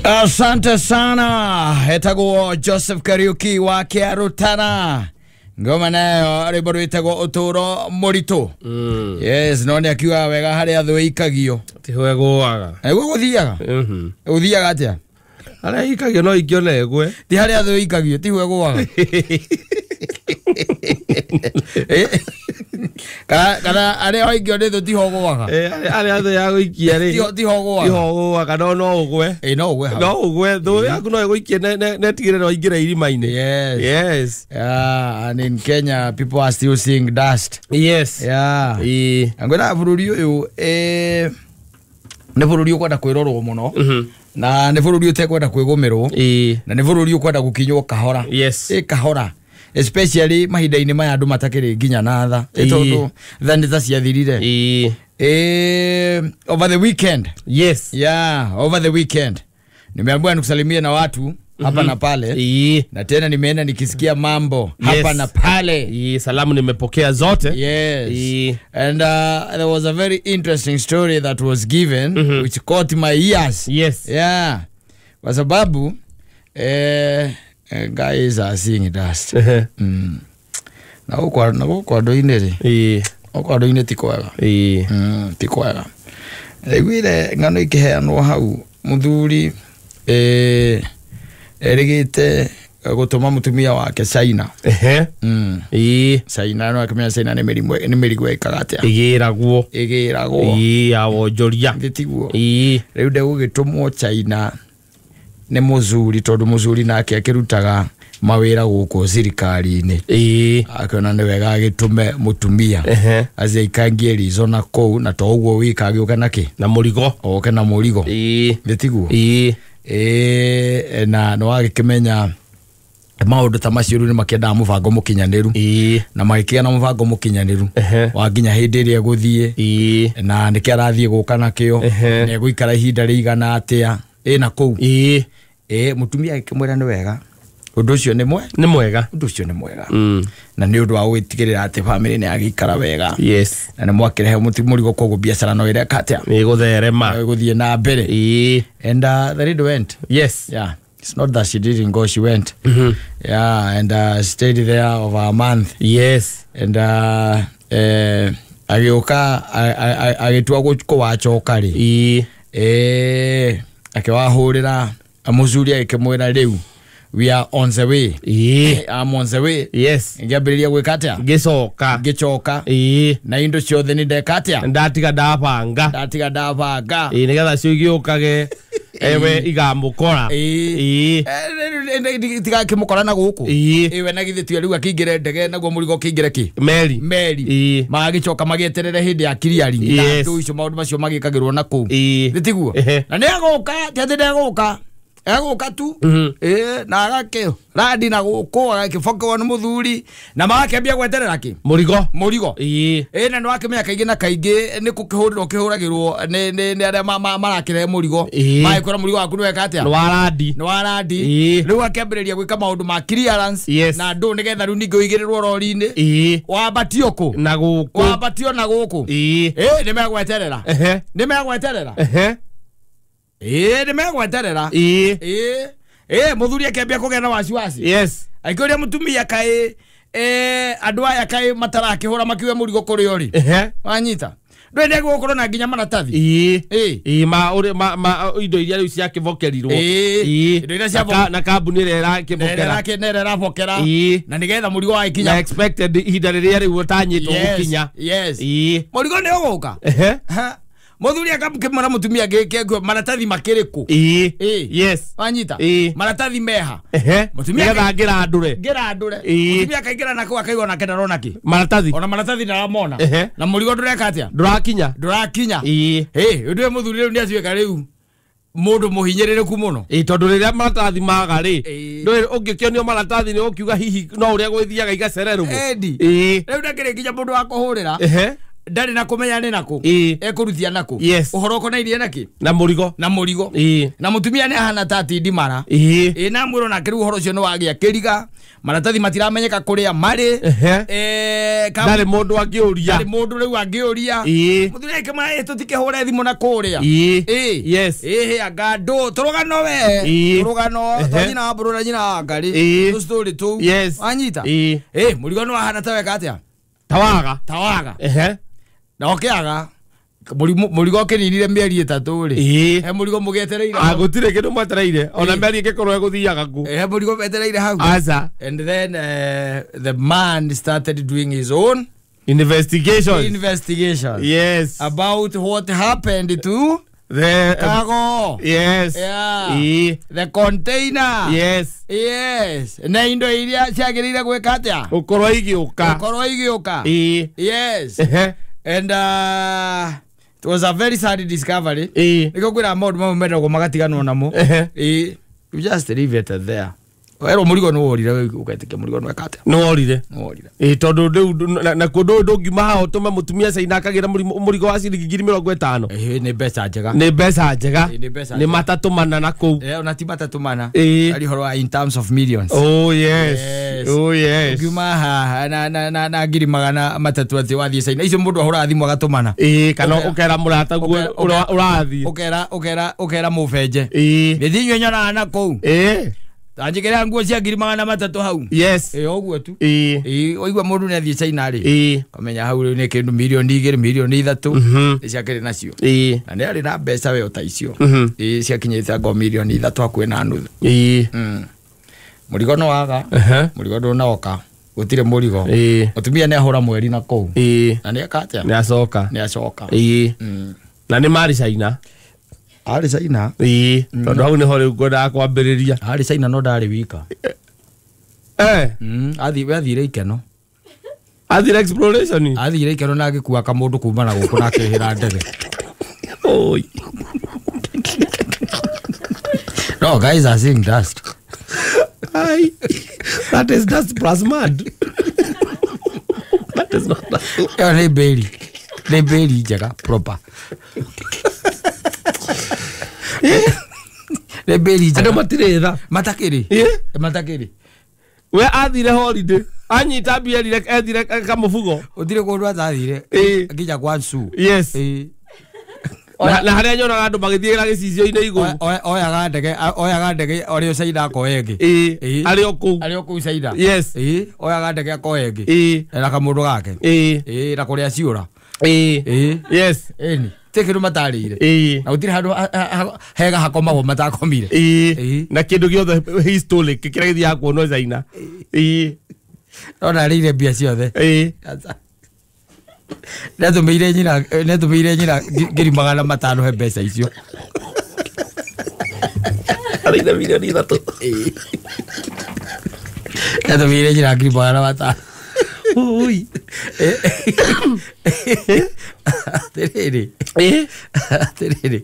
Asante sana. Etagwo Joseph Kariuki wa Kiarutana. Ngoma nayo rwĩmbo rwĩtagwo ũtũũro mũritũ. Yes, no nĩ akiuga wega harĩa thũ ĩikagio. Tiho ĩgũaga. Nĩguo gũthiaga. Gũthiaga atĩa? Harĩa ĩikagio no ikio na ĩgwe. Ti harĩa thũ ĩikagio, tiho ĩgũaga. Kana harĩa waikio nĩ thũ tiho ũgũaga. Harĩa thũ ya gũikia rĩ. Tiho ũgũaga. Tiho ũgũaga no no ũgwe. Ĩ no ũgwe hau. No ũgwe thũ yaku no ĩgũikie na ĩtigĩrĩre waingĩra irima-inĩ. Yes. Yes. Yeah, and in Kenya people are still seeing dust. Yes. Yeah. Ĩ. Ngwĩra bũrũri ũyũ nĩ bũrũri ũkwenda kwĩrorwo mũno. Na nĩ bũrũri ũtekwenda kwĩgũmĩrwo. Ĩ. Na nĩ bũrũri ũkwenda gũkinywo kahora. Yes. Ĩ kahora. Especially mahinda-inĩ maya andũ matakĩrĩ nginya na tha. Ĩ tondũ tha nĩ ta ciathirire. Ĩ. Over the weekend. Yes. Yeah, over the weekend. Nimeambiwa nikusalimie na watu hapa na pale. Ĩ. Na tena nimeenda nikisikia mambo hapa Yes. na pale. Ĩ, salamu nimepokea zote. Yes. Ĩ. And there was a very interesting story that was given which caught my ears. Yes. Yeah. Kwa sababu guys are seeing dust. Na huko andũ-inĩ rĩ. Ĩ. Huko andũ-inĩ ti kwega. Ĩ. Ti kwega. Ndaiguire ng'ano ikĩheanwo hau mũthuri erĩgĩte gũtũma mũtumia wake China. Ehe. Ĩ. China no akĩmenya China nĩ mĩrimũ nĩ mĩrigo ĩkaga atĩa. Ĩgĩragwo. Ĩgĩragwo. Ĩ, ya wonjoria. Githĩ tiguo? Ĩ. Rĩu ndegũgĩtũmwo China nĩ mũthuri tondũ mũthuri nake akĩrutaga mawĩra gũkũ thirikari-inĩ. Ĩ. Akĩona nĩ wega agĩtũme mũtumia. Ehe. Athiĩ aikangie rico na kũu na to ũguo wika agĩũke na kĩ? Na mũrigo. Oke na mũrigo. Ĩ. Githĩ tiguo? Ĩ. Ĩ, na nĩ wagĩkĩmenya maũndũ ta macio rĩu nĩ makĩendaga mũbango mũkinyanĩru. Ĩ. Na magĩkĩgĩa na mũbango mũkinyanĩru. Ehe. Wa nginya hĩndĩ ĩrĩa egũthiĩ. Ĩ. Na nĩkĩ arathiĩ gũka nakĩo. Ehe. Na egũikara ihinda rĩigana atĩa. Ĩ na kũu. Ĩ. Ĩ, mũtumia agĩkĩmwĩra nĩ wega. Ũndũ ũcio nĩ mwega. Nĩ mwega. Ũndũ ũcio nĩ mwega. Na nĩ ũndũ wa gwĩtigĩrĩra atĩ bamĩrĩ nĩ yagĩikara wega. Yes. Na nĩ mwakĩrehe mũrigo koguo biacara no ĩreka atĩa? Nĩ ĩgũtherema. No ĩgũthiĩ na mbere. Ĩ. And the lady went. Yes. Yeah. It's not that she didn't go, she went. Yeah, and stayed there over a month. Yes. And agĩũka agĩtua kũwacoka rĩ. Ĩ. Akĩwahũrĩra mũthuri agĩkĩmwĩra rĩu we are on the way. Ĩ. I'm on the way. Yes. Ngĩambĩrĩria gwĩka atĩa? Ngĩcoka. Ngĩcoka. Ĩ. Na indo ciothe nĩ ndeka atĩa? Ndatiga ndabanga. Ndatiga ndabanga. Ĩ, nĩgetha cio igĩũkage ewe igamũkora. Ĩ. Ĩ. Tigakĩmũkora na gũkũ. Ĩ. Ĩ, we na githĩ tiwe rĩu akĩingĩre ndege naguo mũrigo ũkĩingĩre kĩ? Meri. Meri. Ĩ. Magagĩcoka magĩeterere hĩndĩ ya clearing. Na Yes. andũ icio maũndũ macio magĩkagĩrwo na kũu. Ĩ. Nĩ tiguo? Ehe. Na nĩ egũka, ti atĩ ndegũka. Egũka tu. Ĩ, na agakĩ randi na gũkũ agakĩbokewa nĩ mũthuri na magakĩambia gweterera kĩ? Mũrigo. Mũrigo. Ĩ. Ĩ, na nĩ wakĩmenya kaingĩ na kaingĩ nĩ gũkĩhũrĩrwo kĩhũragĩrwo nĩ arĩa marakĩrehe mũrigo. Ĩ. Magĩkwĩra mũrigo waku nĩ weka atĩa? Nĩ wa randi. Nĩ wa randi. Ĩ. Rĩu akĩambĩrĩria gwĩka maũndũ ma clearance. Yes. Na andũ nĩgetha rĩu ningĩ ũigĩrĩrwo rori-inĩ. Ĩ. Wambatio kũ? Na gũkũ. Wambatio na gũkũ. Ĩ. Ĩ, nĩ megweterera. Ehe. Nĩ megweterera. Ehe. Ĩ, nĩ megweterera. Ĩ. Ĩ. Ĩ, mũthuri akĩambia kũgĩa na wasiwasi. Yes. Akĩũria mũtumia kaĩ andũ aya kaĩ matarakĩhũra makiuge mũrigo kũrĩ ũrĩ. Ehe. Wanyita. Ndũĩ nĩ egũgũkorwo na nginya maratathi. Ĩ. Ĩ. Ĩ, ma ũrĩ ma indo iria rĩu ciakĩbokerirwo. Ĩ. Ĩ. Indo iria cia Na kambuni ĩrĩa ĩrakĩbokera. Nĩ ĩrĩa ĩrabokera. Ĩ. Na nĩgetha mũrigo wagĩkinya. Na expected ihinda rĩrĩa rĩu ũtanyĩtwo gũkinya. Yes. Ĩ. Mũrigo nĩ ũgũka. Ehe. Ha. Mũthuri akamũkĩmwĩra mũtumia gĩkĩ maratathi makĩrĩ kũ? Ĩ. Ĩ. Yes. Wanyita. Ĩ. Maratathi meha. Ehe. Mũtumia Nĩgetha ngĩrandũre. Ngĩrandũre. Ĩ. Mũtumia akaingĩra na kũu akaigua onake ndarona kĩ. Maratathi. Ona maratathi ndaramona. Ehe. Na mũrigo ndũreka atĩa? Ndũrakinya. Ndũrakinya. Ĩ. Ĩ, ũndũ ũyũ mũthuri rĩu nĩ atuĩka rĩu mũndũ mũhinyĩrĩrĩku mũno. Ĩ, tondũ rĩrĩa maratathi maga rĩ, Ĩ. ndũĩ ũngĩkĩonio maratathi nĩ ũkiuga hihi no ũrĩa gwĩthiaga igacererwo. Endi. Ĩ. Rĩu ndakĩrĩ nginya mũndũ wa kũhũrĩra. Ehe. Ndarĩ na kũmenya nĩ nakũ. Ĩĩ. Ekũrutia nakũ. Yes. Ũhoro ũkonainie nakĩ? Na mũrigo. Na mũrigo. Ĩĩ. Na mũtumia nĩ ahana ta atindimara. Ĩĩ. Ĩ na mwĩrwo nake rĩu ũhoro ũcio nĩ wagĩa kĩriga. Maratathi matiramenyeka kũrĩa marĩ. Ehe. Eh, Ndarĩ mũndũ angĩũria. ndarĩ mũndũ rĩu angĩũria. Ĩĩ. Mũthuri akĩmwĩra, "Ĩ, tũtikĩhũre thimũ na kũrĩa." Ĩĩ. Ĩ. Yes. Ĩ, anga ndũ tũrũgano we. Ĩĩ. Tũrũgano Ehe. twa nyina wa mbũrũ na nyina wa ngarĩ. Ĩĩ. Tũstory tũu. Yes. Wanyita? Ĩĩ. Ĩ, mũrigo nĩ wahana ta weka atĩa? Tawaga. Tawaga. Ehe. Na ũkĩaga mũrigo ũkĩninire mĩeri 3 rĩ. Ĩĩ. He mũrigo mũgĩetereire. Ah, gũtirĩ kĩndũ mwetereire ona Ĩĩ. meri ĩngĩkorwo ĩgũthiaga kũ. He mũrigo metereire hau. Aca. And then the man started doing his own Investigation. investigation Yes. about what happened to The cargo. Yes. Yeah. Ĩĩ. The container. Yes. Yes. Na indo iria ciagĩrĩire gwĩka atĩa? Gũkorwo igĩũka. Gũkorwo igĩũka. Ĩĩ. Yes. Ehe. And it was a very sad discovery. Ĩĩ. Nĩkĩo kwĩra maũndũ mamwe mendagwo magatiganwo namo. Ehe. Ĩĩ. You just leave it there. Werwo mũrigo nĩ worire ũgetĩkia mũrigo nĩ weka atĩa? Nĩ worire. Nĩ worire. Ĩĩ tondũ rĩu na kũndũ ndũngiuma haha ũtũme mũtumia caina akagĩra mũrigo wa ciringi 50,000. Ĩĩ nĩ mbeca njega. Nĩ mbeca njega. Ĩĩ, nĩ mbeca Nĩ njega. matatũ mana na kũu. Eh, ona ti matatũ mana. Ĩĩ. Ari ũhoro wa in terms of millions. Oh yes. Yes. Oh yes. Ũngiuma haha na 300,000 atĩ wathiĩ China. Icio mũndũ ahũraga thimũ agatũmana. Ĩĩ kana Ũkera- ũkera mũrataguo ũrathiĩ. Ũkera mũbenje. Ĩĩ. Gĩthiĩ inyuĩ nyonaga na kũu. Ĩĩ. Tanjĩkĩra nguo cia 300,000 hau. Yes. Ĩĩ ũguo tu. Ĩĩ. Ĩĩ waigua mũndũ nĩ athiĩ China rĩ. Ĩĩ. Kamenya hau rĩu nĩ kĩndũ 2 mirioni 3 mirioni. Mhm. Nĩ ciakĩrĩ nacio. Ĩĩ. Na nĩ arĩ na mbeca we ta icio. Mhm. Ĩĩ ciakinyĩte ngo 3.5 mirioni hakuhĩ na nuthu. Ĩĩ. Mũrigo nĩ waga. Ehe. Mũrigo ndũnoka. Gũtirĩ mũrigo. Ĩĩ. Mũtumia nĩ ahũra mweri na kũu. Ĩĩ. Na nĩ eka atĩa? Nĩ acoka. Nĩ acoka. Ĩĩ. Na nĩ marĩ China. Arĩ China. Ĩĩ. Tondũ hau nĩho rĩu ngwendaga kwambĩrĩria. Arĩ China no ndarĩ wika. Eh. We athire ikeno. Athire exploration. Athire ikeno na agĩkua kamũndũ kuma na gũkũ na akĩhĩra ndege. Oi. No, guys are seeing dust. Ai. That is just plus mad. That is not that. Ĩyo nĩ mbĩri. Nĩ mbĩri njega proper. Nĩ mbĩri Andũ njega. matirĩ tha. Matakĩrĩ. Ĩĩ. Matakĩrĩ. We athire holiday. Anyita mbia erire ethire kamũbugo. Gũtirĩ kũndũ atathire. Ĩĩ. Nginya kwa Su. Yes. Ĩĩ. Na harĩa nyonaga andũ magĩthiĩra gĩcicio-inĩ igũrũ. Oyaga ndege oyaga ndege arĩ o China akoya ĩngĩ. Ĩĩ. Ĩĩ. Arĩ o kũu. Arĩ o kũu China. Yes. Ĩĩ. Oyaga ndege akoya ĩngĩ. Ĩĩ. Na kamũndũ gake. Ĩĩ. Ĩĩ na kũrĩa ciũra. Ĩĩ. Ĩĩ. Yes. Ĩni. Ti kĩndũ matarĩire. Ĩĩ. Na gũtirĩ handũ hega hakomagwo matakomire. Ĩĩ. Ĩĩ. Na kĩndũ gĩothe historic kĩrĩa gĩthiaga kuonwo China. Ĩĩ. No narĩire mbia ciothe. Ĩĩ. Nĩatũmĩire nyina nĩatũmĩire nyina 500,000 he mbeca icio. Arĩire 3 mirioni. Nĩatũmĩire nyina 500,000. Ui. Atĩrĩrĩ. Ĩĩ. Atĩrĩrĩ.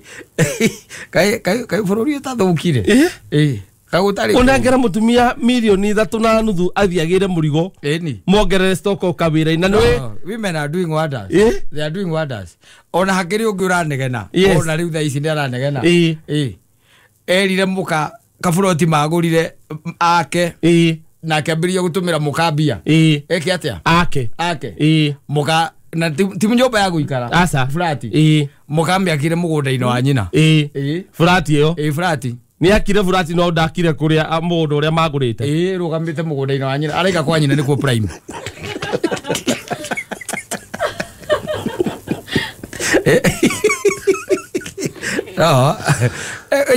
Kaĩ bũrũri ũtathũkire. Ĩĩ. Ĩĩ. Kaĩ gũtarĩ. Ũnengera mũtumia 3.5 mirioni athiĩ agĩre mũrigo Ĩni. mongerere stock o kawĩra-inĩ na nĩwĩ No, women are doing wonders. Ĩĩ. They are doing wonders. Ona hakĩrĩ ũngĩ ũranegena. Yes. Ona rĩu thaa ici nĩ aranegena. Ĩĩ. Ĩĩ. Erire mũka kaburoti magũrire ake Ĩĩ. na akĩambĩrĩria gũtũmĩra mũka mbia. Ĩĩ. Eke atĩa? Ake. Ake. Ĩĩ. Mũka na ti nyũmba ya gũikara. Aca. Flat. Ĩĩ. Mũka mĩakire mũgũnda-inĩ wa nyina. Ĩĩ. Ĩĩ. Furati ĩyo. Ĩĩ flat. Nĩ akire furati no ndakire kũrĩa mũgũnda ũrĩa magũrĩte. Ĩĩ rũgamĩte mũgũnda-inĩ wa nyina. Araika kwa nyina nĩkuo prime. No.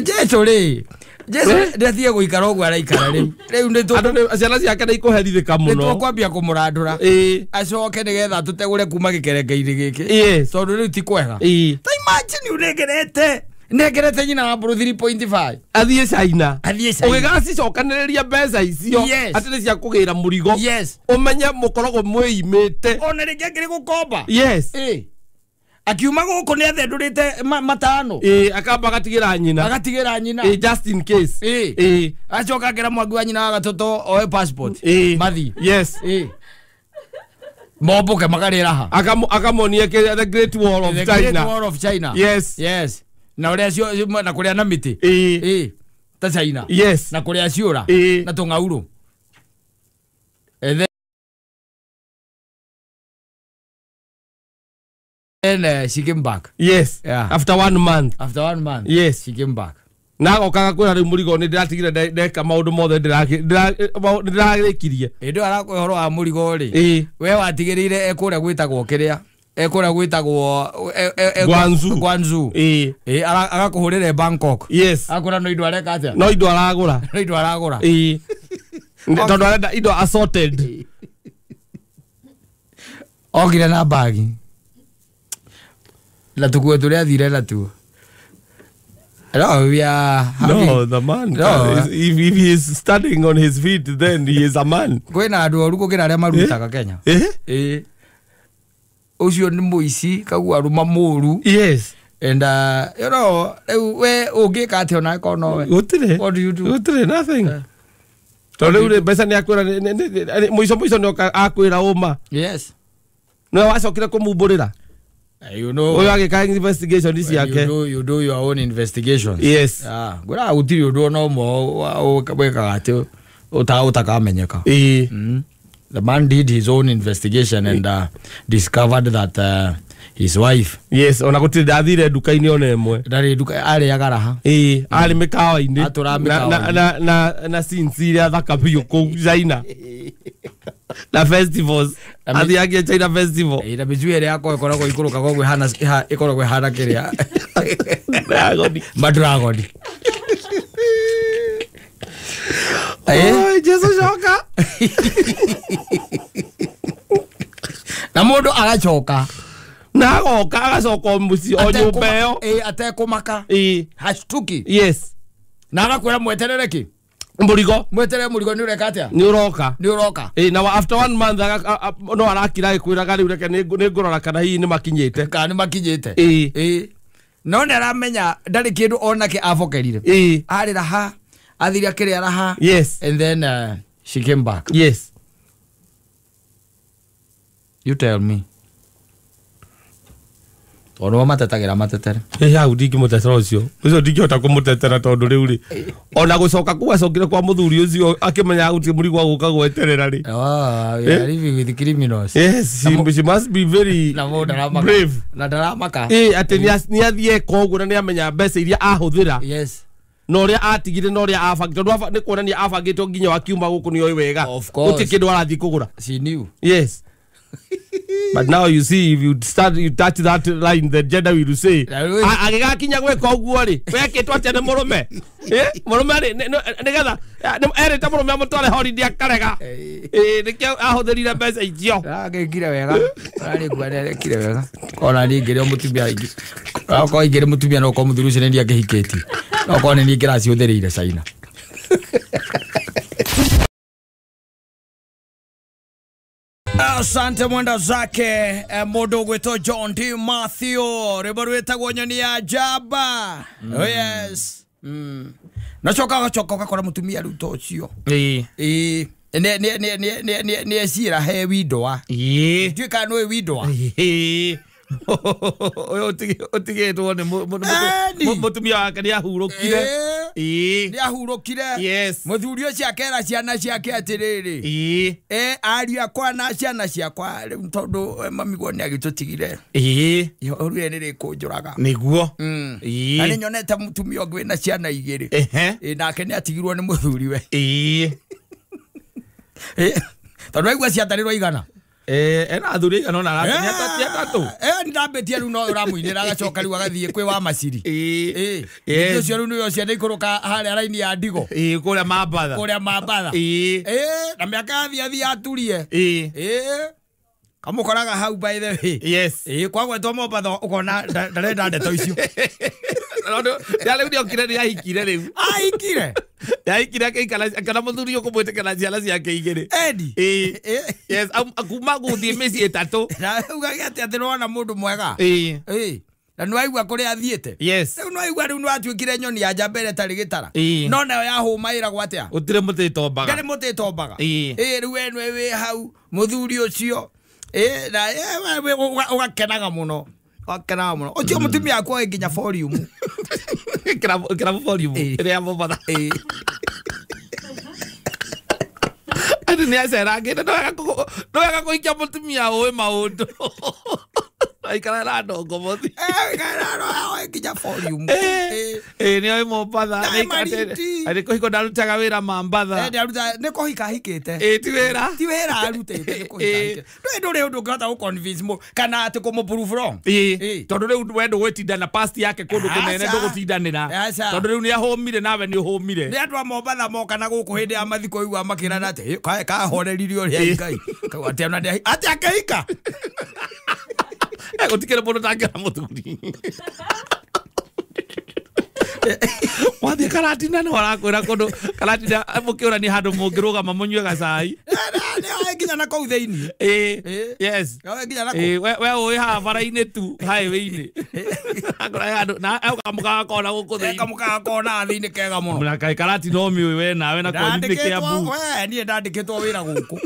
Jesu rĩ. Jesu nĩatige gũikara ũguo araikara rĩu. Rĩu nĩ Andũ ciana ciake nĩ ikũherithĩka mũno. tũkwambia kũmũrandũra. Ĩĩ. Acoke nĩgetha tũtegũre kuma gĩkerenge-inĩ gĩkĩ. Yes. Tondũ rĩu ti kwega. Ĩĩ. Ta imagine ũnengerete nengerete nyina wa mbũrũ 3.5. Athiĩ China. Athiĩ China. Ũgĩgacicokanĩrĩria mbeca icio Yes. atĩ nĩ cia kũgĩra mũrigo. Yes. Ũmenye mũkoragwo mwĩimĩte. Ona rĩngĩ akĩrĩ gũkomba. Yes. Ĩĩ. Akiuma gũkũ nĩ athendũrĩte matano. Ĩĩ akamba agatigĩra nyina. Agatigĩra nyina. Ĩĩ just in case. Ĩĩ. Ĩĩ. Acoka akĩra mwangi wa nyina wa gatoto oe passport. Ĩĩ. Mathi. Yes. Ĩĩ. Momboke makarĩra ha. Akamonia the Great Wall of The China. Great Wall of China. Yes. Yes. Na ũrĩa cio na kũrĩa na mĩtĩ. Ĩĩ. Ta China. Yes. Na kũrĩa ciũra. Ĩĩ. Na tũng'aurũ. And then she came back. Yes. Yeah. After 1 month. After 1 month. Yes. She came back. Na agokaga kwĩra rĩu mũrigo nĩ ndĩratigire ndeka maũndũ mothe ndĩrarĩkirie. Ĩndĩ arakũhe ũhoro wa mũrigo rĩ. Ĩĩ. We watigĩrĩire ekũrĩa gwĩtagwo kĩrĩa. Ekũrĩa gwĩtagwo Guangzhou. Guangzhou. Ĩĩ. Ĩĩ agakũhũrĩra Bangkok. Yes. Akũra no indo areka atĩa? No indo aragũra. No indo aragũra. Ĩĩ. Tondũ arenda indo assorted. Okire na bagi. Na tũkuo tũrĩa athire natuo. No, we are having... No, the man. No. If he is standing on his feet, then he is a man. Kwĩna andũ oru gũkĩra arĩa marutaga Kenya. Eh? Ĩĩ. Ũcio nĩ mũici kaguo arũma mũru. Yes. And you know, rĩu we ũngĩka atĩa onawe korwo nowe? Gũtirĩ. What do you do? Gũtirĩ nothing. Tondũ rĩu rĩ mbeca nĩ akwĩra mũico mũico nĩ oka akwĩra ũma. Yes. Nĩwe wacokire kũmumbũrĩra. You know. Ũyũ agĩka investigation ciake. You do your own investigations. Yes. Ah, ngwĩraga gũtirĩ ũndũ ona ũmwe wĩkaga atĩ ũtakamenyeka. Ĩĩ. The man did his own investigation and discovered that his wife. Yes, ona gũtirĩ ndathire nduka-inĩ ona ĩmwe. Ndarĩ nduka arĩaga raha. Ĩĩ, arĩ mĩkawa-inĩ. Atũraga mĩkawa-inĩ. Na scenes iria thaka biũ kũu China. Na festivals. Athiagia China festival. Ĩĩ, na mĩcuĩ ĩrĩa yakwa ĩkoragwo ikũrũkaga ũguo ĩkoragwo ĩhana kĩrĩa. Dragon. Madragoni. Oi, Jesu coka. Na mũndũ agacoka. Na agoka agacoka o mũciĩ o nyũmba ĩyo. Ĩĩ, atekũmaka. Ĩĩ. Hashtuki. Yes. Na agakwĩra mweterere kĩ? Mũrigo. Mweterere mũrigo nĩ ũreka atĩa? Nĩ ũroka. Nĩ ũroka. Ĩĩ, na after 1 month no arakira agĩkwĩraga rĩu reke nĩ ngũrora kana hihi nĩ makinyĩte. Kana nĩ makinyĩte. Ĩĩ. Ĩĩ. No nĩ aramenya ndarĩ kĩndũ onake abokerire. Ĩĩ. Arĩ raha, athire akĩrĩa raha. Yes. And then she came back. Yes. You tell me. Tondũ o matetagĩra matetere. Ĩ hau ndingĩmũtetera ũcio. Ũcio ndingĩhota kũmũtetera tondũ rĩu rĩ. Ona gũcoka kũu acokire kwa mũthuri ũcio akĩmenya gũtirĩ mũrigo wa gũka gweterera rĩ. Oh, we are living with criminals. Yes, she must be very Na mũndũ ndaramaka. brave. Na ndaramaka. Ĩ atĩ nĩ athiĩ eka ũguo na nĩ amenya mbeca iria ahũthĩra. Yes. Na ũrĩa atigire na ũrĩa abangĩte. Tondũ nĩ kuonania abangĩte nginya wakiuma gũkũ nĩ oĩ wega. Of course. Gũtirĩ kĩndũ arathiĩ kũgũra. She knew. Yes. But now you see, if you start, you touch that line, the gender will say, agĩgakinya gwĩka ũguo rĩ, wekĩtwo atĩa nĩ mũrũme? Mũrũme rĩ, nĩgetha erĩte mũrũme amũtware holiday akarega. Nĩkĩo ahũthĩrire mbeca icio. Agĩkire wega. Ararĩ nĩarekire wega. Ona niĩ ngĩrĩ o mũtumia ingĩ. Okorwo ingĩrĩ mũtumia no okorwo mũthuri ũcio nĩ niĩ angĩhikĩtie. No okorwo nĩ niĩ ngĩracihũthĩrĩire China. Asante mwenda zake mũndũ ũgwĩtwo John D. Matthew rwĩmbo rwĩtagwo nyoni ya njamba. Oh yes. Nacoka agacoka ũgakora mũtumia rĩu ta ũcio. Ĩĩ. Ĩĩ. Nĩ ecira he windoa. Ĩĩ. Ndiũĩ kana nĩũĩ windoa. Ĩĩ. Ũyũ ũtigĩtwo nĩ mũtumia wake nĩ ahurũkire. Ĩĩ. Nĩ ahurũkire. Yes. Mũthuri ũcio akera ciana ciake atĩrĩrĩ. Ĩĩ. Ariũ akwa na ciana ciakwa rĩu tondũ mami guo nĩ agĩtũtigire. Ĩĩ. Ihoru rĩrĩ nĩrĩkũnjũraga. Nĩguo. Ĩĩ. Na nĩnyonete mũtumia ũngĩ wĩna ciana igĩrĩ. Ehe. Nake nĩ atigirwo nĩ mũthuriwe. Ĩĩ. Tondũ waigua ciatarĩrwo igana. Ena athuri igana ona atatũ. Nĩndambĩtie rĩu no ũramũinĩra agacoka rĩu agathiĩ kwĩ wa maciri. Ĩĩ. Ĩĩ. Ũcio rĩu nĩwe ũcio nĩikũrũka harĩa raini ya ndigo. Ĩĩ, kũrĩa Mambatha. Kũrĩa Mambatha. Ĩĩ. Na mĩaka yathiĩ athiĩ aturie. Ĩĩ. Kamũkoraga hau by the way. Yes. Ĩĩ, kwagwetwo Mombatha ũkona ndarenda ndeto icio. Rĩu nĩokire nĩahikire rĩu. Ahikire? Nĩahikire akĩikara kana mũthuri ũkũmwĩtĩkĩra ciana ciake igĩrĩ. Edi? Ĩĩ. Yes, kuma gũthiĩ mĩciĩ ĩtatũ. Na ugage atĩ atĩ nĩwona mũndũ mwega. Ĩĩ. Ĩĩ. Na nĩwaigua kũrĩa athiĩte. Yes. Rĩu nĩwaigua rĩu nĩwatuĩkire nyoni ya njamba ĩrĩa ĩtarĩ gĩtara. Ĩĩ. No nayo yahũma ĩragwo atĩa? Gũtirĩ mũtĩ ĩtombaga. Ndarĩ mũtĩ ĩtombaga. Ĩĩ. Ĩĩ, rĩu we nĩwe wĩ hau mũthuri ũcio. Na ugakenaga muno. Ugakenaga muno. Ucio mutumia akwa nginya volume. Kira volume. Ria Mombatha. Ati ni acerangite no wega kuhikia mutumia uĩ maũndũ. Aikara na ndongo mothi. Aikara na nginya volume. Ni oĩ Mombatha. Ati kũhiko ndarutaga wĩra Mambatha. Ndaruta nĩ kũhika hikĩte. Ti wĩra. Ti wĩra arutĩte nĩ kũhika hikĩte. Ndũrĩ ũndũ ũngĩhota gũ convince mũ kana atĩ kũmũ prove wrong. Tondũ rĩu we ndũgwĩtinda na past yake kũndũ kũnene ndũgũtindanĩra. Tondũ rĩu nĩ ahũmire nawe nĩ ũhũmire. Nĩ andũ a Mombatha moka na gũkũ hĩndĩ ya mathiko igua makĩrana atĩ kahoreririe ũrĩa Ngai. Atĩ ona atĩ akĩhika. Gũtikĩrĩ mũndũ ũtangĩona mũthuri. Wathiĩ Karatina nĩ warakwĩra kũndũ Karatina mũkĩũrania handũ mũngĩrũgama mũnyue gacai. Nĩ nginya na kũu thĩinĩ. Yes. Nginya na kũu. We ũĩ haha bara-inĩ tu highway-inĩ. Akora handũ na kamũkawa kona gũkũ thĩinĩ. Kamũkawa kona thĩinĩ kega mũno. Na kaĩ Karatina ũmĩũĩ we nawe na kwanyu nĩ Kiambu. We niĩ ndandĩkĩtwo wĩra gũkũ.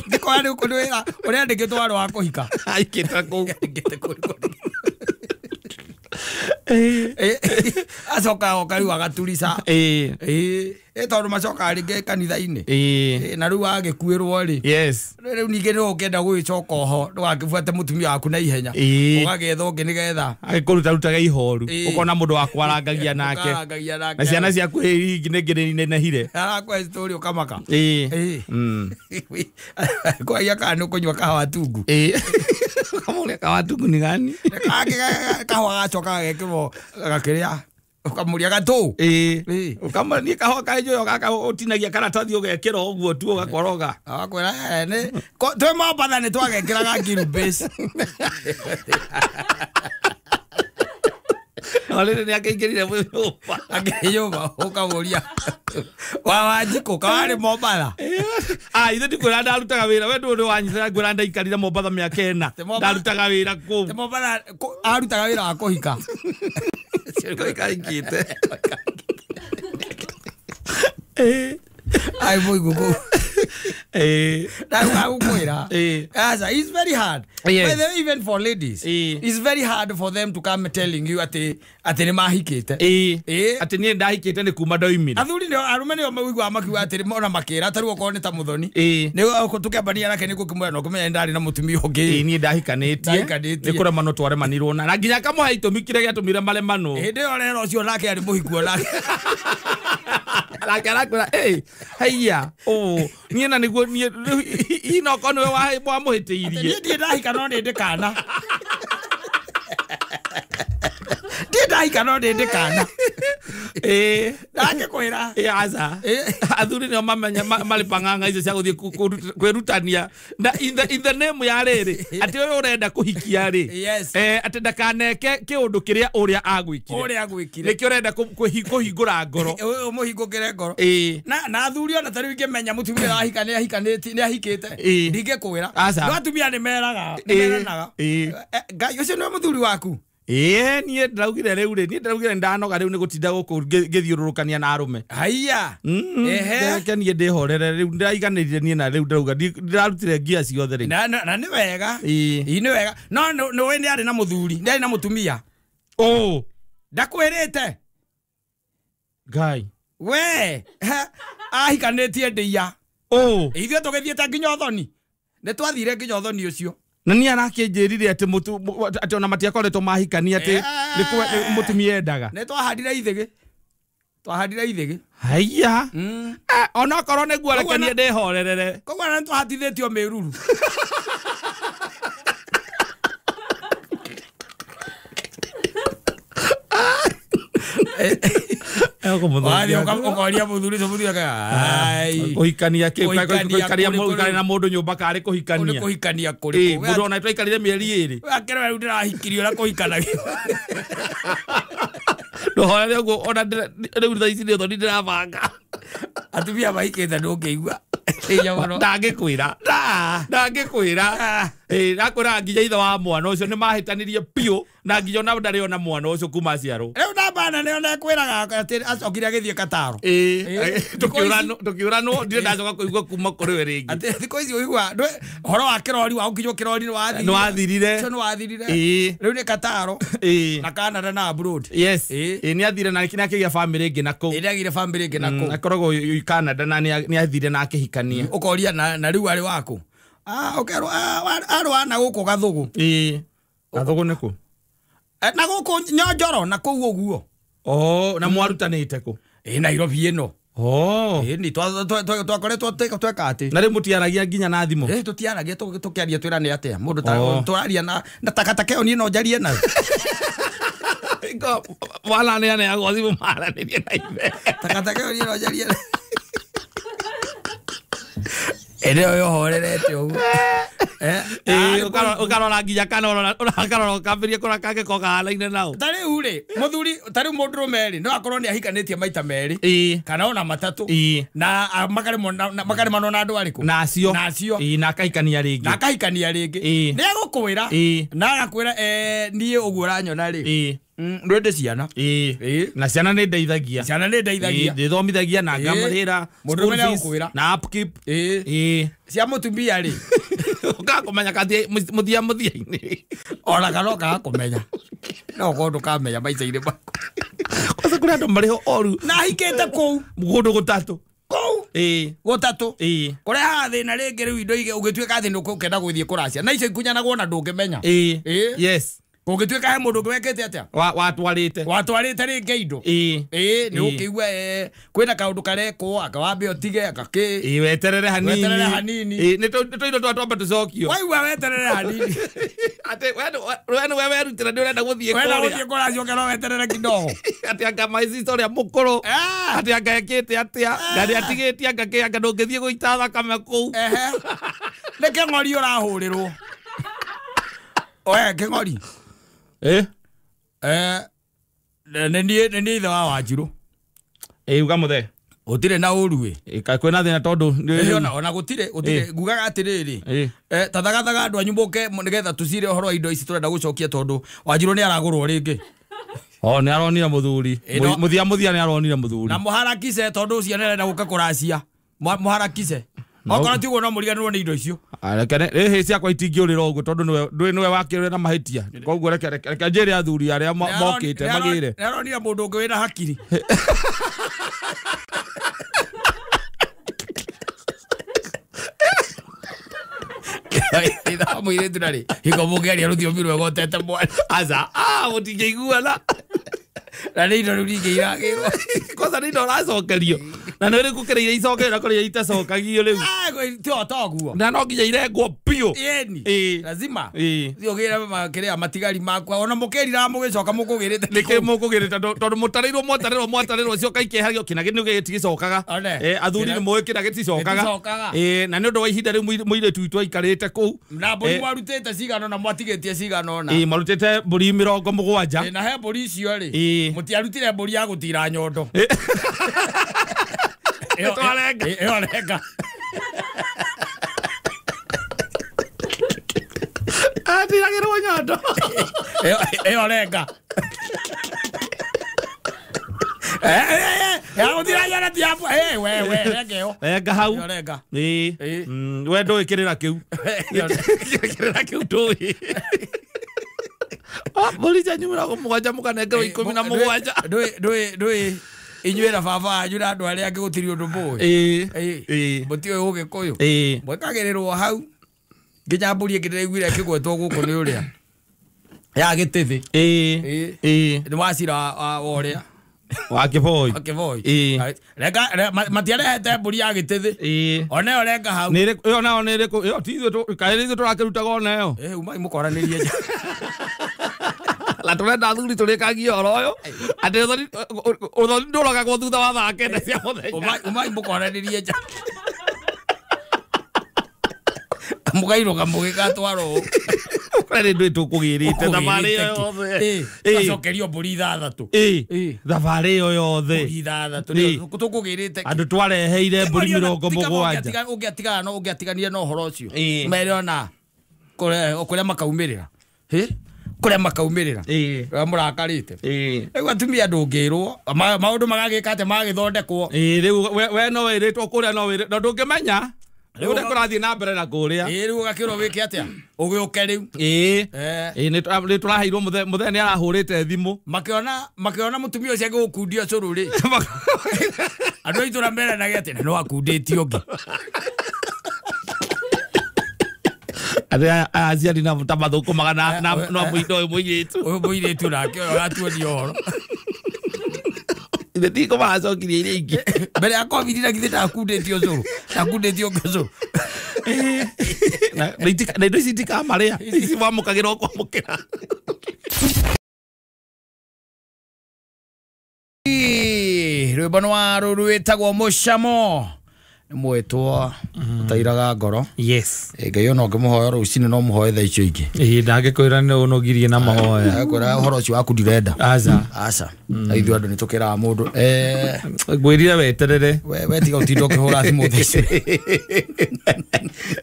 Ndikoya rĩu kũndũ wĩra ũrĩa andĩkĩtwo warĩ wa kũhika. Aikĩte kũu. Andĩkĩte kũu. Acoka oka rĩu agaturica. Tondũ macokaga rĩngĩ kanitha-inĩ. Na rĩu agĩkuĩrwo rĩ. Yes. Rĩu ningĩ nĩ ũkĩenda gũgĩcoka oho ndũgakĩbuate mũtumia waku na ihenya. Ũgagĩetha ũngĩ nĩgetha agĩkũrutarutaga ihoru. Ũkona mũndũ wa kwarangagia nake. Na ciana ciaku ningĩ nĩ inenehire. Arakũhe story ũkamaka. Kwagia kana nĩ ũkũnyua kahawa tungu. Ũkamũria kahawa tungu nĩ gani? Kahawa gacoka gagekĩrwo gakĩrĩa. Ukamuria gatũ. Ukamũria kahawa kaĩ gaka ũtinagia karatathi ũgekĩra ũguo tu ũgakoroga. Agakwĩra nĩ twĩ Mombatha nĩ twagekĩraga ngiru base. No rĩrĩ nĩ akĩingĩrire nyũmba. Akĩnyũmba ũkamũria wa Wanjikũ kawarĩ Mombatha. Ithe ndikwĩra ndarutaga wĩra we ndũrĩ wanyitĩra ngwĩra ndaikarire Mombatha mĩaka 4. Ndarutaga wĩra kũu. Te Mombatha arutaga wĩra wa kũhika. Kũhika Ai mũigu Ndagukwĩra. Aca, it's very hard. Yes. By the way, even for ladies, it's very hard for them to come telling you atĩ nĩ mahikĩte. Atĩ niĩ ndahikĩte nĩ kuma ndoimire. Athuri nĩo arũme nĩo maiguaga makiuga atĩ ona makĩra ta rĩu okorwo nĩ ta Mũthoni. Nĩ tũkĩambania nake nĩ gũkĩmwĩra no kũmenya ndarĩ na mũtumia ũngĩ. Niĩ ndahikanĩtie. Nĩ kũremanwo twaremanirwo na nginya akamũhe itũmi kĩrĩa gĩatũmire maremanwo. Hĩndĩ ĩyo rero ũcio nake arĩ mũhiku onake. Nake arakwĩra haiya niĩ na nĩguo niĩ ino okorwo nĩwe wamũhĩtĩirie. Niĩ ndirĩ ndahika no nĩ ndĩ kana. Ndirĩ ndahika no nĩ ndĩ kana. Ndangĩkwĩra. Aca. Athuri nĩo mamenya marĩ pang'ang'a icio cia gũthiĩ kwĩrutania na in the name ya rĩrĩ atĩ ũyũ ũrenda kũhikia rĩ atĩ ndakaneke kĩũndũ kĩrĩa ũrĩa agwĩkire. Ũrĩa agwĩkire. Nĩkĩo ũrenda kũhingũra ngoro. Ũmũhingũkĩre ngoro. Na athuri ona ta rĩu ingĩmenya mũtumia arahika nĩ ahikanĩtie nĩ ahikĩte ndingĩkwĩra. No atumia nĩ meraga nĩ meranaga. Ngai ũcio nĩwe mũthuri waku. Niĩ ndĩraugire rĩu rĩ niĩ ndĩraugire ndanoga rĩu nĩ gũtinda gũkũ ngĩthiũrũrũkania na arũme. Haiya. Reke niĩ ndĩhorere rĩu ndĩraiganĩrire niĩ na rĩu ndĩrauga ndĩrarutire ngia ciothe rĩu. Na nĩ wega. Nĩ wega. No nĩũĩ nĩ arĩ na mũthuri, nĩ arĩ na mũtumia. Ndakwĩrĩte. Ngai. We ahikanĩtie ndĩia. Ithuĩ tũgĩthiĩte nginya ũthoni. Nĩ twathire nginya ũthoni ũcio. Na niĩ arakĩnjĩrire atĩ atĩ ona matiakoretwo mahikania atĩ nĩ mũtumia endaga. Nĩ twahandire ithĩgĩ. Twahandire ithĩgĩ. Haiya. Onokorwo nĩguo reke niĩ ndĩhorerere. Koguo na nĩtwahatithĩtio mĩruru. Wathiĩ ũkoria mũthuri ũcio mũthuri akauga, Kũhikania kĩ? Gũikaria na mũndũ nyũmba karĩ kũhikania. Kũhikania kũrĩkũ? Mũndũ ona twaikarire mĩeri 2. Akĩrwo rĩu ndĩrahikirio ũrĩa kũhikanagio. Ndũhorere ũguo ona rĩu thaa ici nĩ ũthoni ndĩrabanga. Atumia mahikĩte ndũngĩigua. Ndangĩkwĩra. Ndangĩkwĩra. Nakwĩra nginya ithe wa mwana ũcio nĩ mahĩtanirie biũ na nginya ona ndarĩ ona mwana ũcio kuma aciarwo. Rĩu namba Bana nä ona kwĩraga atĩ acokire agĩthiĩ Kataro. Tukiuranwo ndirĩ ndacoka kũigua kuma kũrĩ we rĩngĩ. Atĩ thikũ ici ũigua ũhoro wa kĩrori wa gũkinywo kĩrori nĩ wathirire. Ũcio nĩ wathirire. Rĩu nĩ Kataro na Canada na abroad. Yes. Nĩ athire na akĩgĩa family ĩngĩ na kũu. Nĩ agĩire family ĩngĩ na kũu. Akoragwo Canada na nĩ athire na akĩhikania. Ũkoria na rĩu arĩ waku. Ũkerwo arĩ na gũkũ Gathugu. Gathugu nĩ kũ? Na gũkũ Nyonjoro na kũu ũguo. Oh, na mwarutanĩte kũ? Nairobi ĩno. Oh. Nĩ twakoretwo tweka atĩ. Na rĩu mũtiaragia nginya na thimũ? Tũtiaragia tũkĩaria twĩrane atĩa. Mũndũ tũraria na takataka ĩyo niĩ no njarie nayo. Mwana nĩ aneagwo thimũ maranĩrie na ithe. Takataka ĩyo niĩ no njarie nayo. Ĩrĩa yohorerete ũguo. Ũkarora nginya kana ũkarora ũkambĩrĩria kũrora kangĩkorwo kahanaine nao. Ta rĩu rĩ, mũthuri ta rĩu mũndũrũme rĩ, no akorwo nĩ ahikanĩtie maita merĩ kana ona matatũ na makaremanwo na andũ arĩkũ? Na acio. Na akahikania rĩngĩ. Na akahikania rĩngĩ. Nĩ egũkwĩra na agakwĩra niĩ ũguo ũranyona rĩ, ndwende ciana. Na ciana nĩ ndeithagia. Ciana nĩ ndeithagia. Ndĩthomithagia na ngamarĩra mũndũrũme nĩ egũkwĩra. Na upkeep. Cia mũtumia rĩ, ũkakũmenya kathi mũthia mũthia-inĩ. Ona kana ũkaga kũmenya. No ũkorwo ndũkamenya maica-inĩ maku. Kwanza kũrĩ andũ marĩ ho oru. Na ahikĩte kũu. Kũndũ gũtatũ. Kũu. Gũtatũ. Kũrehaga thĩna rĩngĩ rĩu indo ũgĩtuĩka atĩ ũkenda gũthiĩ kũracia. Na icio ikunyanagwo na ndũngĩmenya. Yes. Kũngĩtuĩka he mũndũ ũngĩ wekĩte atĩa? Watwarĩte. Watwarĩte rĩngĩ indo. Nĩ ũkĩigua kwĩna kaũndũ karekwo anga wambe ũtige anga kĩ. Weterere hanini. Weterere hanini. Nĩ tũindo twa twamba tũcokio. Waigua weterere hanini. Atĩ we nĩwe werutĩra nĩ ũrenda gũthiĩ kũrĩa. Wenda gũthiĩ kũracia ũkera weterere kidogo. Atĩ anga my sister ũrĩa mũkũrũ. Atĩ anga ekĩte atĩa. Na nĩ atigĩtie anga kĩ anga ndũngĩthiĩ gũita thakame kũu. Nĩ kĩng'ori ũrahũrĩrwo. Oe kĩng'ori. Nĩ niĩ ithe wa Wanjirũ. Uga mũthee. Gũtirĩ na ũru ĩ. Kwĩna thĩna tondũ ona gũtirĩ ngugaga atĩrĩrĩ, ta thagathaga andũ anyu mũke nĩgetha tũcire ũhoro wa indo ici tũrenda gũcokia tondũ Wanjirũ nĩ aragũrwo rĩngĩ. Oh, nĩ aronire mũthuri. Mũthia mũthia nĩ aronire mũthuri. Na mũharakice tondũ ũcio nĩ arenda gũka kũracia. Mũharakice. Okorwo ti ũguo no mũriganĩrwo nĩ indo icio. Reke hĩ ciakwa itingĩũrĩra ũguo tondũ nĩwe wakĩrĩra na mahĩtia. Koguo reke njĩre athuri arĩa mokĩte magĩre. Nĩ aronire mũndũ ũngĩ wĩna hakiri. Itha mũirĩtu narĩ hingo mũngĩaria rũthiomi rwega ũtete mwana. Aca, mũtingĩiguana. Na nĩ indo rĩu ningĩ iragĩrwo. Kwanza nĩ indo ũracokerio. Na nĩ ũrĩ gũkĩra iria icokagio na kũrĩ iria itacokagio rĩu. Toguo. Na no nginya irengwo biũ. Ĩni. Lazima. Thiĩ ũgĩre kĩrĩa matigari makwa. Ona mũkĩrira mũgĩcoka mũkũgĩrĩte. Nĩkĩ mũkũgĩrĩte tondũ mũtarĩirwo mwatarĩrwo mwatarĩrwo cioka ikehagio kĩna gĩtigicokaga. Athuri nĩ mũĩ kĩna gĩticokaga. Na nĩ ũndũ wa ihinda rĩu mũirĩtu witũ aikarĩte kũu. Na mbũri mwarutĩte cigana ũna mwatigĩtie cigana ũna. Marutĩte mbũri 70. Na he mbũri icio rĩ. Mũtiarutire mbũri ya gũtira nyondo. Ĩyo renga. Atiragĩrwo nyondo. Ĩyo renga. Ya gũtira nyondo ti hapo. We renga ĩyo. Renga hau. Ĩyo renga. We ndũĩ kĩrĩra kĩu. Kĩrĩra kĩu ndũĩ. Mbũri cianyu 70 mũkanengerwo 17. Ndũĩ inyuĩ na baba wanyu na andũ arĩa angĩ gũtirĩ ũndũ mũĩ. Mũtiũĩ ũgĩkũyũ. Mwĩkagĩrĩrwo hau nginya mbũri ĩngĩ ndĩraiguire ĩkĩgwetwo gũkũ nĩ ũrĩa ya gĩtĩthĩ. Nĩ wacira wa ũrĩa wa Kĩboi. Wa Kĩboi. Renga matiarehete mbũri ya gĩtĩthĩ. Ona ĩyo renga hau. Nĩ ĩrĩkũ ĩyo nayo nĩ ĩrĩkũ ĩyo ti ithuĩ kaĩ nĩ ithuĩ tũrakĩrutaga ona ĩyo. Umai mũkoranĩrie nja. La tũrenda athuri tũrĩkagie ũhoro ũyũ atĩ ũthoni ndũrogagwo thutha wa thaa 9 cia mũthenya. Umai mũkoranĩrie nja. Mũkainũka mũgĩgatwarwo. Kũrĩ ndũĩ tũkũgĩrĩte thabarĩ ĩyo yothe. Tũgacokerio mbũri 6. Thabarĩ ĩyo yothe. Mbũri 6 tũkũgĩrĩte. Andũ twareheire mbũri 70. Ũngĩatigana ũngĩatiganire na ũhoro ũcio. Mere ona kũrĩa makaumĩrĩra. Kũrĩa makaumĩrĩra. Ĩĩ. Ũrĩa mũrakarĩte. Ĩĩ. Rĩu atumia ndũngĩrwo maũndũ magagĩka atĩ magagĩthondekwo. Ĩĩ rĩu we no wĩrĩtwo kũrĩa no wĩrĩ no ndũngĩmenya rĩu ũrĩa kũrathiĩ na mbere na kũrĩa. Ĩĩ rĩu ũgakĩrwo wĩke atĩa? Ũgĩũke rĩu. Ĩĩ. Ĩĩ nĩ tũraheirwo mũthee nĩ arahũrĩte thimũ. Makĩona mũtumia ũcio agĩgũkundia ũcũrũ rĩ. Andũ a itũra meranage atĩ na no akundĩtie ũngĩ. Andũ aya aciari na ta mathũkũmaga na no mũindo ũyũ mũirĩtu. Ũyũ mũirĩtu nake ũyũ ũratuonia ũhoro. Ithe ndikũ maracokirie iria ingĩ. Mbere ya COVID na githĩ ndakundĩtie ũcũrũ. Ndakundĩtie ũngĩ ũcũrũ. Na indo ici itikamarĩa. Ici wamũkagĩra o kwamũkĩra. Rwĩmbo nĩ wa rũrũ wĩtagwo Mũcamo. Nĩ mwĩtwo ũtairaga ngoro. Yes. Ngai ona ũngĩmũhoya rũcinĩ no mũhoe thaa icio ingĩ. Ĩĩ ndangĩkwĩra nĩ ũnogirie na mahoya. Kwĩra ũhoro ũcio waku ndirenda. Aca. Aca. Na ithuĩ andũ nĩ tũkĩraga mũndũ. Ngwĩrire weterere. We tiga ũtinde ũkĩhũra thimũ thaa icio.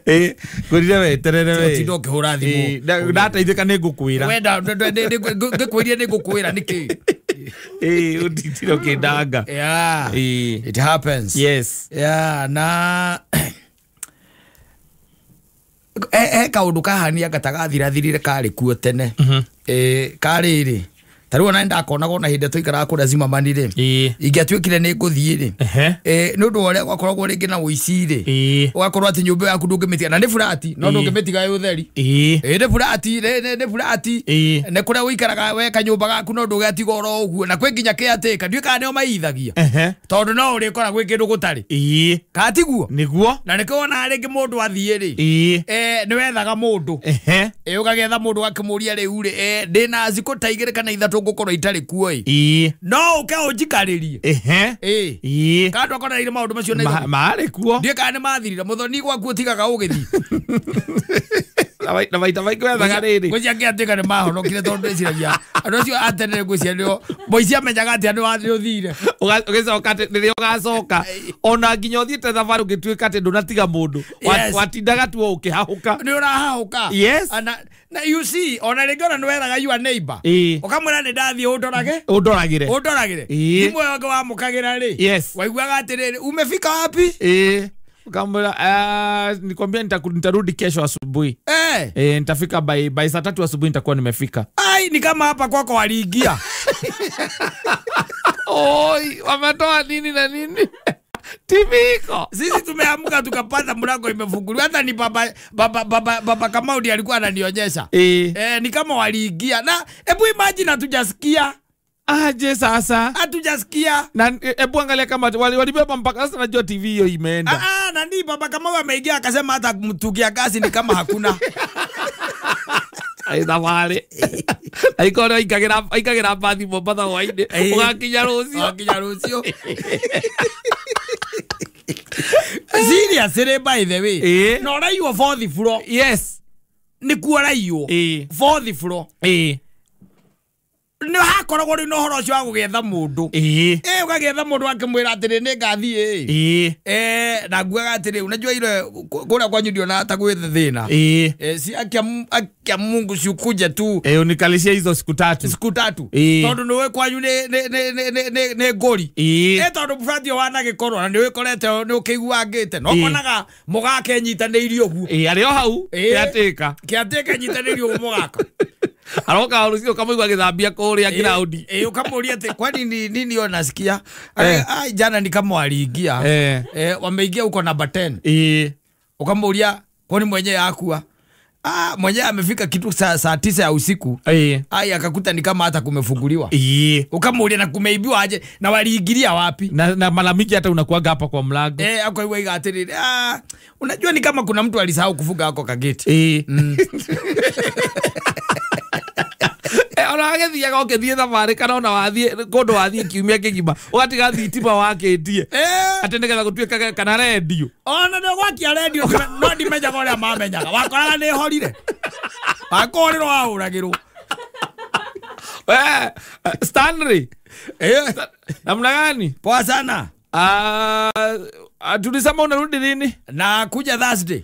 Ĩĩ ngwĩrire weterere we. Ũtinde ũkĩhũra thimũ. Ndateithĩka nĩ ngũkwĩra. Wenda ngĩkwĩrire nĩ ngũkwĩra nĩkĩ? Ĩĩ ũtindire ũkĩndanga. Yeah. It happens. Yes. Yeah, na kaũndũ kahania gatagathirathirire karĩ kuo tene. Karĩ rĩ ta rĩu ona nĩndakonaga ona hĩndĩ tũikaraga kũrĩa Zimmerman rĩ. Ingĩatuĩkire nĩ ngũthiĩ rĩ. Nĩ ũndũ wa ũrĩa gwakoragwo rĩngĩ na ũici rĩ. Ũgakorwo atĩ nyũmba yaku ndũngĩmĩtiga na nĩ burati no ndũngĩmĩtiga ĩ ũtheri. Nĩ burati nĩ burati. Nĩ kũrĩa ũikaraga we kanyũmba gaku no ndũgatiga oro ũguo na kwĩ nginya caretaker ndiũĩ kana nĩo maithagia. Tondũ no ũrĩkora gwĩ kĩndũ gũtarĩ. Kana tiguo? Nĩguo. Na nĩkĩo wonaga rĩngĩ mũndũ athiĩ rĩ. Nĩ wethaga mũndũ. Ũgagetha mũndũ ũgakĩmũria rĩu rĩ ndĩna thikũ ta igĩrĩ kana ithatũ ngũkorwo itarĩ kuo ĩ. No ũke ũnjikarĩrie. Ĩĩ. Kana ndwakoranĩire maũndũ macio na ithuĩ? Marĩ kuo. Ndiũĩ kana nĩ mathirire mũthoni gwaku ũtigaga ũgĩthiĩ. Na maita maingĩ wethaga rĩrĩ. Ngwĩciria ngĩatĩka nĩ mahonokire tondũ ndĩciragia andũ acio a tene ngwĩciria nĩo mũici amenyaga atĩa nĩ ũthire. Ũgĩcoka atĩ rĩrĩa ũgacoka ona nginya ũthiĩte thabarĩ ũngĩtuĩka atĩ ndũnatiga mũndũ. Watindaga tu o ũkĩhahũka. Nĩ ũrahahũka. Yes. Na you see ona rĩngĩ ona nĩ weraga your neighbor. Ũkamwĩra nĩ ndathiĩ ũndorage. Ũndoragĩre. Ũndoragĩre. Thimũ ĩyo ĩngĩ wamũkagĩra rĩ. Yes. Waiguaga atĩrĩrĩ umefika wapi? Ukamwambia nikwambia nitarudi kesho asubuhi. Nitafika by saa 3 asubuhi nitakuwa nimefika. Ai ni kama hapa kwako waliingia. Oi, wametoa nini na nini? TV iko. Sisi tumeamka tukapata mlango imefunguliwa. Hata ni baba Kamau ndiye alikuwa ananionyesha. Ni kama waliingia. Na hebu imagine hatujasikia. Aje sasa? Hatujasikia. Na hebu angalia kama walibeba mpaka sasa najua TV hiyo imeenda. Na ni baba Kamau ameingia akasema hata mtugia gasi ni kama hakuna. Ai thabarĩ. Aikorwo aikagĩra bathi Mombatha hwainĩ ũgakinya rũciũ. Ũgakinya rũciũ. Seriously by the way. No ũraiywo fourth floor. Yes. Nĩkuo ũraiywo. Fourth floor. Nĩ hakoragwo rĩu na ũhoro ũcio wa gũgĩetha mũndũ. Ũgagĩetha mũndũ akĩmwĩra atĩrĩ nĩ ngathiĩ. Na nguaga atĩrĩ unajua ile kũrĩa kwanyu ndionaga ta gwĩ thĩna. Si akia Mungu si ukuje tu. Unikalishie hizo siku tatu. Siku tatu. Tondũ nĩũĩ kwanyu nĩ ngũri. Tondũ bũbatio wanagĩkorwo na nĩũgĩkorete nĩ ũkĩiguangĩte. No ũkonaga mũgaka enyitanĩirie ũguo. Arĩ o hau kĩatĩka. Kĩatĩka enyitanĩirie ũguo mũgaka. Aroka rũciũ ũkamũigua agĩthambia kũrĩa ground. Ũkamũria atĩ kwani ni nini unasikia? Ai jana ni kama waliingia. Wameingia huko namba 10. Ukamũria kwani mwenyewe hakua? Mwenyewe amefika kitu saa 9 ya usiku. Ai akakuta ni kama hata kumefunguliwa. Ukamũria na kumeibiwa aje na waliingilia wapi? Na mara mingi hata unakuaga hapa kwa mlango. Akaigua atĩrĩrĩ unajua ni kama kuna mtu alisahau kufunga hako kageti. Ona agĩthiaga ũkĩthiĩ thabarĩ kana ona wathiĩ kũndũ wathiĩ kiumia kĩgima ũgatiga thitima wakĩtie atĩ nĩgetha gũtuĩkage kana rendio ona nĩ gwakia rendio no ndimenyaga ũrĩa mamenyaga wakoraga nĩ horire wakũhũrĩrwo wahũragĩrwo. Stanley namna gani? Poa sana. Tulisema unarudi lini? Na kuja Thursday.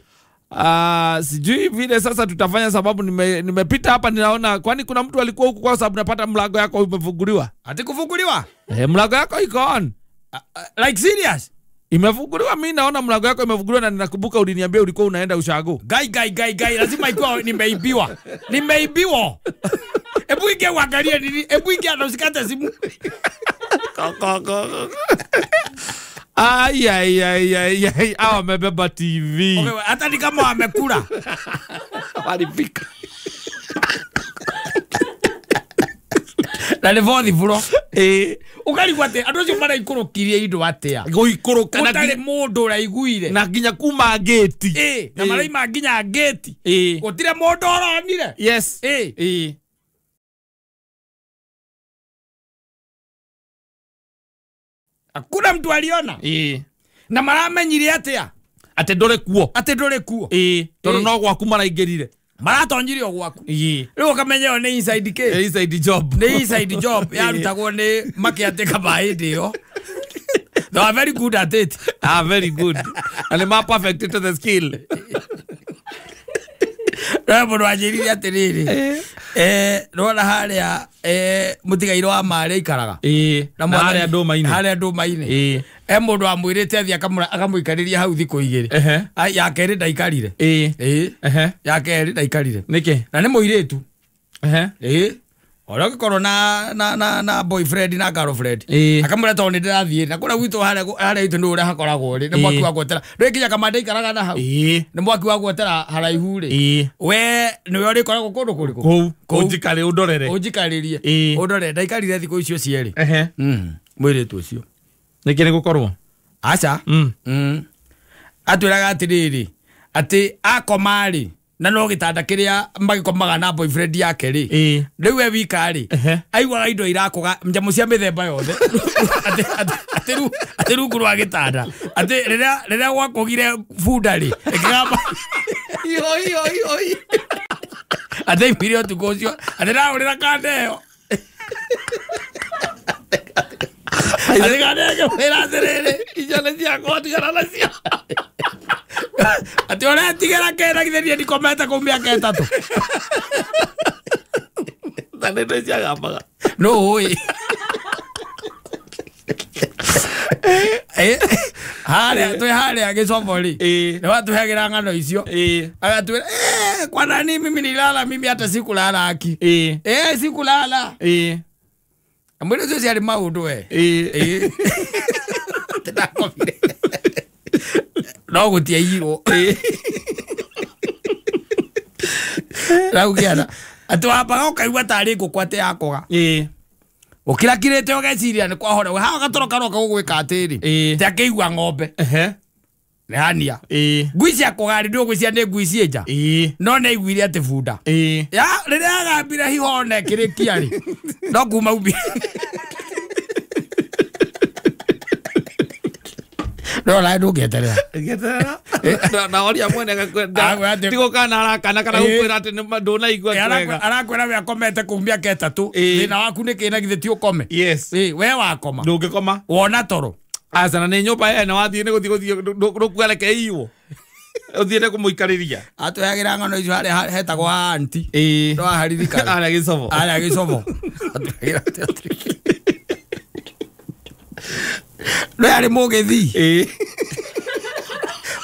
Sijui vile sasa tutafanya sababu nimepita hapa ninaona kwani kuna mtu alikuwa huku kwa sababu napata mlango yako umefunguliwa. Ati kufunguliwa? Mlango yako iko on. Like serious? Imefunguliwa, mimi naona mlango yako imefunguliwa na ninakumbuka uliniambia ulikuwa unaenda ushago. Gai gai gai gai, lazima ikuwa nimeibiwa. Nimeibiwa. Hebu ingia uangalie nini? Hebu ingia na usikate simu. Ai ai ai ai ai, hawa wamebeba TV. Okay, hata ni kama wamekula. Walipika. Na nĩ bothi buro. Ũkarigwo atĩ andũ acio maraikũrũkirie indo atĩa? Gũikũrũka na Gũtarĩ mũndũ ũraiguire. Na nginya kuma gate. Na maraima nginya gate. Gũtirĩ mũndũ ũronire. Yes. Hakuna mtu aliona. Na maramenyire atĩa? Atĩ ndũrĩ kuo. Atĩ ndũrĩ kuo. Tondũ no gwaku maraingĩrire. Maratonyirie o gwaku. Rĩu ũkamenya ĩyo nĩ inside case. Inside job. Nĩ inside job yarutagwo nĩ makĩatĩka ma hĩndĩ ĩyo. They are very good at it. Ah, very good. And they are perfect to the skill. Rĩu mũndũ anjĩrire atĩrĩrĩ, nĩwona harĩa mũtigairĩ wa marĩa aikaraga. Na harĩa ndũma-inĩ. Harĩa ndũma-inĩ. He mũndũ wamwĩrĩte athiĩ akamũikarĩria hau thikũ igĩrĩ. Ya kerĩ ndaikarire. Ya kerĩ ndaikarire. Nĩkĩ? Na nĩ mũirĩtu. Ona ũngĩkorwo na boyfriend na girlfriend. Akamwĩra tondũ nĩ ndĩrathiĩ na kũrĩa gwitũ harĩa gwitũ nĩ ũrĩa hakoragwo rĩ, nĩ mwaki wa gwetera. Ndũĩ nginya kamande aikaraga na hau. Nĩ mwaki wa gwetera haraihu rĩ. We nĩwe ũrĩkoragwo kũndũ kũrĩkũ? Kũu. Ũnjikare ũndorere. Ũnjikarĩrie. Ũndorere. Ndaikarire thikũ icio cierĩ. Mũirĩtu ũcio. Nĩkĩ nĩ gũkorwo? Aca. Atwĩraga atĩrĩrĩ, atĩ akoma rĩ, na no gĩtanda kĩrĩa magĩkomaga na boyfriend yake rĩ, rĩu e wika rĩ, aiguaga indo irakũga nyamũ cia mĩthemba yothe. Atĩ rungu rwa gĩtanda, atĩ rĩrĩa gwakũgire bunda rĩ, ĩkĩgamba Oi oi oi. Atĩ aiguire ũtukũ ũcio atĩ ndahũrĩra kanda ĩyo. Atĩ kanda ĩyo ĩkĩmwĩra atĩrĩrĩ, icio nĩ ciakwa tigana nacio. Atĩ ũretigĩra kĩna githĩ niĩ ndikomete kũu mĩaka 3. Na nĩ ndĩ ciagambaga. No ũĩ. Harĩa twĩ harĩa gĩcomo rĩ, nĩ watũheagĩra ng'ano icio. Agatwĩra, kwa nani mimi nilala, mimi hata sikulala aki. Sikulala. Mwĩrĩ ũcio ciarĩ maũndũ we. Ndakomire. No gũtiaiyirwo. Rau kĩana atĩ wambaga ũkaigua tarĩ ngũkũ atĩ yakũga. Ũkirakirĩte ũgeciria nĩ kwahora. Haha gatoro karoka gũgwĩka atĩrĩ. Atĩ akĩigua ng'ombe. Nĩ hania. Ngui ciakũga rĩ, ndũgwĩciria nĩ ngui ciĩ nja. No nĩ aiguire atĩ bunda. Ya rĩrĩa agambire hiho na ĩkĩrĩkia rĩ, no kuma umire. No nawe ndũngĩeterera. Ngĩeterera. Na oria mwene agakwenda. Tigo kana arakana kana gũkwĩra atĩ ndũnaigua wega. Arakwĩra we akomete kũu mĩaka 3. Thĩna waku nĩ kĩ na githĩ ti ũkome? Yes. We wakoma. Ndũngĩkoma. Wona toro. Aca na nĩ nyũmba ene wathiĩ nĩ gũthiĩ ndũkwerekeirwo. Ũthiĩte kũmũikarĩria. Atũheagĩra ng'ano icio harĩa hetagwo aunty. No aharirikana. Harĩa gĩcobo. Harĩa gĩcobo. Atũheagĩra atĩrĩrĩ. No yarĩ mũgĩthi.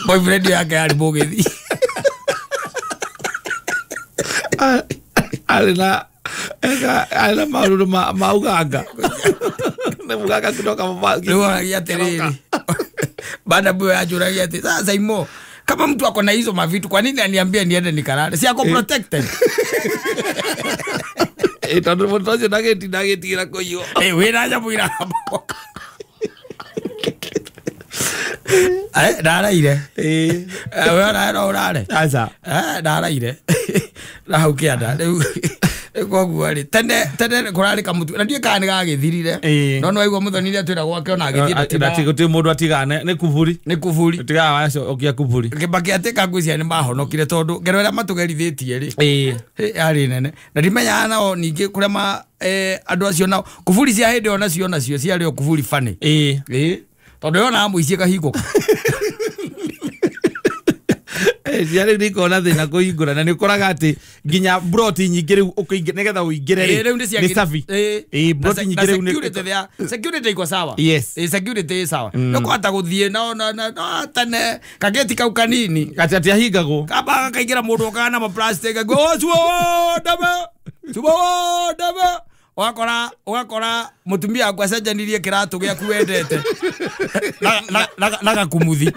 Boyfriend yake yarĩ mũgĩthi. Arĩ na maũndũ ma Uganda. Nĩ Muganga kutoka Mombasa. Rĩu oragia atĩrĩrĩ. Baada boy anjũragia atĩ sasa imo kama mtu ako na hizo mavitu kwa nini aniambie niende nikalale? Si ako protected. Tondũ mũndũ ũcio ndagĩtigĩra kũiywo. Wĩna nyamũ irahamba. Ndaraire. We ona no ũrare. Aca. Ndaraire. Na hau kĩanda rĩu koguo rĩ tene kũrarĩ kamũtu na ndiũĩ kana nĩ gagĩthirire. No nĩwaigua Mũthoni nĩ atwĩra gwake ona agĩthiĩ gũtirĩ mũndũ atigana nĩ kuburi. Nĩ kuburi. Tigaga wacokia kuburi. Kĩbaki atĩka ngwĩciria nĩ mahonokire tondũ ngero ĩrĩa matũgerithĩtie rĩ yarĩ nene. Na ndimenyaga nao ningĩ kũrĩa andũ acio nao kuburi cia hĩndĩ ĩyo nacio nacio ciarĩ o kuburi funny. Tondũ yonaga mũici ĩkahingũka. Rĩu nĩikoragwo na thĩna kũhingũra na nĩ ũkoraga atĩ nginya broti nyingĩ rĩu ũkĩingĩ nĩgetha ũingĩre rĩ nĩ safi. Broti nyingĩ rĩu nĩ security iko sawa. Yes. Security ĩ sawa. Nĩ ũkũhota gũthiĩ no tene kageti kau kanini. Atĩ atĩ ahingagwo. Kamba gakaingĩra mũndũ okaga na maplastic suo Ũgakora mũtumia waku acenjanirie kĩratũ gĩaku wendete na gakumuthi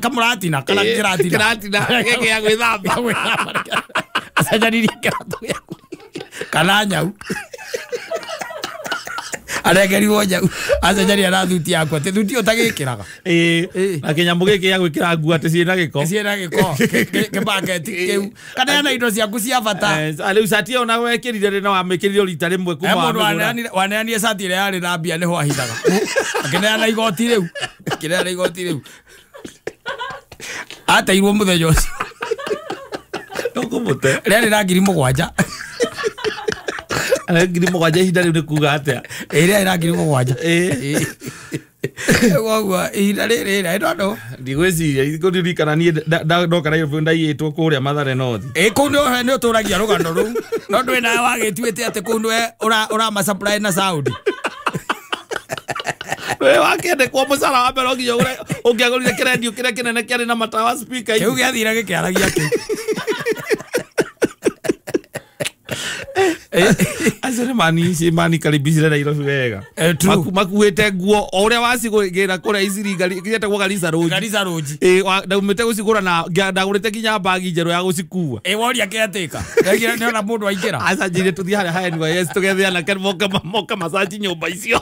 kamũratina kana kĩratina gĩkĩ gĩa gwĩthamba acenjanirie kĩratũ gĩaku kana nyau arengerirwo nyau acenjania na thuti yaku atĩ thuti ũtagĩkĩraga na kĩnyamũ gĩkĩ gĩa gwĩkĩra nguo atĩ ciĩna gĩko kĩbaketi kĩu kana hena indo ciaku cia bata. Rĩu cati ĩyo na wekĩrire rĩ na wamĩkĩrire rita rĩmwe kuma mũndũ waneanire cati ĩrĩa yarĩ na mbia nĩho ahithaga akĩneana igoti rĩu ateirwo mũthenya ũcio ndũkũmũte rĩarĩ na 7,000. 7,000 ihinda rĩu nĩ kuga atĩa? Ĩrĩa ĩra 7,000. Koguo ihinda rĩrĩ I don't know. Ndigwĩciria ngũririkana niĩ ndoka Nairobi ndaiyĩtwo kũrĩa Mathare North. Kũu nĩ ũtũragia rũgano rũu no ndwĩ nawe wagĩtuĩte atĩ kũu nĩwe ũrama supply na Saudi. We wakĩandĩkwo mũcara wa mbere nginya ũngĩagũrire kĩrendio kĩrĩa kĩnene kĩarĩ na matawa speaker. Kĩu gĩathire gĩkĩaragia kĩu. Acio nĩ manikaribicire Nairobi wega. Makuĩte nguo o ũrĩa wacigũrĩra kũrĩa iciringa cietagwo Garissa Road. Garissa Road. Ndaumĩte gũcigũra na ndagũrĩte nginya mbagi njerũ ya gũcikua. Woria caretaker. Nĩona mũndũ aingĩra. Aca njĩre tũthiĩ harĩa ha NYS tũgethe anake moke macanji nyũmba icio.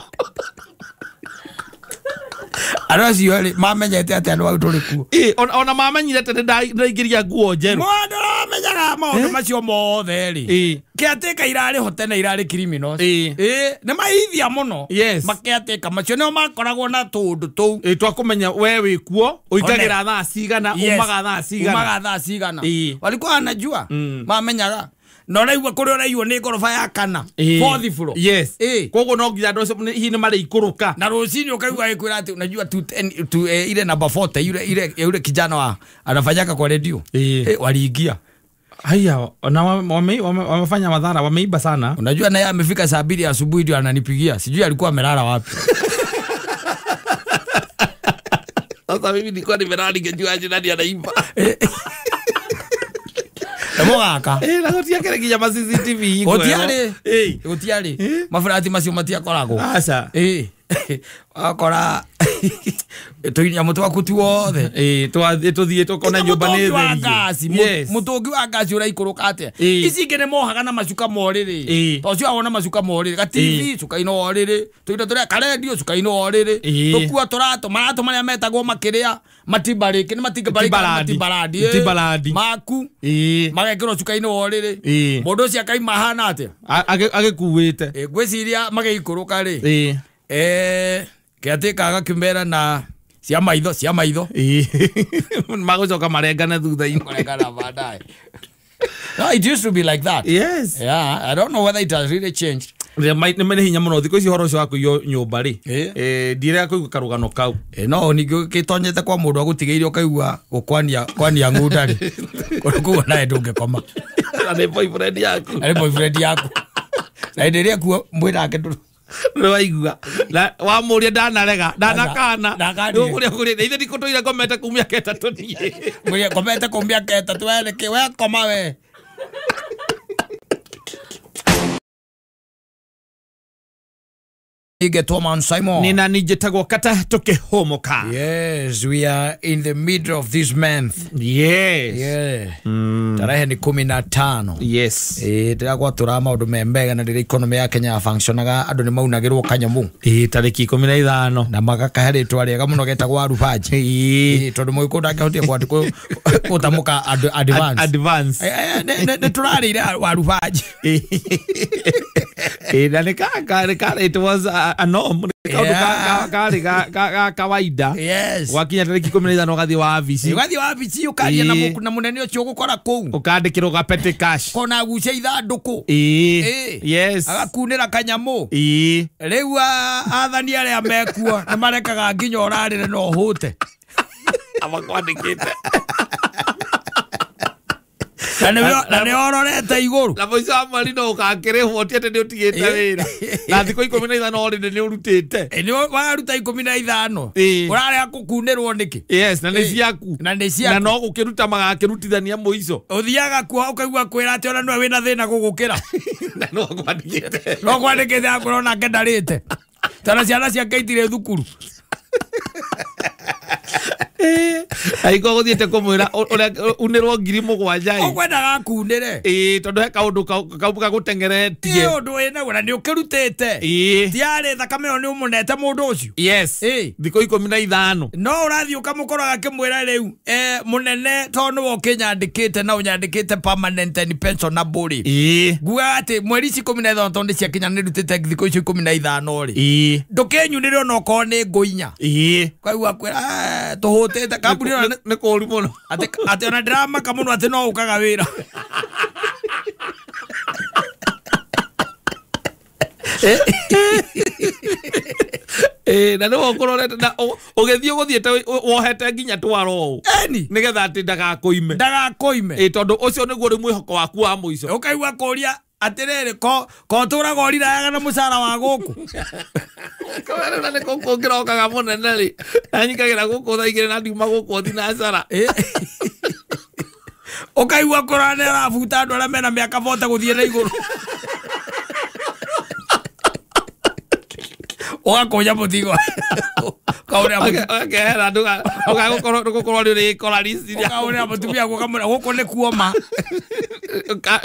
Andũ acio rĩ mamenyete atĩ andũ au tũrĩ kuo. Ona mamenyire atĩ nĩndaingĩria nguo njerũ. Mũndũ aramenyaga maũndũ macio mothe rĩ. Caretaker irarĩ ho tene irarĩ criminals. Nĩ mahithia mũno. Macaretaker macio nĩo makoragwo na tũũndũ tũu. Twakũmenya we wĩ kuo ũingagĩra thaa cigana umaga thaa cigana. Umaga thaa cigana. Walikuwa wanajua mamenyaga. Na ũraigua kũrĩa ũraiywo nĩ ngoroba ya kana fourth floor. Yes. Koguo no nginya andũ acio hihi nĩ marĩikũrũka. Na rũcinĩ ũkaigua agĩkwĩra atĩ unajua ile namba 40 yule kijana wa anafanyaka kwa redio. Waliingia. Haya na wamefanya madhara, wameiba sana. Unajua naye amefika saa 2 asubuhi ndio ananipigia. Sijui alikuwa amelala wapi. Sasa mimi nilikuwa nimelala ningejua aje nani anaiba. Mũgaka. Na gũtiakĩrĩ nginya ma CCTV Gũtiarĩ. Gũtiarĩ. Maburati macio matiakoragwo. Aca. Wakora tũnyamũ twaku tuothe. Tũthiĩ tũkona nyũmba nĩ therie. Mũtũngi wa ngaci ũraikũrũka atĩa? Ici ingĩ nĩ mohaga na macuka ma ũrĩrĩ. To ũcio wona macuka ma ũrĩrĩ. Ga TV cuka-inĩ wa ũrĩrĩ. Tũindo tũrĩa karendio cuka-inĩ wa ũrĩrĩ. Tũkua tũratũ maratũ marĩa metagwo makĩrĩa matimbarĩki nĩ matimbaradi. Timbaradi. Maku. Magekĩrwo cuka-inĩ wa ũrĩrĩ. Mũndũ ũcio akaima ahana atĩa? Agĩkuĩte. Ngwĩciria magĩikũrũka rĩ. Caretaker agakĩmera na cia maitho. Magũcoka marengane thutha-inĩ. Marengana baadaye. No, it used to be like that. Yes. Yeah, I don't know whether it has really changed. Nĩ hinya mũno thikũ ici ũhoro ũcio wa kũiywo nyũmba rĩ. Ndirega kũigua karũgano kau. No ningĩ ũgĩtonyete kwa mũndũ agũtigĩire ũkaigua gũkwania kwania ng'unda rĩ. Kũu nawe ndũngĩkoma. Na nĩ boyfriend yaku. Na nĩ boyfriend yaku. Na hĩndĩ ĩrĩa kuo mwĩnake ndũrũ. Nĩwaigua na wamũria ndanarega ndanakana nĩũkũrĩa kũrĩa ithe ndikũtũire ngomete kuu mĩaka 3 niĩ Mwĩrĩa ngomete kuu mĩaka 3 we nĩkĩ we koma we. Igetwo Simon. Nina njĩtagwo Kata tũkĩhũmũka. Yes, we are in the middle of this month. Yes. Yeah. Tarehe ni 15. Yes. Ndĩragwatũra maũndũ me mega na rĩrĩa economy ya Kenya functionaga andũ nĩ maunagĩrwo kanyamũ. Tarĩki 15 na magakahe rĩtwa rĩega mũno getagwo arubaji. Tondũ mũgĩkũyũ ndangĩhotire kwandĩkwo gũtamũka advance. Advance. Nĩ tũrarĩire warubaji. Na nĩ ka it was a norm. Kaũndũ ka kawaida. Yes. Wakinya tarĩki 15 ũgathiĩ wabici. Ũgathiĩ wabici ũkaria na mũnene ũcio ũgũkora kũu. Ũkandĩkĩrwo ga petty cash. Kona gucia ithandũkũ. Yes. Agakunĩra kanyamũ. Rĩu athani arĩa mekuo nĩ marekaga nginya ũrarĩre na ũhũte. Makwandĩkĩte. Na nĩ ororete igũrũ. Na mũico wa mweri no ũgakĩrĩhwo ti atĩ nĩ ũtigĩte wĩra. Na thikũ 15 already nĩ ũrutĩte. Nĩ waruta 15. Ũrarega kũkunĩrwo nĩkĩ? Yes, na nĩ ciaku. Na nĩ ciaku. Na no gũkĩruta magakĩrutithania mũico. Ũthiaga kuo ũkaigua kwĩra atĩ ona nĩwe wĩna thĩna gũgũkĩra. Na no kwandĩkĩte. No kwandĩkĩte akorwo nake ndarĩte. Tondũ ciana ciake itirĩ thukuru. Aiko gũthiĩte kũmwĩra ũrĩa unĩrwo 7,000. Ũkwendaga akunĩre. Ĩĩ tondũ he kaũndũ kau gagũteng'eretie. Ĩ ũndũ wĩnaguo na nĩ ũkĩrutĩte. Ĩĩ. Tiarĩ thakame ĩyo nĩ ũmũnete mũndũ ũcio. Yes. Ĩĩ. Thikũ 15. No ũrathiĩ ũkamũkora akĩmwĩra rĩu mũnene tondũ nĩwe ũkĩnyandĩkĩte na ũnyandĩkĩte permanent and pensionable rĩ. Ĩĩ. Ngugaga atĩ mweri ici 15 tondũ nĩ ciakinya nĩ ndutĩte thikũ icio 15 rĩ. Ĩĩ. Ndũkĩnyunĩre ona okorwo nĩ ngũ inya. Ĩĩ. Ũkaigua kwĩra tũhũtĩte kambuni ĩyo nĩ kũũru mũno. Atĩ ona ndĩramaka mũno atĩ no ũkaga wĩra. Na nĩwe ũkũrorete na ũgĩthiĩ ũgũthiĩte wohete nginya twaro ũũ. Eni. Nĩgetha atĩ ndagakũime. Ndagakũime. Ĩĩ tondũ ũcio nĩguo rĩu mwĩhoko waku wa mũico. Ũkaigua kũria atĩrĩrĩ ko tũraga ũrirayaga na mũcara wa gũkũ. Kawera nĩ gũkũ ngĩrokaga mũnene rĩ. Nanyikagĩra gũkũ thaa 2 na ndiuma gũkũ thinacara. Ũkaigua kũrora nĩ arabuta andũ arĩa mena mĩaka 40 gũthiĩ na igũrũ. Ũgakũnja mũtigo. Ũkehera ndũgagũkorwo nĩ ũrĩkora riciria. Ũkaũrĩra mũtumia ũkamwĩra gũkũ nĩ kuoma.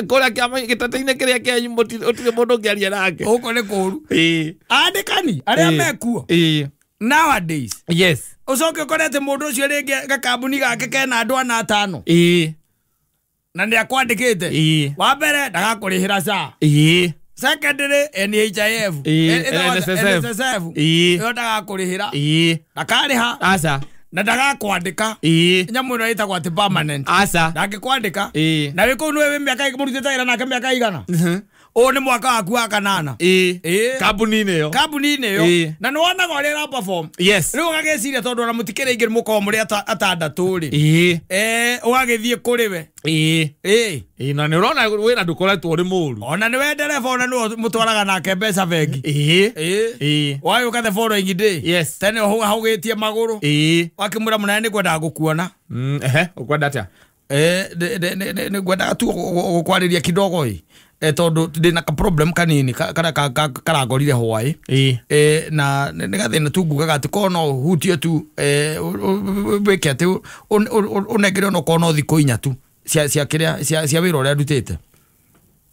Kũrĩa kĩama gĩtatĩ-inĩ kĩrĩa kĩanyu ũtirĩ mũndũ ũngĩaria nake. Gũkũ nĩ kũũru. Ĩĩ. Andĩkani arĩa mekuo. Ĩĩ. Nowadays. Yes. Ũcoke ũkore atĩ mũndũ ũcio rĩngĩ gakambuni gake kena andũ 4 5. Ĩĩ. Na nĩ akwandĩkĩte. Ĩĩ. Wa mbere ndagakũrĩhĩra SHA. Ĩĩ. Secondary NHIF. NSSF. Ĩĩ. Ĩyo ndagakũrĩhĩra. Ĩĩ. Ndakarĩha. Aca. Na ndagakwandĩka. Ĩĩ. Nyamũ ĩno ĩtagwo atĩ permanent. Aca. Ndangĩkwandĩka. Ĩĩ. Na wĩ kũu nĩwe wĩ mĩaka mũrutĩte wĩra nake mĩaka igana. Ũyũ nĩ mwaka waku wa 8. Ĩĩ. Ĩĩ. Kambuni-inĩ ĩyo. Kambuni-inĩ ĩyo. Ĩĩ. Na nĩ wonaga ũrĩa ĩra perform. Yes. Rĩu ũgagĩciria tondũ ona mũtikĩrĩ aingĩ mũkoragwo mũrĩ atandatũ rĩ. Ĩĩ. Ũgagĩthiĩ kũrĩ we. Ĩĩ. Ĩĩ. Ĩĩ na nĩ ũrona wĩra ndũkoretwo ũrĩ mũũru. Ona nĩwe ndereba ona nĩwe mũtwaraga nake mbeca bengi. Ĩĩ. Ĩĩ. Ĩĩ. Wagĩũka the following day. Yes. Tene ũhũgĩtie magũrũ. Ĩĩ. Wakĩmwĩra mũnene nĩ ngwendaga gũkuona. Ehe, ũkwenda atĩa? Nĩ ngwendaga tu gũkwarĩria kidogo ĩ. Tondũ ndĩna ka problem kanini karĩa karangorire hwaĩ. Ĩĩ. Na nĩ gathĩna tu ngugaga atĩ korwo no ũhutie tu wĩke atĩ ũnengere ona okorwo no thikũ 4 tu cia kĩrĩa cia wĩra ũrĩa ndutĩte.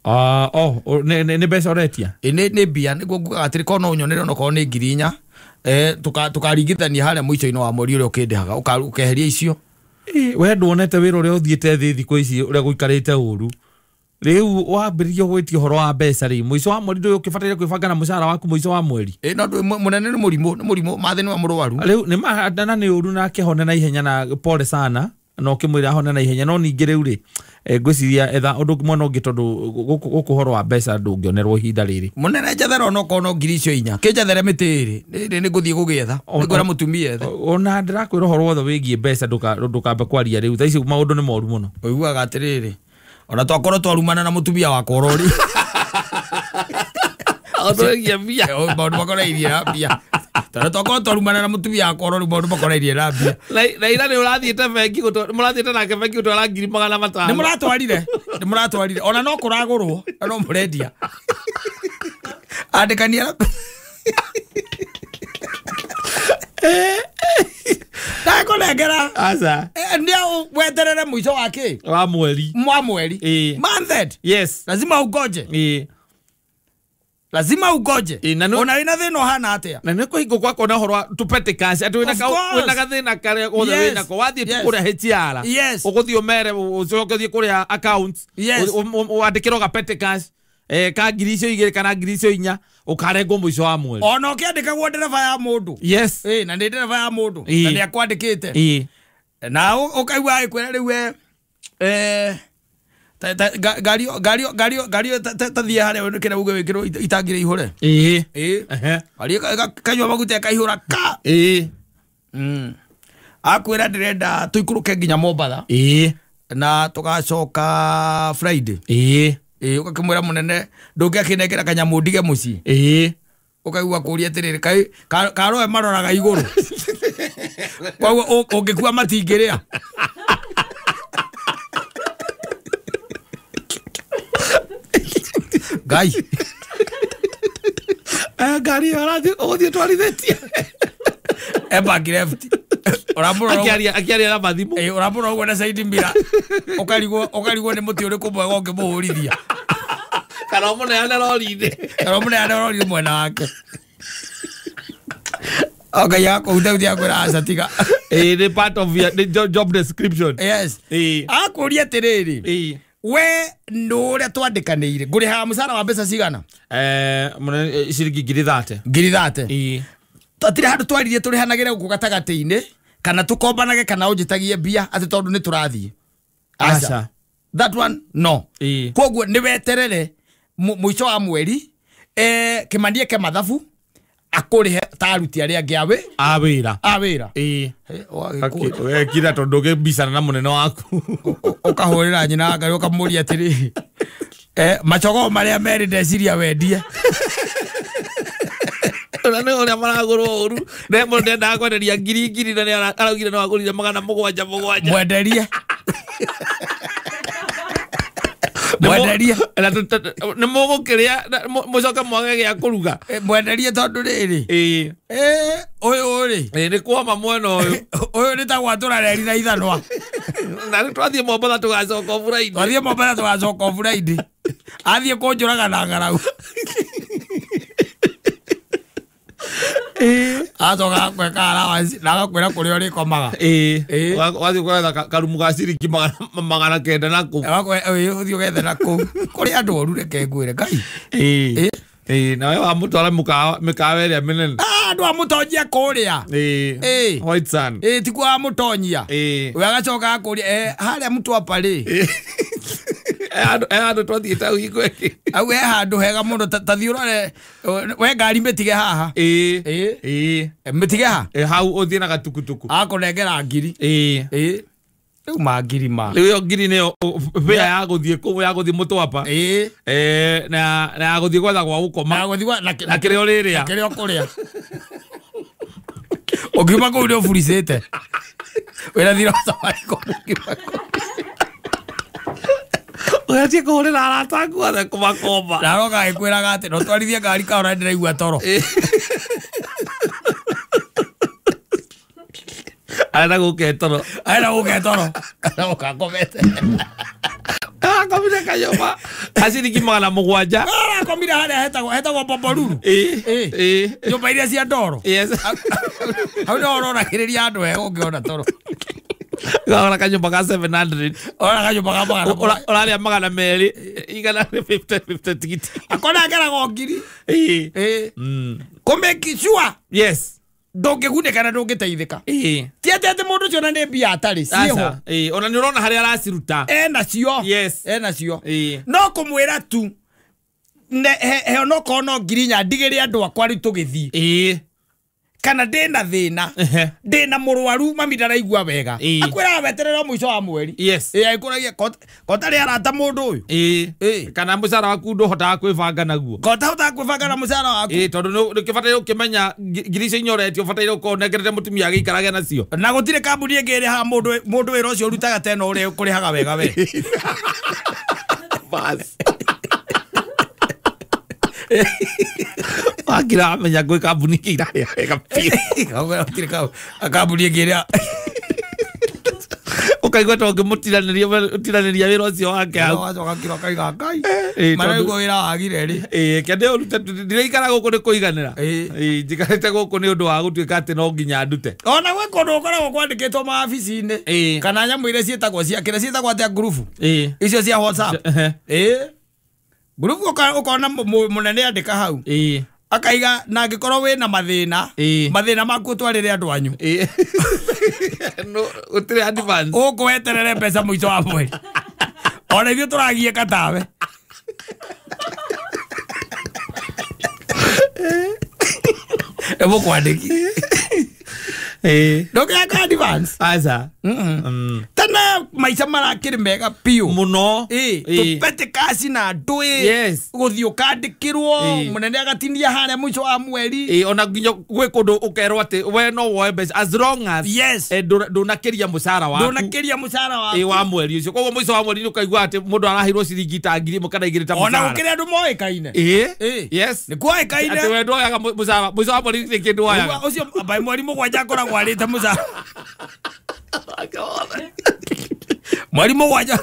Nĩ mbeca ũretia? Nĩ mbia nĩguo ngugaga atĩrĩ korwo no ũnyonere ona okorwo nĩ 4,000 tũkaringithania harĩa mũico-inĩ wa mweri ũrĩa ũkĩndĩhaga ũkeheria icio. We nduonete wĩra ũrĩa ũthiĩte thĩ thikũ ici ũrĩa gũikarĩte ũru. Rĩu wambĩrĩria gwĩtia ũhoro wa mbeca rĩ mũico wa mweri ndũĩ ũkĩbataire kwĩbanga na mũcara waku mũico wa mweri. Ĩĩ no mũnene nĩ mũrimũ nĩ mũrimũ mathĩ nĩ wa mũrwaru. Rĩu nĩ ma na nĩ ũru na akĩhone na ihenya na pole sana na ũkĩmwĩra ahone na ihenya no ningĩ rĩu rĩ ngwĩciria etha ũndũ mwena ũngĩ tondũ gũkũ ũhoro wa mbeca ndũngĩonerwo ihinda rĩrĩ. Mũnene njethera ona okorwo no 4,000 kĩnjethere mĩtĩ ĩrĩ nĩ ngũthiĩ gũgĩetha nĩngwĩra mũtumia ethe. Ona ndĩrakwĩra ũhoro wothe wĩgiĩ mbeca ndũkambe kwaria rĩu thaa ici maũndũ nĩ moru mũno. Ũiguaga atĩrĩrĩ ona twakorwo twarumana na mũtumia wakwa ũrori. Ũndũ wĩgiĩ mbia. Maũndũ makonainie na mbia. Tondũ twakorwo twarumana na mũtumia wakwa ũrori maũndũ makonainie na mbia. Na ira nĩ ũrathiĩte bengi mũrathiĩte nake bengi gũtwara 500,000. Nĩ mũratwarire. Nĩ mũratwarire. Ona no kũragũrwo na no mũrendia. Andĩkania. Ndakũnengera. Aca. Nĩ weterere mũico wa kĩ? Wa mweri. Wa mweri. Ĩĩ. Month end. Yes. Lazima ugoje. Ĩĩ. Lazima ugoje. Ona wĩna thĩna ũhana atĩa? Na nĩ kũhingwo gwakwa na ũhoro wa tũ petty cash atĩ wĩna gathĩna karĩa gothe wĩnako wathiĩ tu kũrĩa HR. Yes. Ũgũthiĩ ũmere ũcoke ũthiĩ kũrĩa accounts. Yes. Wandĩkĩrwo ga petty cash ka 2,000 kana 4,000 ũkarengwo mũico wa mweri. Ona ũkĩandĩkagwo ndereba ya mũndũ. Yes. Ĩĩ na nĩ ndereba ya mũndũ na nĩ akwandĩkĩte. Ĩĩ. Na ũkaigua agĩkwĩra rĩu ngari tathiĩ harĩa kĩrĩa uge wĩkĩrwo itangi rĩihũre. Ĩĩ. Ĩĩ. Ngari kanyua maguta ĩkaihũra ka. Ĩĩ. Akwĩra ndĩrenda tũikũrũke nginya Mombatha. Na tũgacoka Friday. Ũgakĩmwĩra mũnene ndũngĩakĩnengera kanyamũ ndige mũciĩ. Ũkaigua kũria atĩrĩrĩ kai karoe maroraga igũrũ. Koguo ũngĩkua matingĩrĩa. Ngai. Ngari ĩyo ũgũthiĩ twarithĩtie. Back left. Akĩaria na mathimũ. Ũramũrora ũguo na side mirror. Ũkarigwo nĩ mũtĩ ũrĩkũ mwega ũngĩmũhũrithia. Kana ũmũneane rori-inĩ. Kana ũmũneane rori mwena wake. Ngai akũhutahutia akwĩra aca tiga. Nĩ part of your job description. Yes. Akũria atĩrĩrĩ. We nũ ũrĩa twandĩkanĩire ngũrĩhaga mũcara wa mbeca cigana? Ciringi 30,000. 30,000. Tũtirĩ handũ twaririe tũrĩhanagĩre gũkũ gatagatĩ-inĩ kana tũkombanage kana ũnjĩtagie mbia atĩ tondũ nĩ tũrathiĩ. Aca. That one no. Koguo nĩ weterere mũico wa mweri Kĩmani eke mathabu akũrĩhe ta aruti arĩa angĩ a wĩra. A wĩra. Wekira tondũ ũngĩmbicana na mũnene waku. Ũkahũrĩra nyina wa Ngai ũkamũria atĩrĩ macogo marĩa merĩ ndeciria wendie. Ona nĩ ũrĩa maragũrwo ũru. Ne mũndũ ndendaga kwenderia ngiri ngiri na nĩ araugire no agũrire 777. Mwenderie. Mwenderie. Nĩ mũgũkĩrĩa mũcoke mwage gĩa kũruga. Mwenderie tondũ rĩrĩ. Ũyũ rĩ. Nĩ kwama mwena ũyũ. Ũyũ nĩ ta gwatũra reri na ithanwa. Na rĩu twathiĩ Mombatha tũgacoka Friday. Twathiĩ Mombatha tũgacoka Friday. Athiĩ kũnjũraga na ng'aragu. Acoka akwĩka allowance na agakwĩra kũrĩa ũrĩkomaga. Wathiĩ gwetha karumu ga ciringi 900 na kũu. Ũthiĩ ũgethe na kũu. Kũrĩ andũ oru reke ngwĩre Ngai. Nawe wamũtwara mĩkawa ĩrĩa mĩnene. Andũ amũtonyia kũrĩa. White Sand. Tikuo amũtonyia. We agacoka akũria harĩa Mtwapa rĩ. Handũ twathiĩte hau hingo ĩngĩ. Hau he handũ hega mũno ta thiĩ ũrore we ngari mĩtige haha. Mĩtige ha? Hau ũthiĩ na gatukutuku. Akũnengera ngiri. Rĩu ma ngiri ma. Rĩu ĩyo ngiri nĩyo fare ya gũthiĩ kũu ya gũthiĩ Mtwapa. Na ya gũthiĩ gwetha gwa gũkoma. Na kĩrĩa ũrĩrĩa. Na kĩrĩa ũkũrĩa. Ũngiuma kũu nĩ ũburicĩte. Wĩna thirĩ wa Safaricom ũngiuma kũu. Ũgatiĩ kũhũrĩra arata aku othe kũmakomba. Na aroka agĩkwĩraga atĩ no twarithie ngari kahora ndĩraigua toro. Arenda gũke toro. Arenda gũke toro. Arenda gũka akomete. Akomire kanyũmba ka ciringi 700. Arakomire harĩa hetagwo Bombolulu. Nyũmba iria cia ndoro. Yes. Hau nĩho ũronagĩrĩria andũ wega ũngĩona toro. Ora kanyũmba ka 700. Ora kanyũmba ka 700. Ũrarĩa 200 150 50 tigiti. Akonengeraga ngiri. Kũ make sure. Yes. Ndũngĩgunĩka na ndũngĩteithĩka. Ti atĩ atĩ mũndũ ũcio ona nĩ mbia atarĩ ciĩho. Ona nĩ ũrona harĩa araciruta. Enacio. Yes. Enacio. No kũmwĩra tu he onokorwo no ngiri inya ndigĩre andũ akwa rĩu tũgĩthiĩ. Kana ndĩna thĩna ndĩna mũrwaru mami ndaraigua wega. Akwĩraga weterere mũico wa mweri. Yes. Akũragia kotarĩ arata mũndũ ũyũ. Kana mũcara waku ndũhotaga kwĩbanga naguo. Kotahotaga kwĩbanga na mũcara waku. Tondũ nĩũkĩbataire ũkĩmenya ngiri icio inya ũretio ũbataire ũkorwo ũnengerete mũtumia agĩikarage nacio. Na gũtirĩ kambuni ĩngĩ ĩrĩhaga mũndũ wĩra ũcio ũrutaga ta ĩno ũrĩa ũkũrĩhaga wega we. Bas. Wakira amenya gwĩ kambuni ĩngĩ irarĩha wega biũ. Gũtirĩ kambuni ĩngĩ ĩrĩa ũkaigua ta ũngĩmũtiranĩria wĩra ũcio wake hau. Ũgacoka kiro akaiga Ngai. Maraigua wĩra wagire rĩ. Kende ũrute ndiraikara gũkũ nĩ kũiganĩra. Njikarĩte gũkũ nĩ ũndũ wa gũtuĩka atĩ no nginya ndute. Ona gwĩ kũndũ gũkoragwo kwandĩkĩtwo mawabici-inĩ kana nyamũ iria ciĩtagwo cia kĩrĩa ciĩtagwo atĩa ngurubu. Icio cia WhatsApp. Ngurubu ũkona mũnene andĩka hau. Akaiga na angĩkorwo wĩna mathĩna mathĩna maku ũtwarĩre andũ anyu. No ũtirĩ advance. Ũkũweterere mbeca mũico wa mweri. Ona ithuĩ tũragiĩka tawe. Ĩmũkwandĩki. Ndũngĩheo advance. Aca. Tene maica marakĩrĩ mega biũ Mũno. Tũpete kaci na ndũĩ. Yes. Gũthiĩ ũkandĩkĩrwo mũnene agatinia harĩa mũico wa mweri. Ona nginya gwĩ kũndũ ũkerwo atĩ we no woe mbeca as long as yes ndũnakĩria mũcara waku. Ndũnakĩria mũcara waku. Wa mweri ũcio. Koguo mũico wa mweri nĩ ũkaigua atĩ mũndũ araheirwo ciringi ta 1,000 kana 2,000 ta mũcara. Ona gũkĩrĩ andũ moĩkaine. Yes. Nĩ kuoĩkaine. Atĩ we ndwoyaga mũcara mũico wa mweri gũtirĩ kĩndũ woyaga. Ũcio by mweri 7 akoragwo arĩte mũcara. Mweri 7.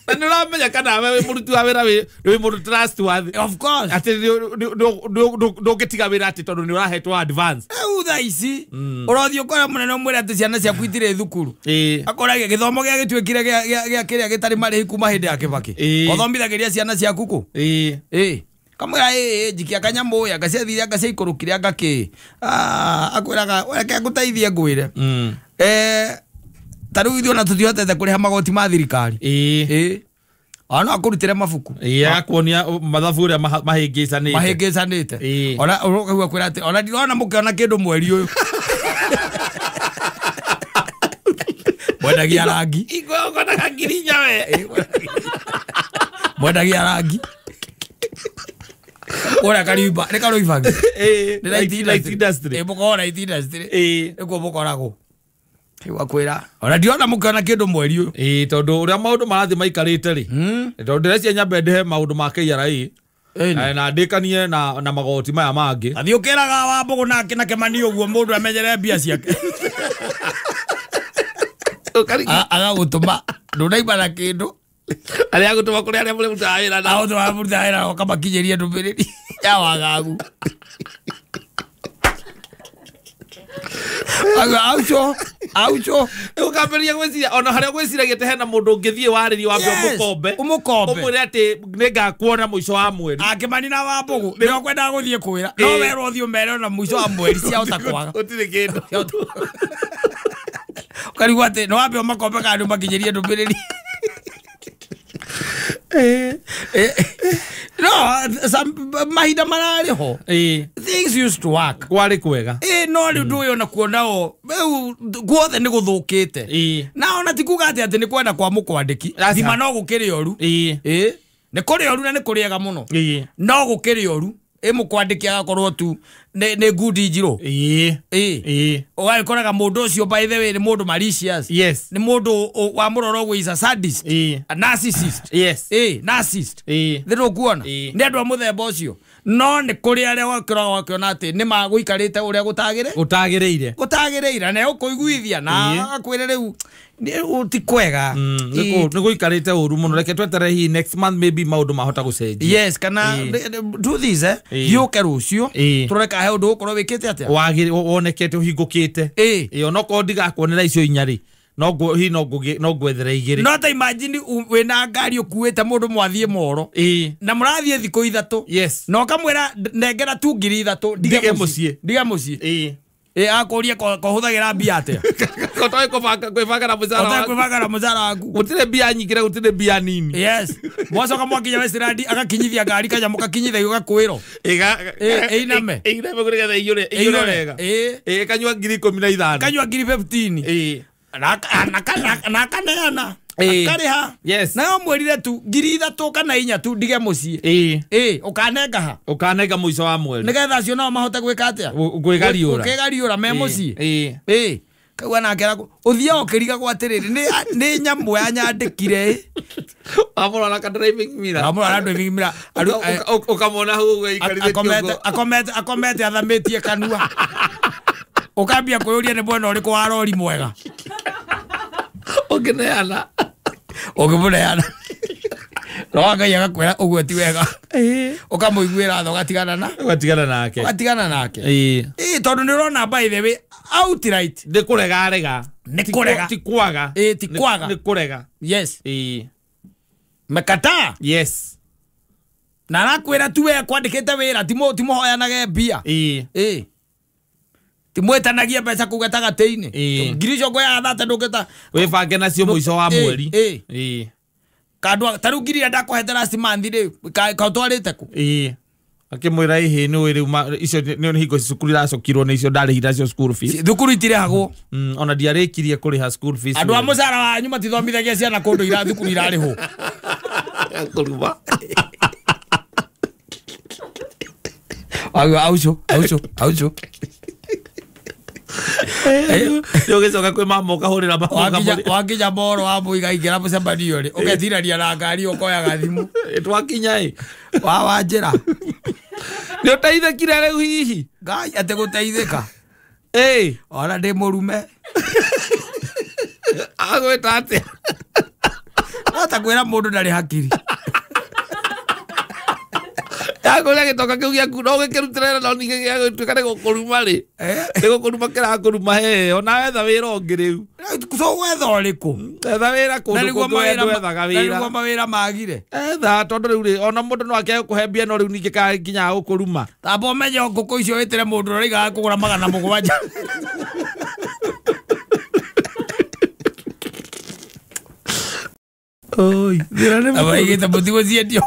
Na nĩ ũramenya kana we wĩ mũruti wa wĩra wĩ mũndũ trustworthy. Of course. Atĩ ndũngĩtiga wĩra atĩ tondũ nĩ ũrahetwo advance. Rĩu thaa ici ũrothiĩ ũkora mũnene ũmwĩre atĩ ciana ciaku itirĩ thukuru. Akoragia gĩthomo gĩa gĩtuĩkire gĩa kĩrĩa gĩtarĩ marĩhi kuma hĩndĩ ya Kĩbakĩ. Ũthomithagĩria ciana ciaku kũ? Kamwĩra njikia kanyamũ anga ciathire anga ciaikũrũkire anga kĩ. Akwĩraga reke ngũteithie ngwĩre. Ta rĩu ithuĩ ona tũtihotete kũrĩha magoti ma thirikari. Ona no akũrutĩre mabuku. Agakuonia mathabu ũrĩa mahĩngĩcanĩte. Mahĩngĩcanĩte. Ona ũkaigua kwĩra atĩ ona ndirona mũkĩona kĩndũ mweri ũyũ. Mwendagia rangi. Ikonaga 4,000 we. Mwendagia rangi. Ora kariba, nĩ karoibagi. Nĩ light industry. Mũkoragwo light industry. Nĩkuo mũkoragwo. Wakwĩra ona ndirona mũkĩona kĩndũ mweri ũyũ. Tondũ ũrĩa maũndũ marathiĩ maikarĩte rĩ, tondũ ndĩreciria nyambe ndĩhe maũndũ ma KRA na ndĩkanie na magoti maya mangĩ. Athiĩ ũkĩraga Wambũgũ nake na Kĩmani ũguo mũndũ amenyere mbia ciake. Agagũtũma ndũnaima na kĩndũ. Arĩa agũtũma kũrĩ arĩa mũrutaga wĩra nao. Agũtũma mũrutaga wĩra nao ũkamakinyĩria ndũmĩrĩri ya wagagu. Aucho, aucho. Ũkambĩrĩria gwĩciria ona harĩa ũgwĩciragia atĩ hena mũndũ ũngĩthiĩ warĩrie wambe ũmũkombe. Ũmũkombe. Ũmwĩre atĩ nĩngakuona mũico wa mweri. Kĩmani na Wambũgũ nĩo kwendaga gũthiĩ kwĩra. No werwo ũthiĩ ũmere ona mũico wa mweri ciahota kwaga. Gũtirĩ kĩndũ. Ũkarigwo atĩ no wambe ũmakombe kana nĩũmakinyĩrie ndũmĩrĩri. No, some mahinda mararĩ ho. Things used to work. Kwarĩ kwega. No rĩu ndũĩ ona kuona o rĩu guothe nĩ gũthũkĩte. Na ona ti kuga atĩ nĩ kwenda kwa mũkwandĩki. Thima no gũkĩrĩ ũru. Nĩ kũrĩ ũru na nĩ kũrĩega mũno. No gũkĩrĩ ũru. Mũkwandĩki agakorwo tu nĩ ngundi njirũ. Ũgagĩkoraga mũndũ ũcio by the way nĩ mũndũ malicious. Yes. Nĩ mũndũ wa mũroro ũguo is a sadist. A narcissist. Yes. Narcissist. Nĩ ndũkuona. Nĩ andũ a mũthemba ũcio. No nĩ kũrĩ arĩa wakĩroraga wakĩona atĩ nĩ magũikarĩte ũrĩa gũtagĩrĩire. Gũtagĩrĩire. Gũtagĩrĩire na ũkũiguithia na agakwĩra rĩu ti kwega. Nĩ gũikarĩte ũru mũno. Reke tweterere hihi next month maybe maũndũ mahota gũcenjia. Yes, kana do this gĩũke rũciũ tũrore kana he ũndũ ũgũkorwo wĩkĩte atĩa. Wonekete ũhingũkĩte. Onokorwo ndigakuonera icio 4 rĩ, no hihi no ngwethere 2. No ta imagine wĩna ngari ũkuĩte mũndũ mwathiĩ moro. Na mũrathiĩ thikũ 3. Yes. Na ũkamwĩra nengera tu 3,000 ndige mũciĩ. Ndige mũciĩ. Akũrie kũhũthagĩra mbia atĩa. Ũtoĩ kwĩbanga na mũcara waku. Ũtoĩ kwĩbanga na mũcara waku. Gũtirĩ mbia nyingĩ na gũtirĩ mbia nini. Yes. Mwacoka mwakinya Westland agakinyithia ngari kanyamũ kakinyithagio gakwĩrwo. Ĩiname. Ĩiname nĩgetha ĩiyũre wega. Kanyua 15,000. Kanyua 15,000. Na akaneana. Akarĩha. Yes. Na ũmwĩrire tu 3,000 kana 4 tu ndige mũciĩ. Ũkanenga ha? Ũkanenga mũico wa mweri. Nĩgetha acio nao mahote gwĩka atĩa? Kwĩgariũra. Kwĩgariũra me mũciĩ. Kaigua nake ũthiaga ũkĩrigagwo atĩrĩrĩ nĩ nyamũ yanyandĩkire. Wamũrora ka driving mirror. Wamũrora driving mirror. Ũkamwona hau ũguo aikarĩte kĩongo. Akomete athamĩtie kanua. Ũkambia kwĩyũria nĩ mwena ũrĩkũ wa rori mwega. Ũngĩneana. Ũngĩmũneana. No Ngai agakwĩra ũguo ti wega. Ũkamũiguĩra tha ũgatigana na. Ũgatigana nake. Ũgatigana nake. Tondũ nĩ ũrona by the way outright. Nĩ kũrega arega. Nĩ kũrega. Ti kwaga. Ti kwaga. Nĩ kũrega. Yes. Mekataa. Yes. Na arakwĩra tu we kwandĩkĩte wĩra ti mũhoyanage mbia. Ti mwĩtanagie mbeca kũu gatagatĩ-inĩ. Ngiri icio ngũheaga thate ndũngĩta. Wĩbange nacio mũico wa mweri. Kandũ ta rĩu ngiri iria ndakũhete last month rĩ, ka ũtwarĩte kũ? Akĩmwĩra ĩhĩ nĩ rĩu icio nĩ hingo cukuru iracokirwo nĩ icio ndarĩhire cio school fees. Thukuru itirĩhagwo. Ona ndiarĩkirie kũrĩha school fees. Andũ a mũcara wanyu matithomithagia ciana kũndũ ira thukuru irarĩhwo. Kũruma. Aucio. Nĩ ũgĩcoka kwĩ mama ũkahũrĩra mama. Wakinya moro wa mũiga ingĩra mũcemanio rĩ ũgetirania na ngari ũkoyaga thimũ. Twakinya ĩ. Wa njĩra. Nĩ ũteithĩkire rĩu hihi? Ngai atĩ gũteithĩka. Ĩ. Ona ndĩ mũrume. Agwĩta atĩa? Wahota kwĩra mũndũ ndarĩ hakiri. Yakũrĩa gĩtoka kĩu gĩaku no ũgĩkĩrutĩra no ningĩ gĩagũtuĩka nĩ gũkũruma rĩ. Nĩ gũkũruma kĩrakũruma he ona wetha wĩra ũngĩ rĩu. So wetha ũrĩkũ? Etha wĩra kũndũ kũngĩ wethaga wĩra. Na nĩguo mawĩra magire. Etha tondũ rĩu rĩ ona mũndũ no akĩage kũhe mbia no rĩu ningĩ nginya gũkũruma. Tamba ũmenye ngũkũ icio wĩtĩre mũndũ ũraigaga kũgũra 700. Oi, thĩna nĩ Abaigĩte mũtigũciendio.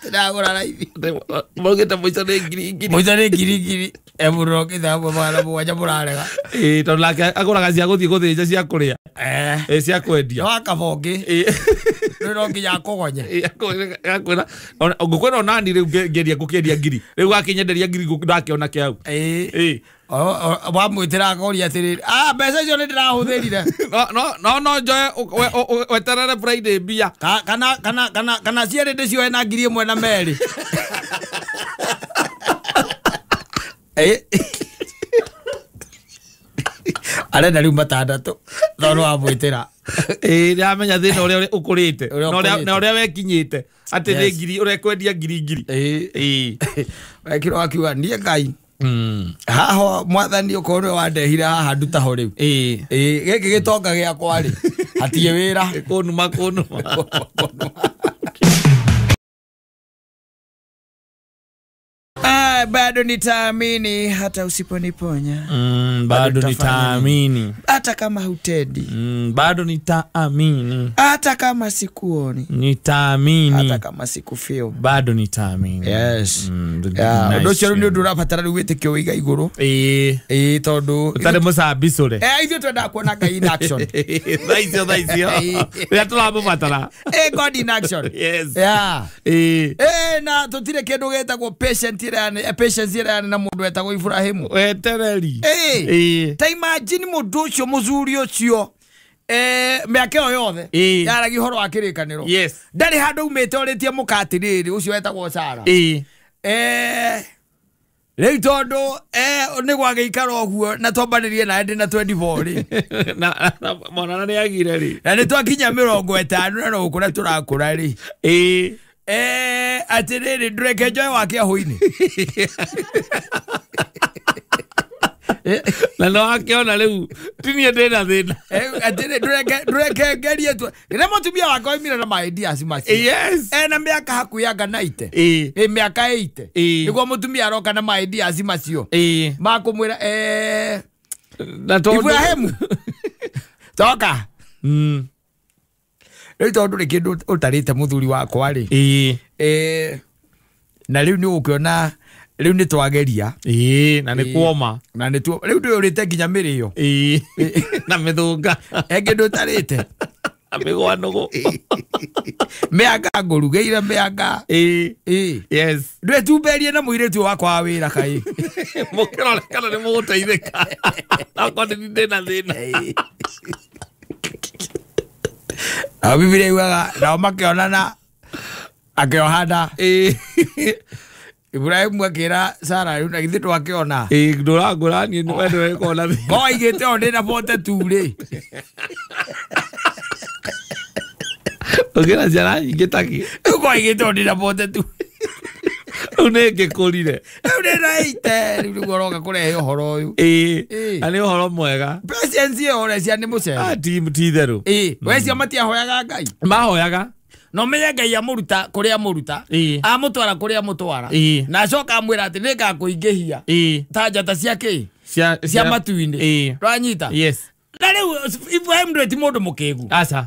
Ndagũra raithi. Maugĩte mũico nĩ ngiri. Mũico nĩ ngiri. E mũndũ okĩte hamwe 700 mũrarega. Ĩ tondũ nake agũraga cia gũthiĩ gũthĩnja cia kũrĩa. Ĩ cia kwendia. No akabongĩ. Rĩu no nginya akũgonye. Akwĩra ngũkũ ĩno nani rĩu ngĩendia ngũkĩendia ngiri. Rĩu gakĩnyenderia ngiri ndakĩona kĩau. Ĩ. Wamwĩtĩra akoria atĩrĩrĩ, mbeca icio nĩ ndĩrahũthĩrire. No njoe weterere Friday mbia. Kana cierĩ ndĩcioe na 1000 na 2. Arenda rĩu 6 tondũ wamwĩtĩra. Ĩ nĩamenya thĩna ũrĩa ũkũrĩte na ũrĩa wekinyĩte atĩ nĩ ngiri ũrekwendia ngiri. Ĩ. Wekirwo akiuga niĩ Ngai. Haha mwathani ũkorwo nĩwe wandehire haha ndutaho rĩu. Ĩ. Gĩkĩ gĩtonga gĩakwa rĩ hatirĩ wĩra. Kũnuma. Bado nitaamini hata usiponiponya. Bado nitaamini hata kama hutendi. Bado nitaamini hata kama sikuoni. Nitaamini hata kama sikufeel. Bado nitaamini. Yes. Ũndũ ũcio rĩu nĩ ũndũ ũrabatara rĩu wĩtĩkio wĩiga igũrũ. Ĩ tondũ ũtarĩ mũcambicũre. Ithuĩ twendaga kuona Ngai in action. Thaa icio. Rĩrĩa tũramũbatara. God in action. Yes. Yeah. Na tũtirĩ kĩndũ gĩtagwo patient ĩrĩa patience ĩrĩa na mũndũ wetagwo Ibrahimu. Wetereri. Ta imagine mũndũ ũcio mũthuri ũcio mĩaka ĩyo yothe yaragia ũhoro wa kĩrĩkanĩro. Yes. Ndarĩ handũ umĩte ũrĩtie mũka atĩrĩrĩ ũcio wetagwo Sara. Rĩu tondũ nĩ gwagĩikara ũguo na twambanĩrie nawe ndĩ na 24 rĩ. Na mwana nĩ agire rĩ. Na nĩ twakinya 50 na no gũkũra tũrakũra rĩ. Atĩrĩrĩ ndũreke njoe wa kĩahũ-inĩ. Na no akĩona rĩu ti niĩ ndĩna thĩna. Atĩrĩ ndũreke ngerie tu. Rĩrĩa mũtumia wakwa oimire na ma ideas macio. Yes. Ena mĩaka hakuhĩ anga 90. Ĩ mĩaka 80. Nĩguo mũtumia aroka na ma ideas macio. Makũmwĩra Na tondũ Ibrahimu. Toka. Rĩu tondũ ndũrĩ kĩndũ ũtarĩte mũthuri wakwa rĩ. Na rĩu nĩ ũgũkĩona rĩu nĩ twageria. Na nĩ kuoma. Na nĩ rĩu ndũyũrĩte nginya mĩrĩo. Na mĩthũnga. He kĩndũ ũtarĩte. Na mĩgwanũgũ. Mĩanga ngũrugĩire mĩanga. Yes. Ndwĩtumberie na mũirĩtu wakwa wa wĩra kaĩ. Mũkĩrore kana nĩ mũgũteithĩka. Nakwa nĩ ndĩna thĩna. Nao Bibilia yugaga nao makĩonana akĩohana. Ibrahimu akĩra Sara rĩu na githĩ twakĩona. Ndũrangũra niĩ we nĩwe ũkona thĩna. Ko aigĩte o ndĩna 42 rĩ. Ũngĩna ciana nyingĩ takĩ. Rĩu ko aigĩte o ndĩna 42. Rĩu nĩ ngĩkũrire. Rĩu ndĩna 80 rĩu nĩguo ũroka kũrehe ũhoro ũyũ. Na nĩ ũhoro mwega. Patience ĩyo ũrecia nĩ mũcere. Ti itherũ. Wecio matiahoyaga Ngai. Mahoyaga. No menye Ngai amũruta kũrĩa amũruta. Amũtwara kũrĩa amũtwara. Na acoka amwĩra atĩ nĩngakũingĩhia. Ta njata cia kĩ? Cia matu-inĩ. Ũranyita? Yes. Na rĩu Ibrahim ndwe ti mũndũ mũkĩgu. Aca.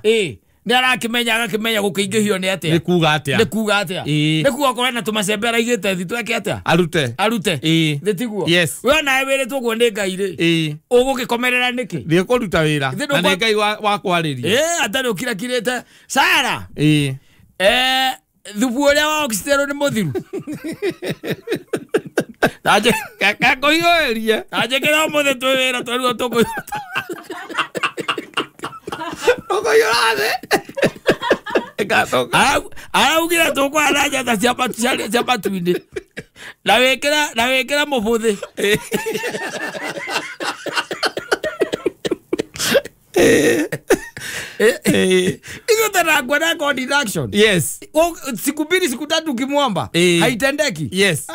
Nĩ arakĩmenya agakĩmenya gũkĩingĩhio nĩ atĩa. Nĩ kuga atĩa. Nĩ kuga atĩa. Ĩĩ. Nĩ kuga okorwo ena tũmacembe araigĩte thi tweke atĩa. Arute. Arute. Ĩĩ. Thĩ tiguo. Yes. We onawe wĩrĩtwo ũguo nĩ Ngai rĩ. Ĩĩ. Ũgũgĩkomerera nĩkĩ? Thiĩ kũruta wĩra. Thĩ Na ndũkwa- nĩ Ngai wa kwarĩria. Ĩĩ, atarĩ ũkirakirĩte. Sara. Ĩĩ. Thubu ũrĩa wa oxtail nĩ mũthiru. Kũhiũhĩrie. Tanjĩkĩra ũmũthĩ twĩ wĩra twerirwo tũkũhiũra. Ũkũhiũra thĩ. Ĩgatoka. Araugire tũkũhana njata cia cia matu-inĩ. Na wĩkĩra mũbũthĩ. Ithuĩ tena God in action. Yes. Siku mbili siku tatu ukimwomba haitendeki. Yes.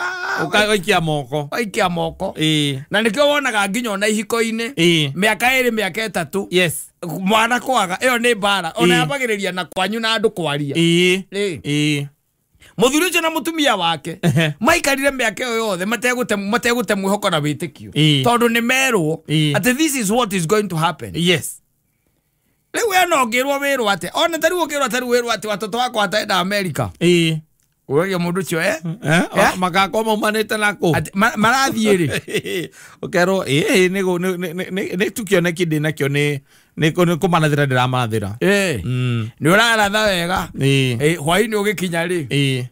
Ũkaikia moko. Waikia moko. Ĩĩ. Na nĩkĩo wonaga nginya ona ihiko-inĩ. Ĩĩ. Mĩaka ĩrĩ mĩaka ĩtatũ. Yes. Mwana kwaga ĩyo nĩ mbara. Ona yambagĩrĩria na kwanyu na andũ kwaria. Ĩĩ. Ĩĩ. Ĩĩ. Mũthuri ũcio na mũtumia wake maikarire mĩaka ĩyo yothe mategũte mwĩhoko na wĩtĩkio. Tondũ nĩ merwo atĩ this is what is going to happen. Yes. Rĩu we no ũngĩrwo wĩrwo atĩa? Ona ta rĩu ũngĩrwo ta rĩu wĩrwo atĩ watoto wakwa ataenda America. Ĩĩ. Ũragia mũndũ ũcio Magakorwo maumanĩte na kũ? Atĩ marathiĩ rĩ? Ũkerwo ĩĩ nĩ tu kĩoneki ndĩ nakĩo nĩ kũmarathĩra ndĩramarathĩra. Ĩĩ. Nĩ ũraratha wega. Ĩĩ. Hwaĩ-inĩ ũgĩkinya rĩ? Ĩĩ.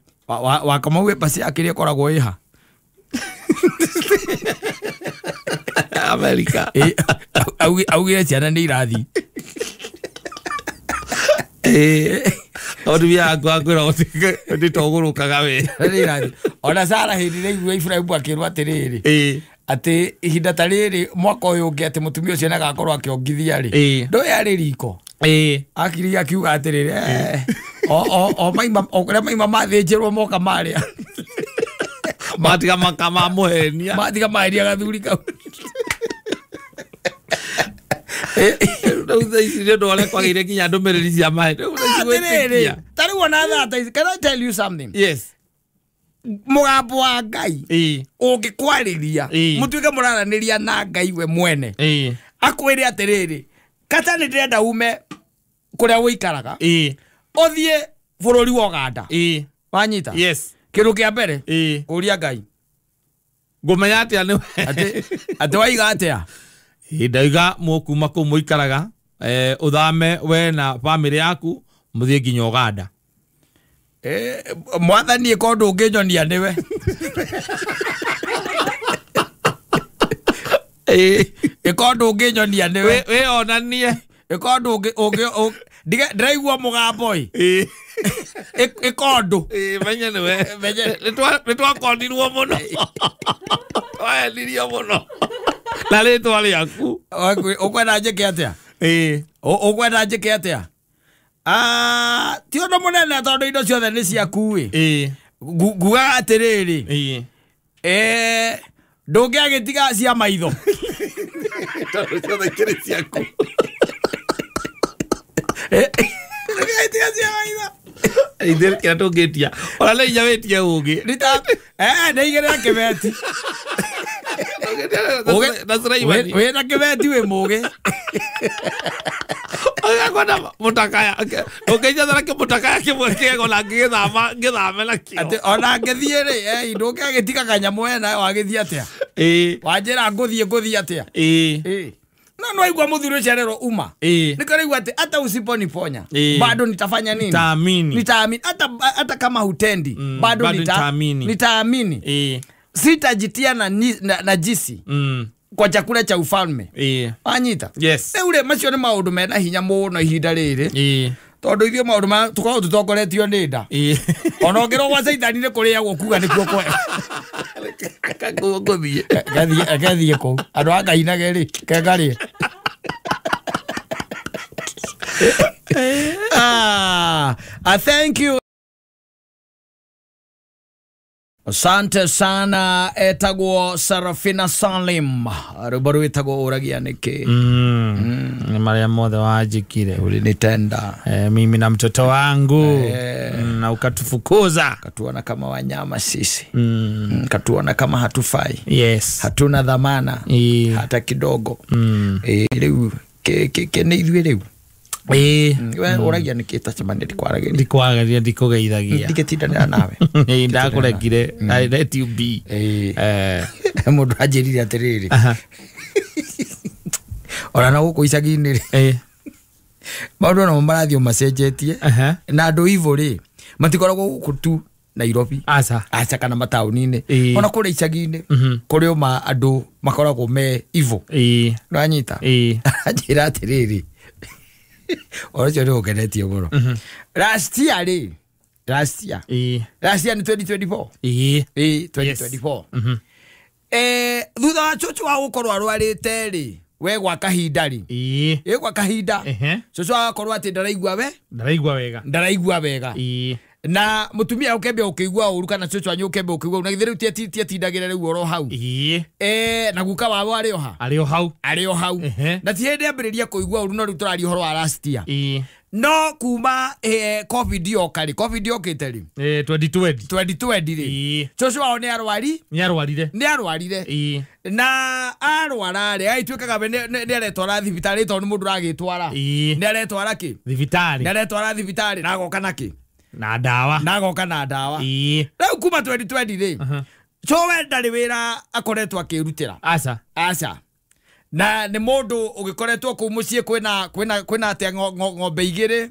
Wakamau embassy yake ĩrĩa ĩkoragwo ĩha? America. Ĩĩ, augire ciana nĩ irathiĩ. Ĩĩ. Mũtumia waku akwĩra ndĩtogũrũkaga we. Nĩ irathiĩ. Ona Sara hĩndĩ ĩrĩa aiguire Ibrahim akĩrwo atĩrĩrĩ. Ĩĩ. Atĩ ihinda ta rĩrĩ mwaka ũyũ ũngĩ atĩ mũtumia ũcio nĩagakorwo akĩongithia rĩ. Ĩĩ. Ndũĩ arĩ riko. Ĩĩ. Akirie akiuga atĩrĩrĩ, o maima o kũrĩa maima mathĩnjĩrwo moka marĩa. Matiga makamamũhenia. Matiga mahenia gathuri kau. Rĩu thaa ici nĩ ũndũ wa ũrĩa kwagĩire nginya ndũmĩrĩri cia maĩ. Rĩu thaa ici Atĩrĩrĩ, gwĩtĩkia. ta rĩu ona thaa ta ici, can I tell you something? Yes. Mũgambo wa Ngai Ĩĩ. ũngĩkwarĩria Ĩĩ. mũtuĩke mũraranĩria na Ngai we mwene. Ĩĩ. Akwĩre atĩrĩrĩ, kata nĩ ndĩrenda ume kũrĩa ũikaraga. Ĩĩ. Ũthiĩ bũrũri wa Uganda. Ĩĩ. Wanyita? Yes. Kĩndũ kĩa mbere? Ĩĩ. Kũria Ngai. Ngũmenya atĩa nĩ Atĩ waiga atĩa? Ĩĩ, ndauga mũkuma kũu mũikaraga, ũthame we na bamĩrĩ yaku mũthiĩ nginya Uganda. Mwathani ĩka ũndũ ũngĩnyonia nĩwe. Ĩĩ. Ĩka ũndũ ũngĩnyonia nĩwe. Wĩonanie. Ĩka ũndũ ũngĩ ndĩraigua mũgambo ĩ. Ĩĩ. Ĩka ũndũ. Ĩĩ, menye nĩwe. Menye. Nĩtwakonirwo mũno. Twaenirio mũno. Na rĩtwa rĩaku. Ũkwenda njĩke atĩa? Ĩĩ. Ũkwenda njĩke atĩa? Ti ũndũ mũnene tondũ indo ciothe nĩ ciaku ĩ. Ĩĩ. Ngugaga atĩrĩrĩ. Ĩĩ. Ndũngĩagĩtiga cia maitho. Tondũ ciothe ikĩrĩ ciaku. Ndũngĩagĩtiga cia maitho. Ithuĩ kĩrĩa tũngĩtia. Ona nĩ hinya wĩtie ũngĩ. Nĩigĩrĩra kĩbeti. Na Sulaimani. Wĩna kĩbeti wĩ mũgĩ. Ũgakwenda mũtakaya. Ũngĩnjethera kĩmũtakaya kĩmwe kĩega ona ngĩgĩthama ngĩthame nakĩo. Atĩ ona ngĩthiĩ rĩ, ndũngĩagĩtiga kanyamũ we nawe wagĩthiĩ atĩa? Ĩĩ. Wanjĩra ngũthiĩ atĩa? Ĩĩ. Ĩĩ. No no waigua mũthuri ũcio arerwo uma. Ĩĩ. Nĩkĩo raigua atĩ hata usiponiponya Ĩĩ. bado nitafanya nini? Nitaamini. Nitaamini. Hata kama hutendi bado nitaamini. Nitaamini. Ĩĩ. Sitajitia na jisi kwa chakula cha ufalme. Ĩĩ. Wanyita? Yes. Rĩu rĩ macio nĩ maũndũ mena hinya mũno ihinda rĩrĩ. Ĩĩ. Tondũ ithuĩ maũndũ ma tũkoragwo tũtongoretio nĩ nda. Ĩĩ. Ona ũngĩrwo gwa Caitani nĩ kũrĩagwo kuga nĩkuo kwega. Ngũthiĩ. Gathiĩ kũu. Andũ a Ngainage rĩ, kengarĩe. Thank you. Asante sana etagwo Sarafina Salim. Rwĩmbo rwĩtagwo ũragia nĩkĩ. Nĩ marĩa mothe wanjĩkire. Ulinitenda. Mimi na mtoto wangu. Na ukatufukuza. Katuona kama wanyama sisi. Katuona kama hatufai. Yes. Hatuna dhamana. Hata kidogo. Rĩu ke nĩ ithuĩ rĩu. We ũragia nĩkĩ tacemania ndikwaragĩria. Ndikwaragia ndikũgeithagia. Ndigĩtindanĩra nawe. Ndakũrekire. I let you be. Mũndũ anjĩrire atĩrĩrĩ. Ona na gũkũ icagi-inĩ rĩ. Maũndũ namo marathiĩ macenjetie. Na andũ ivo rĩ matikoragwo gũkũ tu Nairobi. Aca. Aca kana mataũni-inĩ. Ona kũrĩa icagi-inĩ kũrĩ o ma andũ makoragwo me ivo. Nĩwanyita? Anjĩra atĩrĩrĩ. Ũhoro ũcio nĩ ũngenetie mũno. Last year rĩ. Last year. Last year nĩ 2024. 2024. Thutha wa cũcũ wa gũkorwo arwarĩte rĩ, we gwa kahinda rĩ. Gwa kahinda. Cũcũ agakorwo atĩ ndaraigua we? Ndaraigua wega. Ndaraigua wega. Na mutumia ukembe ukigua uru kana cũcũ wanyu ukembe ukigua na githĩ rĩu tietindagĩra rĩu oro hau. Na guka wao arĩ o ha? Arĩ o hau. Arĩ o hau. Na ti hĩndĩ ambĩrĩria kũigua ũru no rĩu tũraria ũhoro wa last year. No kuma COVID yoka rĩ, COVID yokĩte rĩ. 2020. 2020 rĩ. Cũcũ wao nĩ arwari? Nĩ arwarire. Nĩ arwarire. Na arwara rĩ, agĩtuĩkaga we nĩ aretwara thibitarĩ tondũ nĩ mũndũ ũragĩtwara. Nĩ aretwara kĩ? Thibitarĩ. Nĩ aretwara thibitarĩ na agoka na kĩ? Na ndawa. Na agoka na ndawa. Rĩu kuma 2020 rĩ, cũwe ndarĩ wĩra akoretwo akĩrutĩra. Aca. Aca. Na nĩ mũndũ ũgĩkoretwo kũu mũciĩ kwĩna atĩa ng'ombe igĩrĩ,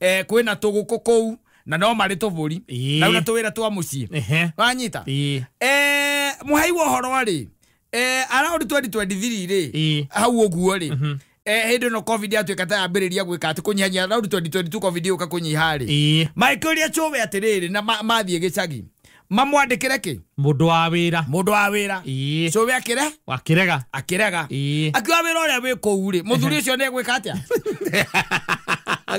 kwĩna tũgũkũ kũu na no marĩ tũbũri. Na rĩu na tũwĩra twa mũciĩ. Wanyita? Mũhai wa ũhoro rĩ, around 2023 rĩ, hau ũguo rĩ, hĩndĩ ĩno COVID yatuĩka ta yambĩrĩria gwĩka atĩ kũnyihanyihia around 2022 COVID yũka kũnyiha rĩ, makĩũria cũwe atĩrĩrĩ na mathiĩ gĩcagi mamwandĩkĩre kĩ? Mũndũ wa wĩra. Mũndũ wa wĩra. Cũwe akĩre? Akĩrega. Akĩrega. Akiuga wĩra ũrĩa wĩ kũu rĩ, mũthuri ũcio nĩ egwĩka atĩa?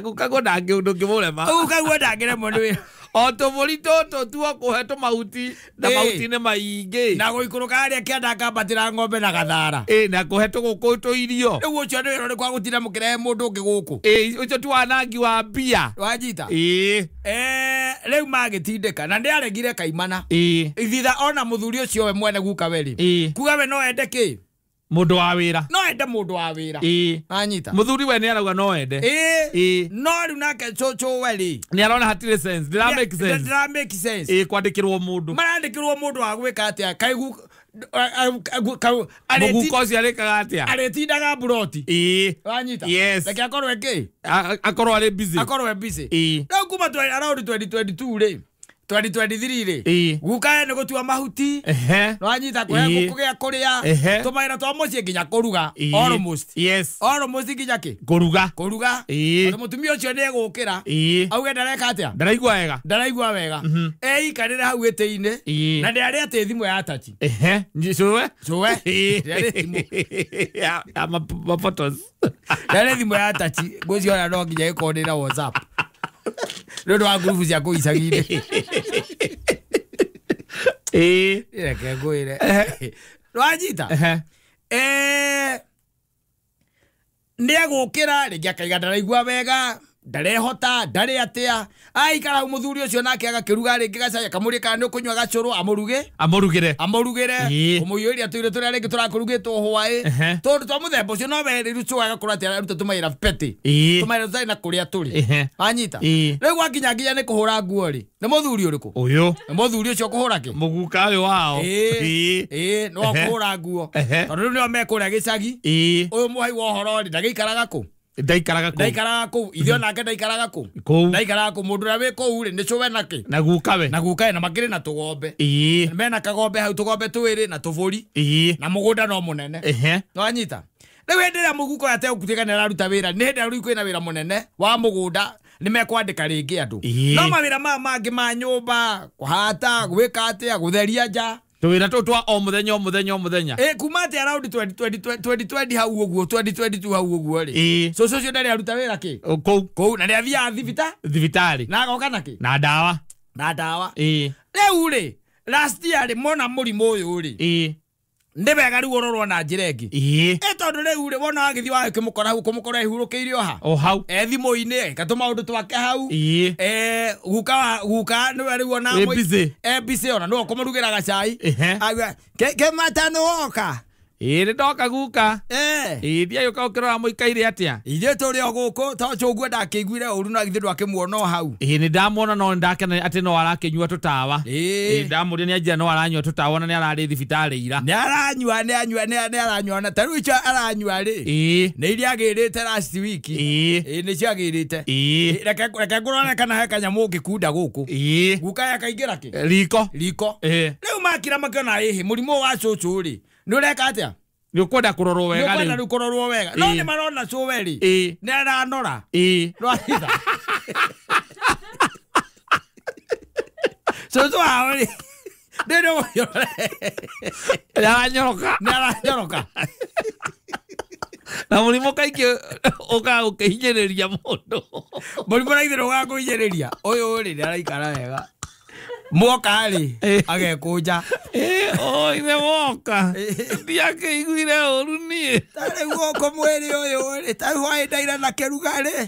Gukaguo ndũngĩmũrema. Gukaguo ndangĩremwo nĩ wĩra. O tũbũri tũtũ tuo kũhe tũmahuti na mahuti nĩ maingĩ. Na gũikũrũka harĩa kĩanda akambatĩra ng'ombe na gathara. Na kũhe tũgũkũ tũirio. Rĩu ũcio nĩ wĩra ũrĩkũ wa gũtinda mũkĩrehe mũndũ ũngĩ gũkũ? Ũcio ti wanangi wa mbia. Wanyita? Rĩu magĩtindĩka na nĩaregire kaimana. Ithitha ona mũthuri ũcio we mwene guka we rĩ. Kuga we no ende kĩ? Mũndũ wa wĩra. No ende mũndũ wa wĩra. Anyita. Mũthuri we nĩ arauga no ende. No rĩu nake cũcũ we rĩ. Nĩ arona hatirĩ sense. Ndĩra make sense. Ndĩra make sense. Kwandĩkĩrwo mũndũ. Marandĩkĩrwo mũndũ wa gwĩka atĩa? Kaigu mũguka ũcio arĩkaga atĩa? Arĩtindaga mburoti. Wanyita? Yes. Reke akorwo ĩ kĩ? Akorwo arĩ busy. Akorwo e busy. Rĩu kuma around 2022 rĩ. 2023 rĩ. Guka nĩ gũtua mahuti. Wanyita kũhe ngũkũ gĩa kũrĩa. Tũmawĩra twa mũciĩ nginya kũruga. Almost. Yes. Almost nginya kĩ? Kũruga. Kũruga. Tondũ mũtumia ũcio nĩ egũkĩra. Auge ndareka atĩa? Ndaraigua wega. Ndaraigua wega. Eikarĩre hau gĩtĩ-inĩ. Na ndĩarĩ atĩ thimũ ya tachi. Cũwe? Cũwe. Ndĩarĩ thimũ. Ya mafotos. Ndĩarĩ thimũ ya tachi. Ngwĩciria no nginya ĩkorwo ndĩ na WhatsApp. Nĩ ũndũ wa ngurubu cia kũu icagi-inĩ. Reke ngwĩre. Wanyita? Nĩ egũkĩra rĩngĩ akaiga ndaraigua wega, ndarehota, ndarĩ atĩa. Aikara hau mũthuri ũcio nake agakĩruga rĩngĩ gacai akamũria kana nĩ ũkũnyua gacũrũ amũruge. Amũrugĩre. Amũrugĩre. Kũmũiyũria tũirio tũrĩa rĩngĩ tũrakũrugĩtwo hwaĩ. Tondũ twa mũthemba ũcio no we rĩu cũwe agakorwo atĩ araruta tũmawĩra petty. Tũmawĩra tũtarĩ na kũrĩa tũrĩ. Wanyita? Rĩu gwakinya nginya nĩ kũhũra nguo rĩ, nĩ mũthuri ũrĩkũ? Ũyũ. Nĩ mũthuri ũcio ũkũhũra kĩ? Mũguka ũyũ wao. No kũhũra nguo. Tondũ rĩu nĩo me kũrĩa gĩcagi. Ũyũ mũhai wa ũhoro rĩ, ndagĩikaraga kũ? Ndaikaraga kũu. Ndaikaraga kũu. Ithuĩ onake ndaikaraga kũu. Kũu. Ndaikaraga kũu. Mũndũ ũrĩa wĩ kũu rĩ, nĩ cũwe na kĩ? Na gukawe. Na gukawe na makĩrĩ na tũgombe. Mena kagombe hau tũgombe twĩrĩ na tũbũri. Na mũgũnda no mũnene. Nĩwanyita? Rĩu hĩndĩ ĩrĩa mũguka ũyũ ategũtuĩka nĩ araruta wĩra, nĩ hĩndĩ ĩrĩa rĩu kwĩna wĩra mũnene wa mũgũnda, nĩ mekwandĩka rĩngĩ andũ. No mawĩra maya mangĩ ma nyũmba, kũhata, gwĩka atĩa, gũtheria nja. Tũwĩra tũtũ twa o mũthenya o mũthenya o mũthenya. Kuma atĩ around 2020 hau ũguo, 2022 hau ũguo rĩ. Cũcũ ũcio ndarĩ aruta wĩra kĩ? Kũu. Kũu na nĩ athiaga thibitarĩ. Na agoka na kĩ? Na ndawa. Na ndawa. Rĩu rĩ, last year rĩ mona mũrimũ ũyũ rĩ. Nĩ wega rĩu ũrorwo na njĩra ĩngĩ. Tondũ rĩu rĩ wona wagĩthiĩ wagĩkĩmũkora hau kũmũkora ĩhurũkĩire o ha? O hau. Thimũ-inĩ eka tũmaũndũ twake hau. Guka guka nĩwe rĩu ona busy ona nĩwe ũkũmũrugĩra gacai. Auga ke matano woka. Ĩ nĩ ndoka guka. Ĩ ndiagĩũka ũkĩrora mũikaire atĩa. Ithuĩ tũrĩ o gũkũ to cũguo ndakĩiguire ũru na githĩ ndwakĩmuona o hau. Ĩ nĩ ndamuona no ndakena atĩ no arakĩnyua tũtawa. Ĩ ndamũria nĩ anjĩra no aranyua tũtawa na nĩ ararĩ thibitarĩ ira. Nĩ aranyua nĩ anyua nĩ aranyua na ta rĩu icio aranyua rĩ. Nĩ iria agĩrĩte last week. Ĩ nĩ ciagĩrĩte. Reke ngũrore kana he kanyamũ ũngĩkunda gũkũ. Guka yakaingĩra kĩ? Riko. Riko. Rĩu makira makĩona ĩhĩ mũrimũ wa cũcũ rĩ. Nĩ ũreka atĩa? Nĩ ũkwenda kũrorwo wega rĩu. Nĩ ũkwenda rĩu kũrorwo wega. No nĩ marona cũwe rĩ. Nĩ aranora. Rwahitha. Cũcũ wao rĩ. Nĩ ũyũ. Nĩ aranyoroka. Nĩ aranyoroka. Na mũrimũ kaingĩ ũkaga gũkĩhinyĩrĩria mũndũ. Mũrimũ na itherũ ũkaga kũhinyĩrĩria. Ũyũ rĩ nĩ araikara wega. Mwoka rĩ agekũnja. Ithe woka. Ndiakĩiguire ũru niĩ. Ta rĩu gũkũ mwĩrĩ ũyũ rĩ ta rĩu hwaĩ ndaira na kĩrugarĩ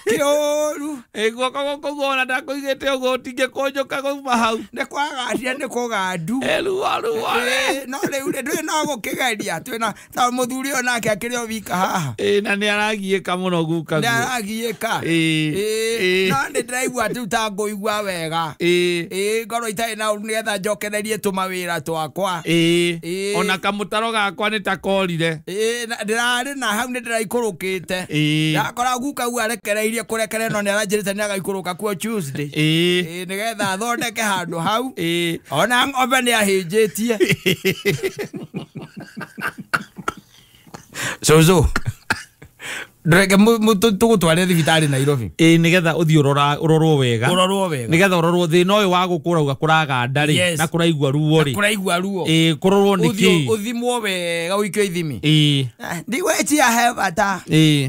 kĩũru. Guoko gũkũ guo ona ndakũigĩte ũguo ũtingĩkũnjũka kuma hau. Nĩ kwagacia nĩ kũgandu. Ruo ruo rĩ. No rĩu rĩ ndũrĩ no gũkĩgeria twĩna ta mũthuri ũyũ nake akĩrĩ o wika haha. Na nĩ aragiĩka mũno guka guo. Nĩ aragiĩka. No nĩ ndĩraigua rĩu ta ngũigua wega. Ngorwo itarĩ na ũru nĩgetha njokererie tũmawĩra twakwa. Ona kamũtaro gakwa nĩ ta korire. Ndĩrarĩ na hau nĩ ndĩraikũrũkĩte. Ndakora guka guo arekereirie kũrekere no nĩ aranjĩrĩte nĩ agaikũrũka kuo Tuesday. Nĩgetha athondeke handũ hau. Ona ng'ombe nĩ ahĩnjĩtie. Cũcũ ndũreke tũgũtware thibitarĩ Nairobi. Nĩgetha ũthiĩ ũrorwo wega. Ũrorwo wega. Nĩgetha ũrorwo thĩna ũyũ wa gũkũ ũrauga kũraganda rĩ na kũraigua ruo rĩ. Kũraigua ruo. Kũrorwo nĩ kĩĩ. Ũthimwo wega ũikio ithimi. Ndigwĩciria he bata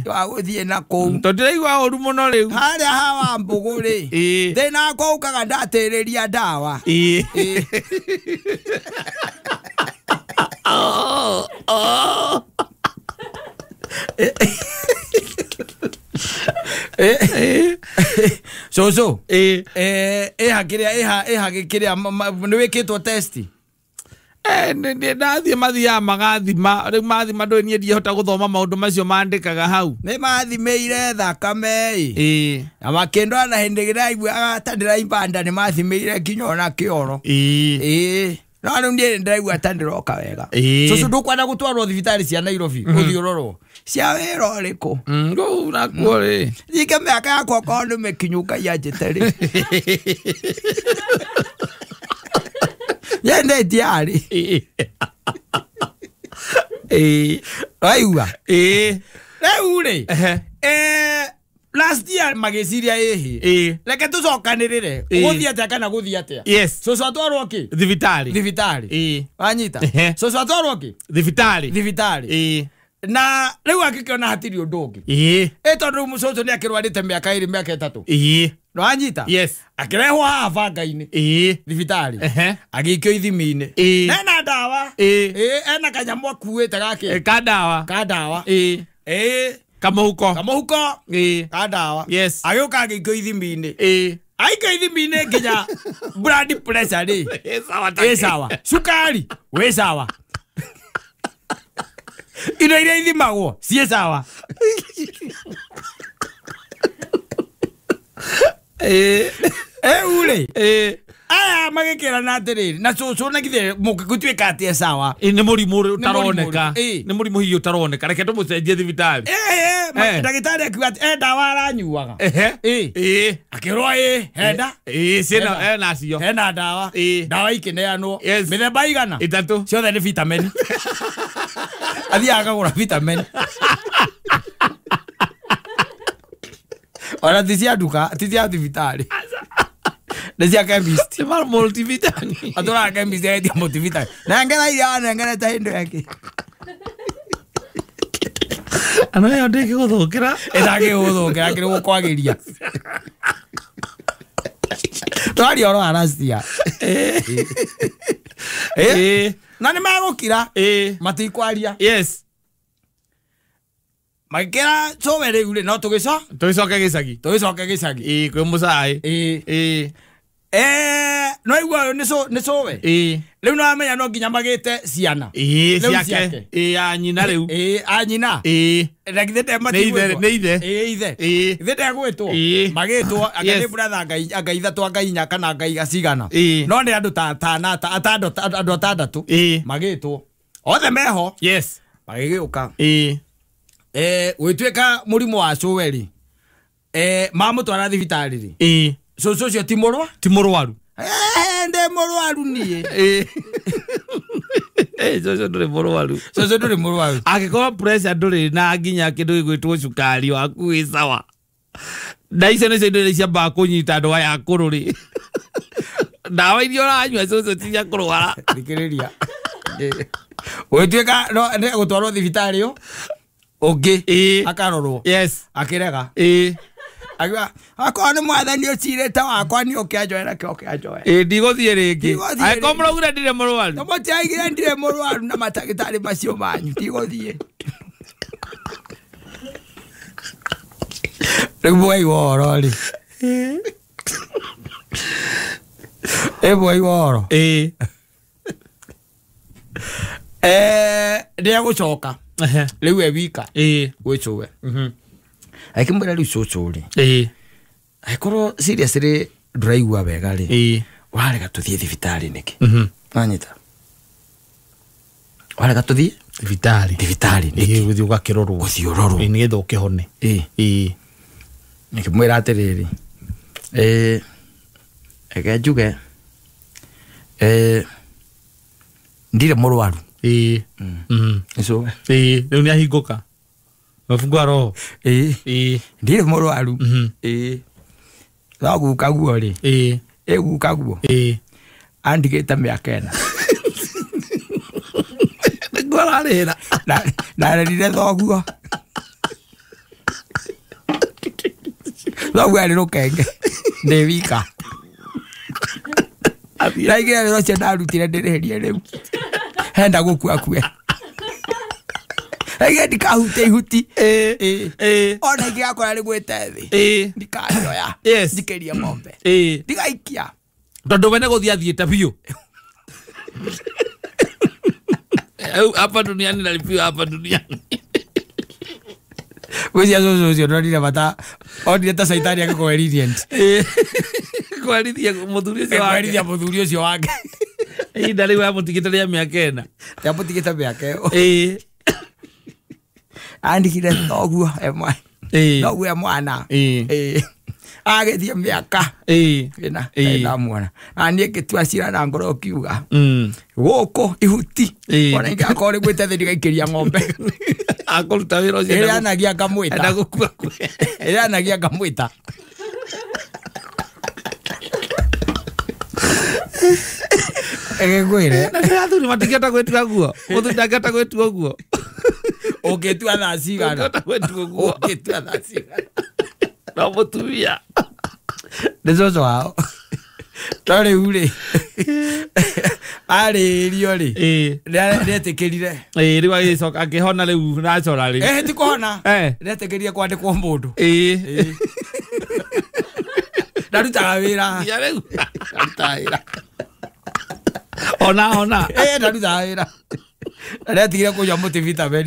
wa gũthiĩ na kũu. Tondũ ndĩraigua ũru mũno rĩu. Harĩa hawa mbũgũ rĩ. Thĩna wakwa ũkaga ndatĩrĩria ndawa. Cũcũ ĩha kĩrĩa ĩha kĩrĩa nĩ wĩkĩtwo test. Ndathiĩ mathiaga magathima rĩu mathima ndũĩ niĩ ndiahota gũthoma maũndũ macio mandĩkaga hau. Nĩ mathimĩire thakame ĩ. Na makĩndwara na hĩndĩ ndĩraiguaga ta ndĩraimba nda nĩ mathimĩire nginya ona kĩoro. No rĩu niĩ ndĩraigua ta ndĩroka wega. Cũcũ ndũkwenda gũtwarwo thibitarĩ cia Nairobi ũthiĩ ũrorwo. Cia wĩra ũrĩkũ? Kũu nakuo rĩ. Ningĩ mĩaka yakwa okorwo nĩ mĩkinyu Ngai anjĩte rĩ. Nyende ndiarĩ. Waigua? Rĩu rĩ last year magĩciria ĩhĩ. Reke tũcokanĩrĩre. Gũthiĩ atĩa kana gũthiĩ atĩa? Yes. Cũcũ atwarwo kĩ? Thibitarĩ. Thibitarĩ. Wanyita? Cũcũ atwarwo kĩ? Thibitarĩ. Thibitarĩ. Na rĩu akĩkĩona hatirĩ ũndũ ũngĩ. Tondũ rĩu cũcũ nĩ akĩrwarĩte mĩaka 2 mĩaka 3. Nĩwanyita? Yes. Akĩrehwo haha banga-inĩ. Thibitarĩ. Agĩikio ithimi-inĩ. Ena ndawa. Ena kanyamũ akuĩte gakĩ. Ka ndawa. Ka ndawa. Kamũhuko. Kamũhuko. Ka ndawa. Yes. Agĩũka agĩikio ithimi-inĩ. Aikio ithimi-inĩ nginya blood pressure rĩ. Ĩ sawa. Cukari wĩ sawa. Indo iria ithimagwo ciĩ sawa. Rĩu rĩ aya magĩkĩrana atĩrĩrĩ na cũcũ na githĩ mũngĩgũtuĩka atĩ e sawa. Nĩ mũrimũ ũtaroneka. Nĩ mũrimũ hihi ũtaroneka. Reke tũmũcenjie thibitarĩ. Ndagĩtarĩ akiuga atĩ he ndawa aranyuaga. Akĩrwo henda. Ciĩna nacio. Hena ndawa. Ndawa ikĩneanwo. Mĩthemba igana. 3. Ciothe nĩ vitamin. Athiaga akagũra vitamin. Ona ti cia nduka, ti cia thibitarĩ. Nĩ cia chemist. Nĩ ma multivitamin. Atũraga chemist endia multivitamin. Nengera iria wanengerete hĩndĩ ĩyo. Ano ĩyo ndĩngĩgũthũkĩra. Ĩtangĩgũthũkĩra kĩrĩ gũkwagĩria. Twaria ũhoro wa last year. Na nĩ magũkira. Matikwaria. Yes. Magĩkĩra cũwe rĩu rĩ no tũgĩcoke Tũgĩcoke gĩcagi. Tũgĩcoke gĩcagi. Kwĩ mũcai. No igua nĩ cũwe. Rĩu no amenya no nginya magĩte ciana. Ciake. A nyina rĩu. A nyina. Na githĩ ndematigwĩtwo. Nĩ ithe. Ithe. Githĩ ndegwĩtwo. Magĩtwo anga nĩ brother anga ithatũ anga inya kana anga cigana. No nĩ andũ ta andũ atandatũ. Magĩtwo. Othe meho. Yes. Magĩgĩũka. Gwĩtuĩka mũrimũ wa cũwe rĩ. Mamũtwara thibitarĩ rĩ. Cũcũ ũcio ti mũrwa? Ti mũrwaru. Ndĩ mũrwaru niĩ. Cũcũ ndũrĩ mũrwaru. Cũcũ ndũrĩ mũrwaru. Angĩkorwo pressure ndũrĩ na nginya kĩndũ gĩgwĩtwo cukari waku wĩ sawa. Na icio nĩcio indo iria ciambaga kũnyita andũ aya akũrũ rĩ. Ndawa iria ũranyua cũcũ ti cia kũrwara. Thikĩrĩria. Gwĩtuĩka nĩ gũtwarwo thibitarĩ ũ ũngĩ akarorwo. Yes. Akĩrega. Akiuga akorwo nĩ mwathani ũcirĩte wakwa nĩ ũke anjoe reke oke anjoe. Ndigũthiĩ rĩngĩ. Angĩkorwo mũraugire ndirĩ mũrwaru. Na mũtiaigire ndirĩ mũrwaru na matagĩtarĩ macio manyu ndigũthiĩ. Rĩu mwaigua ũhoro rĩ. Mwaigua ũhoro. Nĩegũcoka. Rĩu e wika. Gwĩ cũwe. Akĩmwĩra rĩu cũcũ rĩ. Angĩkorwo seriously ndũraigua wega rĩ. Ũrarega tũthiĩ thibitarĩ nĩkĩ? Wanyita. Ũrarega tũthiĩ thibitarĩ. Thibitarĩ nĩkĩ? Gũthiĩ ũgakĩrorwo. Gũthiĩ ũrorwo. Nĩgetha ũkĩhone. Nikĩmwĩra atĩrĩrĩ. Reke njuge. Ndirĩ mũrwaru. Nĩ cũwe. Rĩu nĩahingũka. Mafungua roho. Ndirĩ mũrwaru. No guka guo rĩ. Guka guo. Andigĩte mĩaka ĩna. Nĩguo ararĩra. Ndarerire thoguo. Thoguo arĩ rũkenge. Ndĩ wika. Ndaigire wĩra ũcio ndarutire ndĩrĩhĩrie rĩu. Henda gũkua kue. Ege ndikahute ihuti. Ona ingĩgakora rĩgwĩte thĩ. Ndikanjoya. Njikĩrie ng'ombe. Ndigaikia. Tondũ we nĩ gũthiĩ athiĩte biũ. Hapa duniani nalipiwa hapa duniani. Gwĩciria cũcũ ũcio ndonire bata onire ta caitani agĩkũherithia. Kũherithia mũthuri ũcio wake. Kũherithia mũthuri ũcio wake. Ihinda rĩu amũtigĩte rĩa mĩaka ĩna. Amũtigĩte mĩaka ĩyo. Andĩkire thoguo e mwana. Thoguo e mwana. Agĩthiĩ mĩaka ĩna ndamuona. Na niĩ ngĩtua cira na ngoro ũkiuga. Gũkũ ihuti. Ona ingĩgakorwo rĩgwĩte thĩ ndigaikĩria ng'ombe. Akũruta wĩra ũcio. Ĩrĩa anagia ngamwĩta. Enda gũkua kue. Ĩrĩa anagia ngamwĩta. Ĩgĩkwĩre. Na nĩ athuri matingĩhota gwĩtua guo. Mũthuri ndangĩhota gwĩtua ũguo. Ũngĩtua thaa cigana. Ndangĩhota gwĩtua ũguo. Ũngĩtua thaa cigana. No mũtumia. Nĩ cũcũ wao. No rĩu rĩ. Arĩrio rĩ. Nĩetĩkĩrire. Rĩu agĩcoka akĩhona rĩu naturally. Ti kũhona. Nĩetĩkĩrire kwandĩkwo mũndũ. Ndarutaga wĩra. Nginya rĩu. Ndarutaga wĩra. Ona. Ndarutaga wĩra. Nĩetigire kũnyua multivitamin.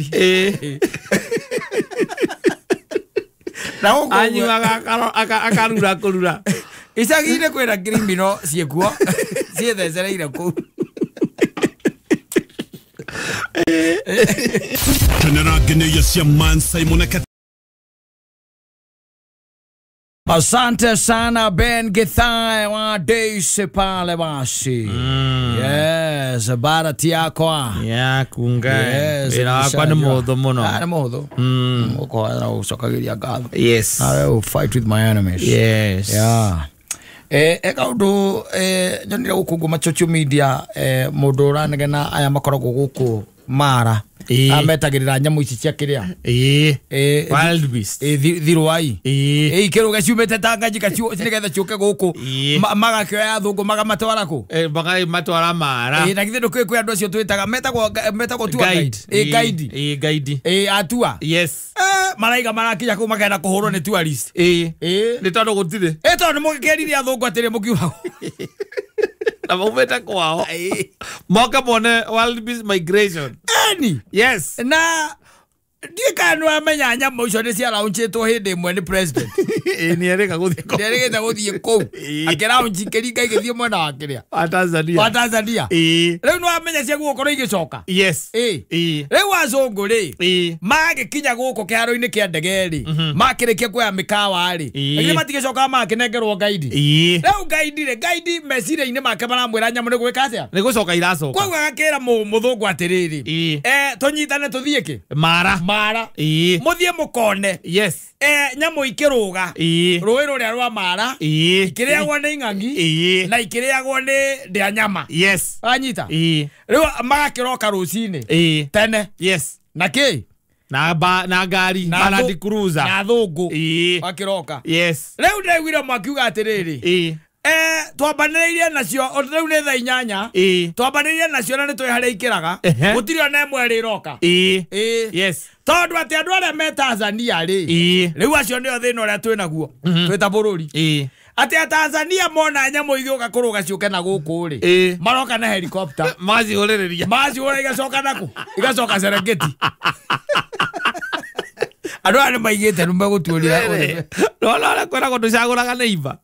Na gũkũ anyuaga akarura kũrura. Icagi-inĩ kwĩna criminal ciĩkuo ciĩthecereire kũu. Asante sana Ben Githae wa Daisy pale basi. Yes, barati yakwa. Ya kunga. Wĩra wakwa nĩ mũhũthũ mũno. Nĩ mũhũthũ. Ũkũhana ũcokagiria ngatho. Yes. I will fight with my enemies. Yes. Yeah. Kaũndũ nyonire gũkũ ngũma social media mũndũ ũranegena aya makoragwo gũkũ Mara ametagĩrĩra nyamũ ici cia kĩrĩa wild beast thirwai ikĩrũge ciumĩte Tanganyika nĩgetha ciũke gũkũ magakĩoya athũngũ magamatwara kũ magamatwara Mara na githĩ ndũkĩũĩ kwĩ andũ acio twĩtaga metagwo tour guide guide atua yes maraiga marakinya kũu makenda kũhũrwo nĩ tourist nĩ tondũ gũtirĩ tondũ nĩ mũgĩkĩrire athũngũ atĩrĩ mũkiuga na maumĩte kwao moke mone wild beast migration eni yes na ndiĩ kana nĩwamenya nyamũ icio nĩ ciaraunchĩtwo hĩndĩ ĩmwe nĩ president nĩerĩga gũthiĩ kũu nĩerĩgĩte gũthiĩ kũu akĩraunchi kĩringa igĩthiĩ mwena wa kĩrĩa wa Tanzania wa Tanzania rĩu nĩwamenya cia gũkorwo igĩcoka yes rĩu azũngũ rĩ magĩkinya gũkũ kĩharo-inĩ kĩa ndege rĩ makĩrĩkia kuoya mĩkawa rĩ lakini matigĩcokaga makĩnengerwo gaidi rĩu gaidi rĩ gaidi meciria-inĩ make maramwĩra nyamũ nĩ gwĩka atĩa nĩ gũcoka iracoka koguo agakĩra mũthũngũ atĩrĩrĩ tũnyitane tũthiĩ kĩ Mara Mara muthie mukone yes nyamũ ikĩrũga rũĩ rũrĩa rwa Mara ikĩrĩagwo nĩ ing'ang'i na ikĩrĩagwo nĩ ndĩa nyama yes wanyita rĩu magakĩroka rũcinĩ tene yes na kĩ na ngari na Land Cruiser na thũngũ makĩroka yes rĩu ndaiguire makiuga atĩrĩrĩ twambanĩrĩirie nacio rĩu nĩ thaa 8 twambanĩrĩirie nacio na nĩ twĩ harĩa ikĩraga gũtirĩ ona ĩmwe ĩrĩ ĩroka yes tondũ atĩ andũ arĩa me Tanzania rĩ rĩu acio nĩo thĩna ũrĩa twĩ naguo twĩ ta bũrũri atĩ Atanzania mona nyamũ igĩũka kũrũga ciũke na gũkũ rĩ maroka na helicopter magacihũrĩrĩria magacihũra igacoka nakũ igacoka Serengeti andũ aya nĩ maigĩte nĩ megũtuũria nona ũrĩa kwĩragwo ndũcagũraga neighbor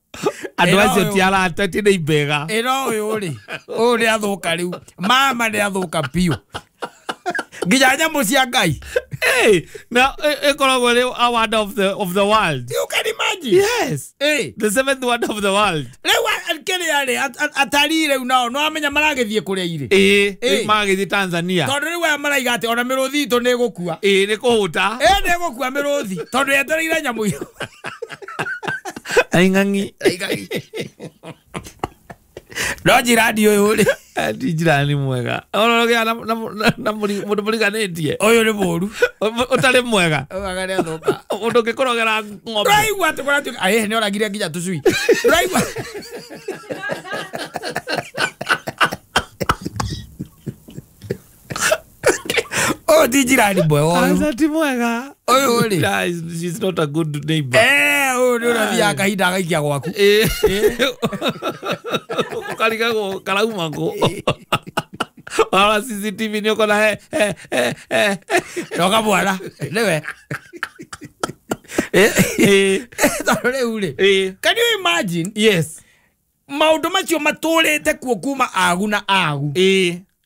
andũ acio ti arata ti neighbor ega ĩno ũyũ rĩ ũyũ nĩ athũka rĩu mama nĩ athũka biũ nginya nyamũ cia Ngai na ĩkoragwo ĩrĩ a wonder of the world. You can imagine. Yes. The seventh wonder of the world. Rĩu kĩrĩa rĩ atarii rĩu nao no amenya maragĩthiĩ kũrĩa irĩ magagĩthiĩ Tanzania tondũ rĩu aya maraiga atĩ ona mĩrũthi itũ nĩ ĩgũkua nĩ kũhũta nĩ ĩgũkua mĩrũthi tondũ yetereire nyamũ iyo aing'ang'i no njirani ũyũ rĩ ti njirani mwega orogea na mũndũ mũriganĩtie ũyũ nĩ mũũru ũtarĩ mwega ũgaga nĩ athũka mũndũ ũngĩkũrogera ng'ombe ũraigua atĩ kũratuĩka aĩ nĩ oragire nginya tũcui ũraigua ũyũ ti njirani mwega ũyũ ti mwega ũyũ rĩ she's not a good neighbor ũyũ nĩ ũrathiaga kahinda agaikia gwaku ũkarigagwo karauma kũ warora CCTV nĩ ũkona he na ũkamwara nĩwe tondũ rĩu rĩ can you imagine yes maũndũ macio matũrĩte kuo kuma agu na agu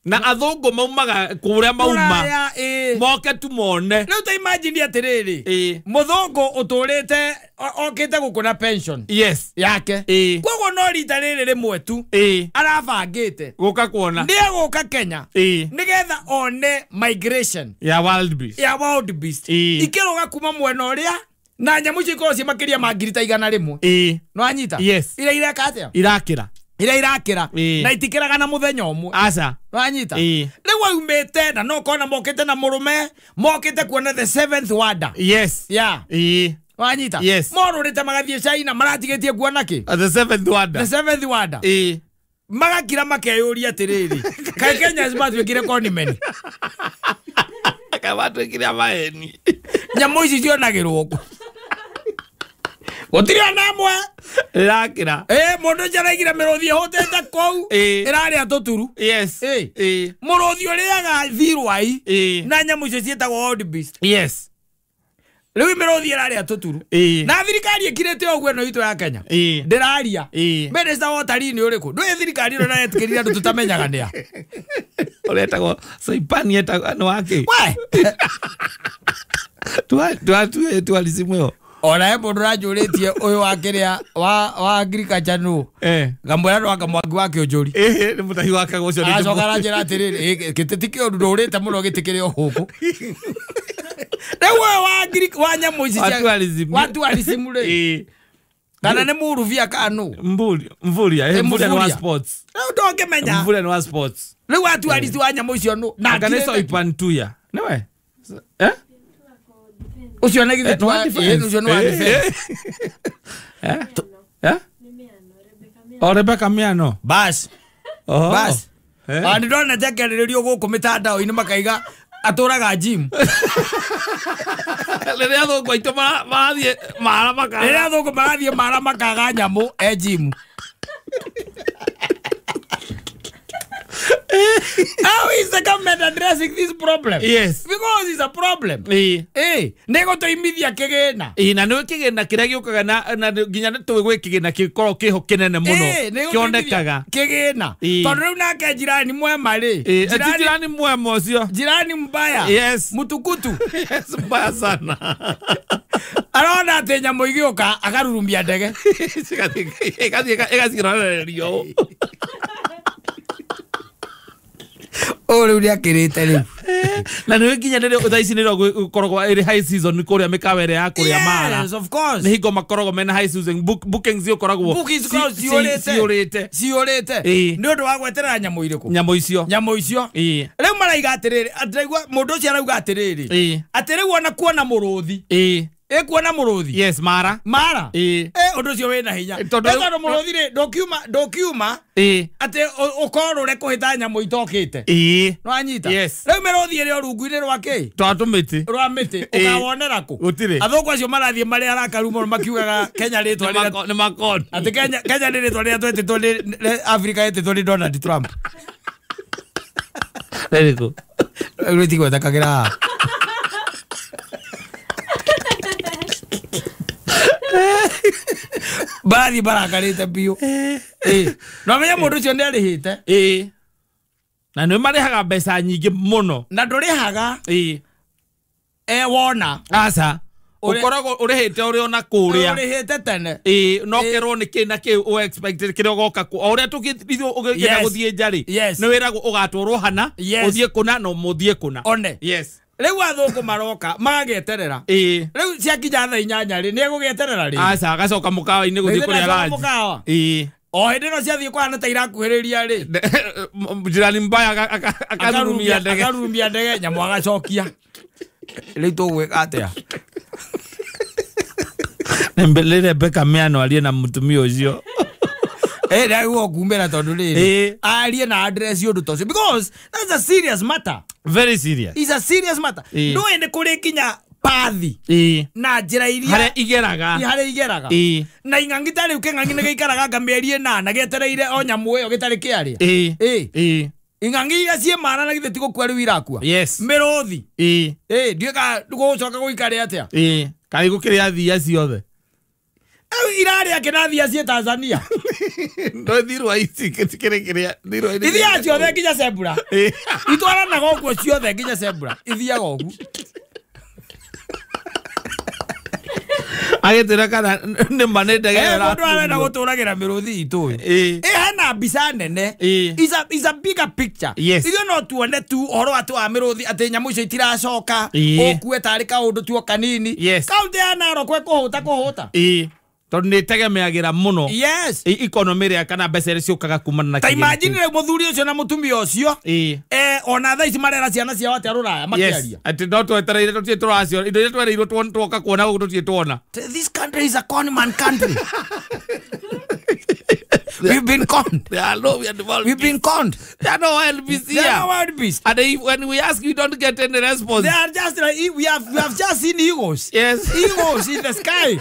na athũngũ maumaga kũrĩa mauma moke tu mone rĩu ta imagine atĩrĩrĩ mũthũngũ ũtũrĩte okĩte gũkũ na pension yes yake koguo no rita rĩrĩ rĩmwe tu arabangĩte gũka kuona nĩ egũka Kenya nĩgetha one migration ya wild beast ya wild beast ikĩrũga kuma mwena ũrĩa na nyamũ icio ikorwo ciĩ makĩria ma 100,000 no anyita yes iria ireka atĩa irakĩra iria irakĩra na itikĩraga na mũthenya ũmwe aca wanyita rĩu aumĩte na no kona mokĩte na mũrũme mokĩte kuona the seventh wonder yes yeah wanyita yes morũrĩte magathiĩ China maratigĩtie kuona kĩ the seventh wonder the seventh wonder magakira makeyũria atĩrĩrĩ kaĩ Kenya matuĩkire konimeni kaĩ matuĩkire maheni nyamũ ici cionagĩrwo kũ gũtirĩ ona ĩmwe ĩrakĩra mũndũ ũcio araigire mĩrũthi ĩhũtĩte kũu ĩrarĩa tũturu yes mũrũthi ũrĩaga thirwai na nyamũ icio ciĩtagwo wild beast yes rĩu mĩrũthi ĩrarĩa tũturu na thirikari ĩkirĩte ũguo ĩno itũ ya Kenya ndĩraria minister wa ũtarii nĩ ũrĩkũ ndũĩ thirikari ĩno naetĩkĩrire andũ tũtamenyaga nĩa ũretagwo Saipani etagwo nĩ wakĩ we tuarisimu ĩyo ona he mũndũ ũranjũrĩtie ũyũ wa kĩrĩa wa agriculture nũ ngamwĩra nĩ wanga Mwangi wa Kĩũnjũri nĩ mũtahi wa kagũ ũcio acoka aranjĩra atĩrĩrĩ gĩtĩ ti kĩũru ndũrĩte mũno gĩtĩ kĩrĩ o gũkũ rĩu ũyũ wa nyamũ ici wa tourism rĩ Kana nĩ Muruvia kanu. Mvuria, Mvuria wa sports. Rĩu ndũngĩmenya. Mvuria wa sports. Rĩu atuarisi wa nyamũ icio nũ. Na kanisa Ipantuya. Nĩwe? Eh? Ucio nĩ githĩ twa ucio nĩ wa defense. Eh? Eh? O Rebecca Miano. Bas. Bas. Ah, ndona njekererio gũkũ mitandao-inĩ makaiga atũraga gym. Rĩrĩa thũngũ aitũ marathiĩ mara makaga. Rĩrĩa thũngũ marathiĩ mara makaga nyamũ e gym. How is the government addressing this problem? Yes. Because it's a problem. Eh, nego toimithia kigina. Na nĩ kigina kĩrĩa gĩũkaga na nginya tũĩ gwĩ kigina gĩkoragwo kĩho kĩnene mũno kĩonekaga. Kigina. Tondũ rĩu nake jirani mwema rĩ. Jirani mwema ũcio. Jirani mbaya. Yes. Mutukutu. Yes, mbaya sana. Arona atĩ nyamũ igĩũka akarurumia ndege. Ĩgathiĩ o rĩu nĩakĩrĩte rĩu. Na nĩ nginya rĩrĩa thaa ici nĩrĩo gũkoragwo ĩrĩ high season kũrĩa mĩkawa ĩrĩa ya kũrĩa mara. Yes, of course. Nĩ hingo makoragwo mena high season bookings ciũkoragwo ciũrĩte. Ciũrĩte. Nĩ ũndũ wa gweterera nyamũ irĩkũ? Nyamũ icio. Nyamũ icio. Rĩu maraiga atĩrĩrĩ, ndĩraigua mũndũ ũcio arauga atĩrĩrĩ. Atĩ rĩu ona kuona mũrũthi. Ĩkuona mũrũthi. Yes, mara. Mara. Ũndũ ũcio wĩna hinya. Tondũ mũrũthi rĩ ndũkiuma atĩ ũkorũre kũhĩta nyamũ itokĩte. Nĩwanyita? Yes. Rĩu mĩrũthi ĩrĩ o rungu-inĩ rwa kĩ? Twa tũmĩtĩ. Rwa mĩtĩ. Ũkawonera kũ? Gũtirĩ. Athũngũ acio marathiĩ marĩ arakaru mũno makiugaga Kenya rĩtwa rĩrĩa nĩ makoni. Atĩ Kenya nĩ rĩtwa rĩrĩa twetĩtwo nĩ Africa yetĩtwo nĩ Donald Trump. Rĩrĩkũ? Rĩu rĩtigwetakagĩra haha. Bathi barakarĩte biũ. No menya mũndũ ũcio nĩarĩhĩte. Na nĩ marĩhaga mbeca nyingĩ mũno. Na ndũrĩhaga. Wona. Aca. Ũkoragwo ũrĩhĩte ũrĩ ona kũrĩa. Ũrĩhĩte tene. No kerwo nĩ kĩ na kĩ ũ expect kĩrĩa ũgoka kũ. O ũrĩa tũgĩthiĩ ũgĩenda gũthiĩ nja rĩ. Nĩ wĩragwo ũgatwarwo hana, ũthiĩ kũna na mũthiĩ kũna. One. Yes. Rĩu athũngũ maroka magageterera. Rĩu ciakinya thaa 8 rĩ nĩ egũgĩeterera rĩ. Aca agacoka mũkawa-inĩ gũthiĩ kũrĩa lunch. Mũkawa. O hĩndĩ ĩno ciathiĩ kũhana ta irakuhĩrĩria rĩ. Jirani mbaya akarurumia ndege. Akarurumia ndege nyamũ agacokia. Rĩu tũgwĩka atĩa? Nĩ Rebecca Miano arie na mũtumia ũcio. Ndagĩrĩirwo kumĩra tondũ rĩrĩ arie na address ũndũ ta ũcio because that's a serious matter. Very serious. It's a serious matter. No ende kũrĩ nginya pathi na njĩra iria harĩa igeraga. Harĩa igeraga. Na ing'ang'i ta rĩu kĩng'ang'i nĩ gĩikaraga nga mĩeri 8 gĩetereire o nyamũ ĩyo gĩtarĩ kĩaria. Ing'ang'i iria ciĩ mara na githĩ ti gũkua rĩu irakua. Yes. Mĩrũthi. Ndiũĩ kana gũgũcoka gũikare atĩa. Kana igũkĩrĩa thia ciothe. Irarĩa kĩrathia ciĩ Tanzania. No thirwa ici kĩrĩ kĩrĩa thirwa ithiaga ciothe nginya Zebra. Itwaranaga ũguo ciothe nginya Zebra. Ithiaga ũguo. Agĩtwĩra kana nĩ ma nĩ ndege ĩyo. Mũndũ arenda gũtũragĩra mĩrũthi itũ. Hena mbica nene. Is a bigger picture. Ithuĩ no tuone tu ũhoro atĩ wa mĩrũthi atĩ nyamũ icio itiracoka ũkue tarĩ kaũndũ tu o kanini. Kaũntĩ ya Narok ĩkũhũta kũhũta. Tondũ nĩ ĩtegemeagĩra mũno. Yes. Economy ĩrĩa kana mbeca iria ciũkaga kumana na Ta imagine rĩu mũthuri ũcio na mũtumia ũcio. Ona thaa ici marera ciana ciao atĩa rũraya makĩaria. Atĩ no twetereire tũtirĩ tũracio indo iria twereirwo tuoka kuona gũkũ tũtirĩ tuona. This country is a con man country. We've been conned. There are no, we are the We've been conned. There are no wild beasts here. There are no wild beasts. And if, when we ask, we don't get any response. They are just like, we have just seen eagles. Yes. Eagles in the sky.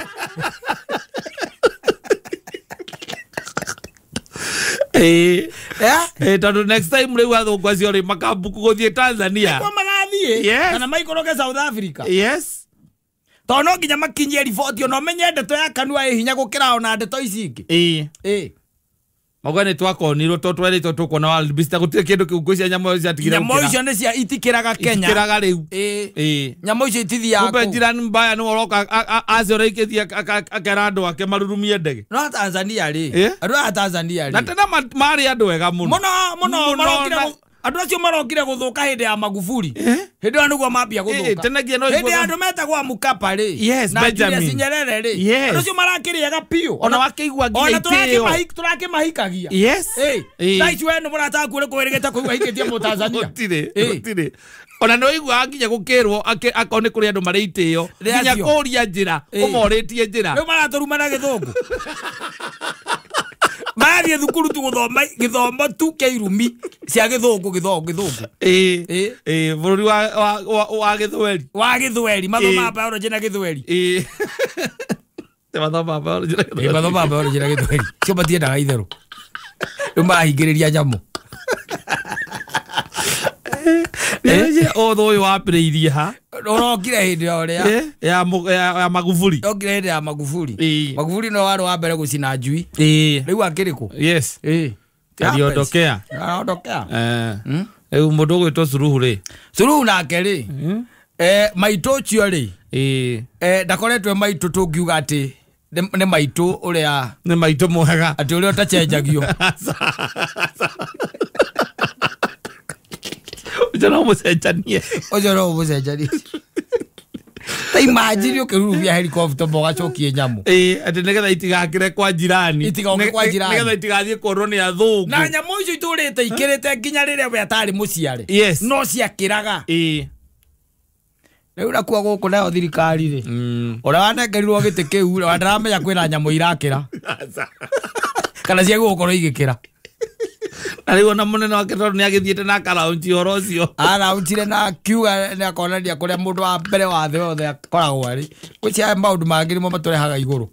Tondũ next time rĩu athũngũ acio rĩ makambuku gũthiĩ Tanzania. Nĩkuo magathiĩ. Yes. Kana maikũrũke South Africa. Yes. Tondũ no nginya makinyie riboti ona ũmenye ndeto ya kanua ĩ hinya gũkĩra ona ndeto ici ingĩ. Mauga nĩ twakonirwo to twerĩtwo tũkuona wild beast gũtirĩ kĩndũ kĩu ngwĩciria nyamũ icio ciatigire Nyamũ icio nĩ cia itikĩraga Kenya. Itikĩraga rĩu. Nyamũ icio itithiaga Kumbe kũu. jirani mbaya nĩwe ũroka acioneikĩtie akera andũ ake marurumie ndege. No Tanzania rĩ. Andũ a Tanzania rĩ. Na tena marĩ andũ ega mũno. Mũno mũno marokire Andũ acio marokire gũthũka hĩndĩ ya Magufuli. Hĩndĩ ĩyo nĩguo mambia gũthũka. Tena no hĩndĩ ya andũ metagwo Mkapa rĩ. Yes, na Benjamin. Julius Nyerere rĩ. Yes. Andũ acio marakĩrĩaga biũ. Ona wakĩigua nginya ona itĩo. tũrakĩmahikagia. Yes. Thaa ici we nĩ mũrata waku ũrĩkũ wĩrĩgĩte kũigua ahikĩtie Mũtanzania? Gũtirĩ, gũtirĩ. Ona nĩ ũiguaga nginya gũkĩrwo akorwo nĩ kũrĩ andũ marĩ itĩo Nĩ nginya acio. kũria njĩra ũmorĩtie njĩra. Rĩu maratũruma na gĩthũngũ. Marathiĩ thukuru tu gũthoma gĩthomo tu kĩa irumi cia gĩthũngũ gĩthũngũ. Ĩĩ bũrũri wa gĩthweri. Wa gĩthweri mathomaga biology na gĩthweri. Ĩĩ. Mathomaga biology na gĩthweri. Mathomaga biology na gĩthweri. Cio matiendaga itherũ. Rĩu marahingĩrĩria nyamũ. Ũthũ ũyũ wambĩrĩirie ha? Ũrokire hĩndĩ o ũrĩa. Ya Magufuli. Ũrokire hĩndĩ ya Magufuli. Magufuli no warĩ wa mbere gũcina njui. Rĩu akĩrĩ kũ? Yes. Aliondokea. Aliondokea. Rĩu mũndũ ũgwĩtwo Suluhu rĩ. Suluhu nake rĩ. Maitũ ũcio rĩ. Ndakoretwo maitũ tũngiuga atĩ nĩ maitũ ũrĩa. Nĩ maitũ mwega. Atĩ ũrĩa ũtacenjagio. Ũcio no mũcenjanie. Ũcio no mũcenjanie. Ta imagine ũkĩrurumia helicopter ũgacokie nyamũ. Atĩ nĩgetha itigakĩre kwa jirani. Itigoke kwa jirani. Nĩgetha itigathiĩ kuonwo nĩ athũngũ. Na nyamũ icio itũrĩte ikĩrĩte nginya rĩrĩa we atarĩ mũciare. Yes. No ciakĩraga. Rĩu nakuo gũkũ nayo thirikari rĩ. Ũrĩa wanengerirwo gĩtĩ kĩu rĩ, ndaramenya kwĩna nyamũ irakĩra. Kana ciagũkorwo igĩkĩra. Na rĩu ona mũnene wake tondũ nĩagĩthiĩte na akaraunji ũhoro ũcio. Araunjire na akiuga nĩ akonania kũrĩa mũndũ wa mbere wa thĩ yothe akoragwo arĩ. Gwĩciria maũndũ mangĩ nĩmo matũrehaga igũrũ.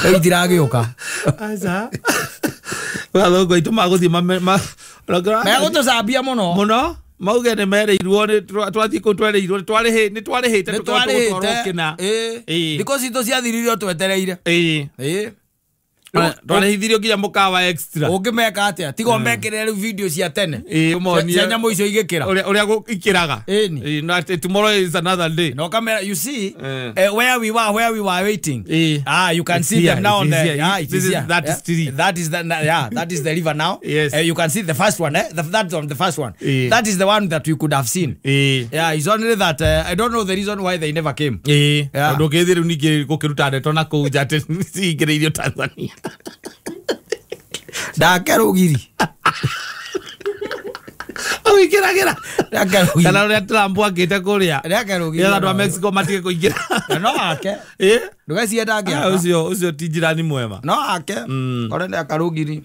Rĩu itiragĩũka. Aca. Athũngũ aitũ magũthiĩ megũtũcambia mũno. Mũno. Mauge nĩ merĩirwo twathiĩ kũu twerĩirwo nĩ twarĩhĩte tũkorwo kĩna. Thikũ citũ ciathirire twetereire. Twarĩhithirio nginya mũkawa extra. Ũngĩmeka atĩa? Tiga ũmekĩre rĩu video cia tene. Ũmonie. Cia nyamũ icio igĩkĩra. Ũrĩa ikĩraga. No tomorrow is another day. No camera, you see where we were waiting. You can see them now on the it is here. That is the that is the yeah, that is the river now. Yes. You can see the first one, that's on the first one. That is the one that we could have seen. Yeah, it's only that I don't know the reason why they never came. Ndũngĩthiĩ rĩu ningĩ gũkĩruta ndeto na kũu nja atĩ cingĩrĩirio Tanzania. Ndake rũgiri. Ũingĩragĩra. Kana ũrĩa Trump akĩte kũrĩa. Ndake rũgiri. Nĩgetha andũ a Mexico matige kũingĩra. No ake. Ndũgecirie ndangĩaka. Ũcio ti jirani mwema. No ake. Korwo nĩ aka rũgiri.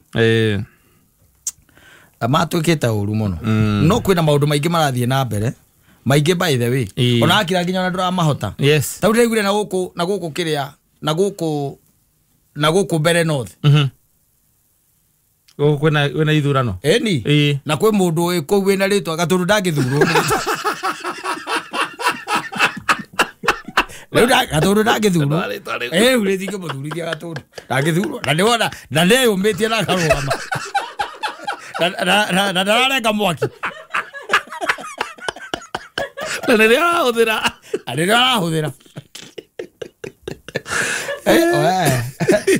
Matuĩkĩte ũru mũno. No kwĩna maũndũ maingĩ marathiĩ na mbere. Maingĩ by the way. Ona akira nginya ona ndũramahota. Yes. Ta rĩu ndĩraiguire na gũkũ na gũkũ kĩrĩa na gũkũ na gũkũ mbere north. Gũkũ kwĩna ithurano. Ĩni. Na kwĩ mũndũ kũu wĩna rĩtwa Gatũndũ ndangĩthurwo. Rĩu Gatũndũ ndangĩthurwo. Rĩu rĩ ndingĩmũthurithia Gatũndũ. Ndangĩthurwo. Na nĩwona na nĩeyũmĩtie na akarũgama. Na ndararenga mwaki. Na nĩrĩo arahũthĩra. Na nĩrĩo arahũthĩra.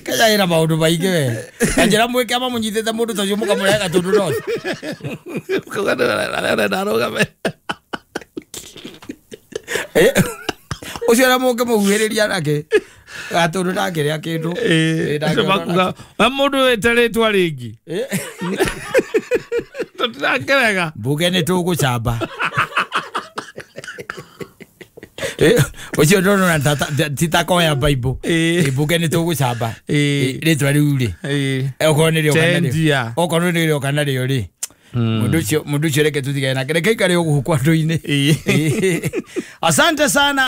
Kenya ĩna maũndũ maingĩ we. Kanjĩra mwĩke ama mũnyitĩte mũndũ ta ũcio mũkamũrehe Gatũndũ North. Ũcio ona mũngĩmũhuhĩrĩria nake Gatũndũ ndangĩrĩa kĩndũ. Mũndũ wĩte rĩtwa rĩngĩ. Tũtirakĩrega. Mbuge nĩ tũgũcamba. Ũcio ndona titakoya Bible. Mbuge nĩ tũgũcamba. Rĩtwa rĩu rĩ. Okorwo nĩ rĩo kana rĩo. Okorwo nĩ rĩo kana rĩo rĩ. Mũndũ ũcio reke tũtigane nake. Reke aikare ũguo kwa andũ-inĩ. Asante sana.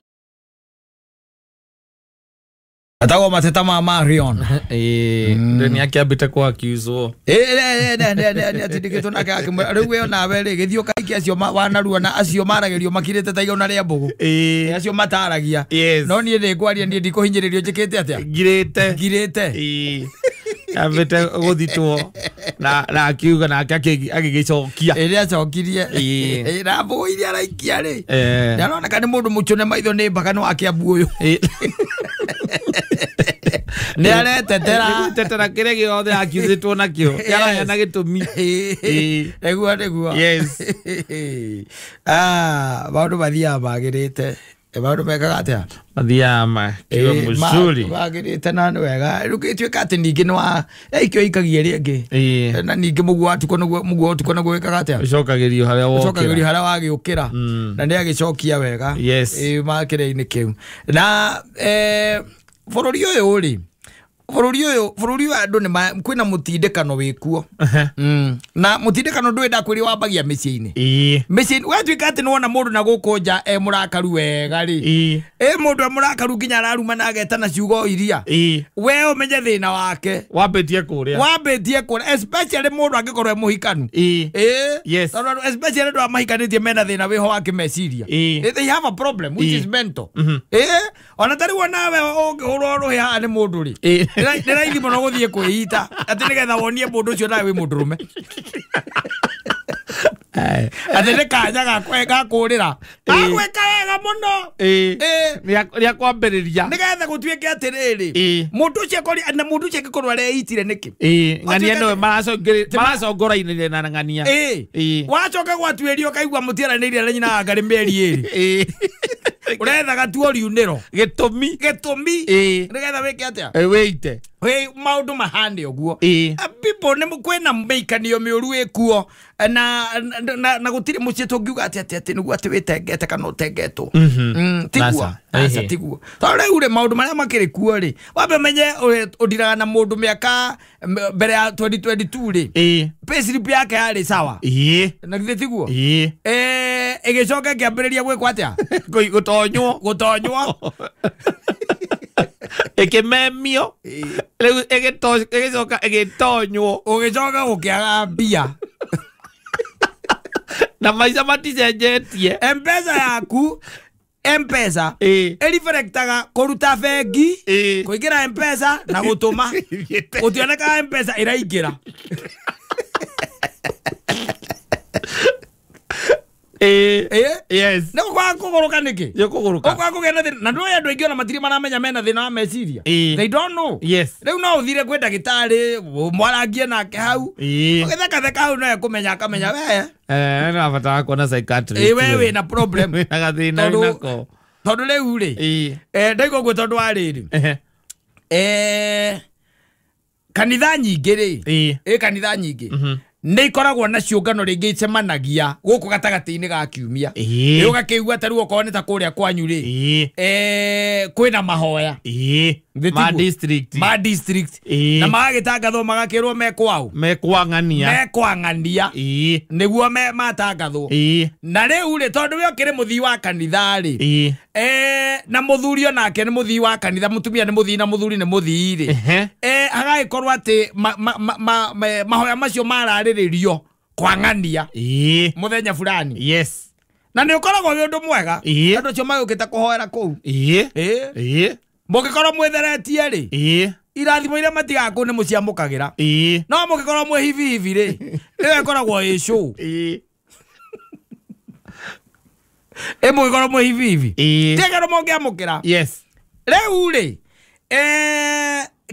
Atagwo mateta ma Marion. Nĩ akĩambĩte kũ accuse. Nĩ atindĩkĩtwo nake akĩmwĩra rĩu we onawe rĩ gĩthiĩ ũkaikie acio wanarua na acio maragĩrio makirĩte ta igona rĩa mbũgũ. Acio mataragia. No niĩ nĩngwaria niĩ ndikũhinyĩrĩrio njĩkĩte atĩa? Ngirĩte. Ngirĩte. Ambĩte gũthitwo na akiuga nake agĩgĩcokia. Ĩrĩa acokirie. Na mbũgũ iria araikia rĩ. Nĩaroneka nĩ mũndũ mũcũne maitho nĩ mbaka nĩ wa Kĩambu ũyũ. Nĩ aretetera. Nĩgwĩtetera kĩrĩa gĩothe accusĩtwo nakĩo. Nĩaraheana gĩtũmi. Ĩĩ. Nĩguo nĩguo. Yes. Ah, maũndũ mathiaga magĩrĩte. Maũndũ mekaga atĩa? Mathiaga makiwa mzuri. Magĩrĩte na nĩ wega. Rĩu gĩtuĩka atĩ ningĩ nĩ wa ikio ikagia rĩngĩ. Ĩĩ. Na ningĩ mũguo wa tukũ nĩguo mũguo wa ũtukũ nĩguo wĩkaga atĩa? Ũcokagĩrio harĩa wokĩra. Ũcokagĩrio harĩa wagĩũkĩra. Na nĩ agĩcokia wega. Yes. Ĩĩ makĩrĩa-inĩ kĩu. Na bũrũri ũyũ rĩ, bũrũri ũyũ bũrũri ũyũ andũ nĩ kwĩna mũtindĩkano wĩkuo. Na mũtindĩkano ndũĩ ndakwĩria wambagia mĩciĩ-inĩ. Ĩĩ. Mĩciĩ watuĩka atĩ nĩwona mũndũ na gũkũ nja e mũrakaru wega rĩ. Ĩĩ. Ĩ mũndũ e mũrakaru nginya araruma na agetana ciugo iria. Ĩĩ. We ũmenye thĩna wake. Wambĩtie kũrĩa. Wambĩtie kũrĩa especially mũndũ angĩkorwo e mũhikanu. Ĩĩ. Ĩĩ. Yes. Tondũ especially andũ arĩa mahikanĩtie mena thĩna wĩho wa kĩmeciria. Ĩĩ. They have a problem which Ĩĩ. is mental. Ĩĩ. Ona ta rĩu onawe ũngĩhũrwo rũhĩ haha nĩ mũndũ rĩ. Ĩĩ. Nĩ raithi mũno gũthiĩ kwĩita atĩ nĩgetha wonie mũndũ ũcio nawe wĩ mũndũrũme. Atĩ nĩ kanya ga kũũrĩra. Agwĩka wega mũno. Ĩĩ. Ĩĩ. Rĩa kwambĩrĩria. Nĩgetha gũtuĩke atĩrĩrĩ. Ĩĩ. Mũndũ ũcio na mũndũ ũcio angĩkorwo areitire nĩkĩ? Ĩĩ. Ng'ania nĩwe Watuĩka maracongorainĩire na ng'ania. Ĩĩ. Ĩĩ. Wacoka gwatuĩrio ũkaigua mũtiaranĩirie na nyina wa Ngarĩ mĩeri ĩrĩ. Ĩĩ. Ũrethaga tu oriunĩro. Gĩtũmi. Gĩtũmi. Ĩĩ. Nĩgetha wĩke atĩa? Ĩ, wĩite. Wĩ maũndũ mahane ũguo. Ĩĩ. People nĩ kwĩna mĩikanio mĩũru ĩkuo na na gũtirĩ mũciĩ tũngiuga atĩ atĩ atĩ nĩguo atĩ wĩtengete kana ũtengetwo. Tiguo. Aca. Aca Ĩhĩ. tiguo. Tondũ rĩu rĩ maũndũ marĩa makĩrĩ kuo rĩ, wambe menye ũndiraga na mũndũ mĩaka mbere ya 2022 rĩ. Ĩĩ. Payslip yake yarĩ sawa. Ĩĩ. Na githĩ tiguo? Ĩĩ. Ĩgĩcoka ĩkĩambĩrĩria gwĩkwo atĩa? Gũtonywo. Gũtonywo. Ĩkĩmemio. Rĩu ĩgĩcoka ĩgĩtonywo. Ũgĩcoka gũkĩaga mbia. Na maica maticenjetie. M-Pesa yaku M-Pesa Ĩĩ. ĩriflectaga kũruta bengi Ĩĩ. kũingĩra M-Pesa na gũtũma. Gũtionekaga M-Pesa ĩraingĩra. Ĩĩ. Ĩĩ. Yes. Nĩ gũkwaga kũgũrũka nĩkĩ? Nĩ kũgũrũka. Ũkwaga kũgĩa na thĩna. Na ndũĩ andũ aingĩ ona matirĩ maramenya mena thĩna wa meciria. Ĩĩ. They don't know. Yes. Rĩu no ũthire kwĩ ndagĩtarĩ mwarangie nake hau. Ĩĩ. Ũgĩthekatheka hau no ekũmenya akamenya we. Nĩ kuona psychiatrist. Ĩĩ we wĩna problem. Wĩna gathĩna wĩnako. Tondũ rĩu rĩ. Ĩĩ. Ndaigua ũguo tondũ wa rĩrĩ. Ehe. Kanitha nyingĩ rĩ. Ĩĩ. Ĩ kanitha nyingĩ. Nĩ ikoragwo na ciũngano rĩngĩ icemanagia gũkũ gatagatĩ-inĩ ga kiumia. Ĩĩ. Ĩ ũgakĩigua ta rĩu okorwo nĩ ta kũrĩa kwanyu rĩ. Ĩĩ. Kwĩna mahoya. Ĩĩ. Githĩ Ma tiguo? district. Ma district. Ĩĩ. Na magagĩtangathwo magakĩrwo mekwao. Mekwang'ania. Mekwang'ania. Ĩĩ. Nĩguo matangathwo. Ĩĩ. Na rĩu rĩ tondũ we ũkĩrĩ mũthii wa kanitha rĩ. Ĩĩ. Na mũthuri onake nĩ mũthii wa kanitha, mũtumia nĩ mũthii na mũthuri nĩ mũthii rĩ. Ehe. Hagagĩkorwo atĩ mahoya macio mararĩrĩrio kwang'ania. Ĩĩ. Mũthenya fulani. Yes. Na nĩ ũkoragwo wĩ ũndũ mwega. Ĩĩ. Andũ acio magũkĩte kũhoera kũu. Ĩĩ. Ĩĩ. Ĩĩ. Mũngĩkorwo mwĩtheretie rĩ. Ĩĩ. Irathimo iria matigaga kũu nĩ mũciamũkagĩra. Ĩĩ. No mũngĩkorwo mwĩ hivi hivi rĩ, ĩyo ĩkoragwo ĩ show. Ĩĩ. Ĩ mũngĩkorwo mwĩ hivi hivi. Ĩĩ. Tiga mũngĩamũkĩra. Yes. Rĩu rĩ,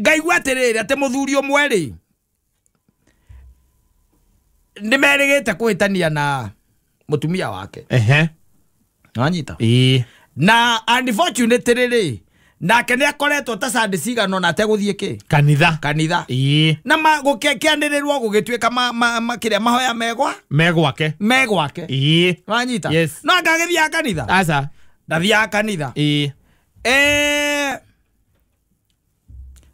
ngaigua atĩrĩrĩ atĩ mũthuri ũmwe rĩ, nĩ merĩgĩte kũhĩtania na mũtumia wake. Ehe. Wanyita? Ĩĩ. Na unfortunately rĩ, nake nĩ akoretwo ta Sunday cigana ona ategũthiĩ kĩ? Kanitha. Kanitha. Ĩĩ. Na gũkĩanĩrĩrwo gũgĩtuĩka kĩrĩa mahoya megwa? Megwake. Megwake. Ĩĩ. Wanyita? Yes. No anga agĩthiaga kanitha? Aca. Ndathiaga kanitha. Ĩĩ.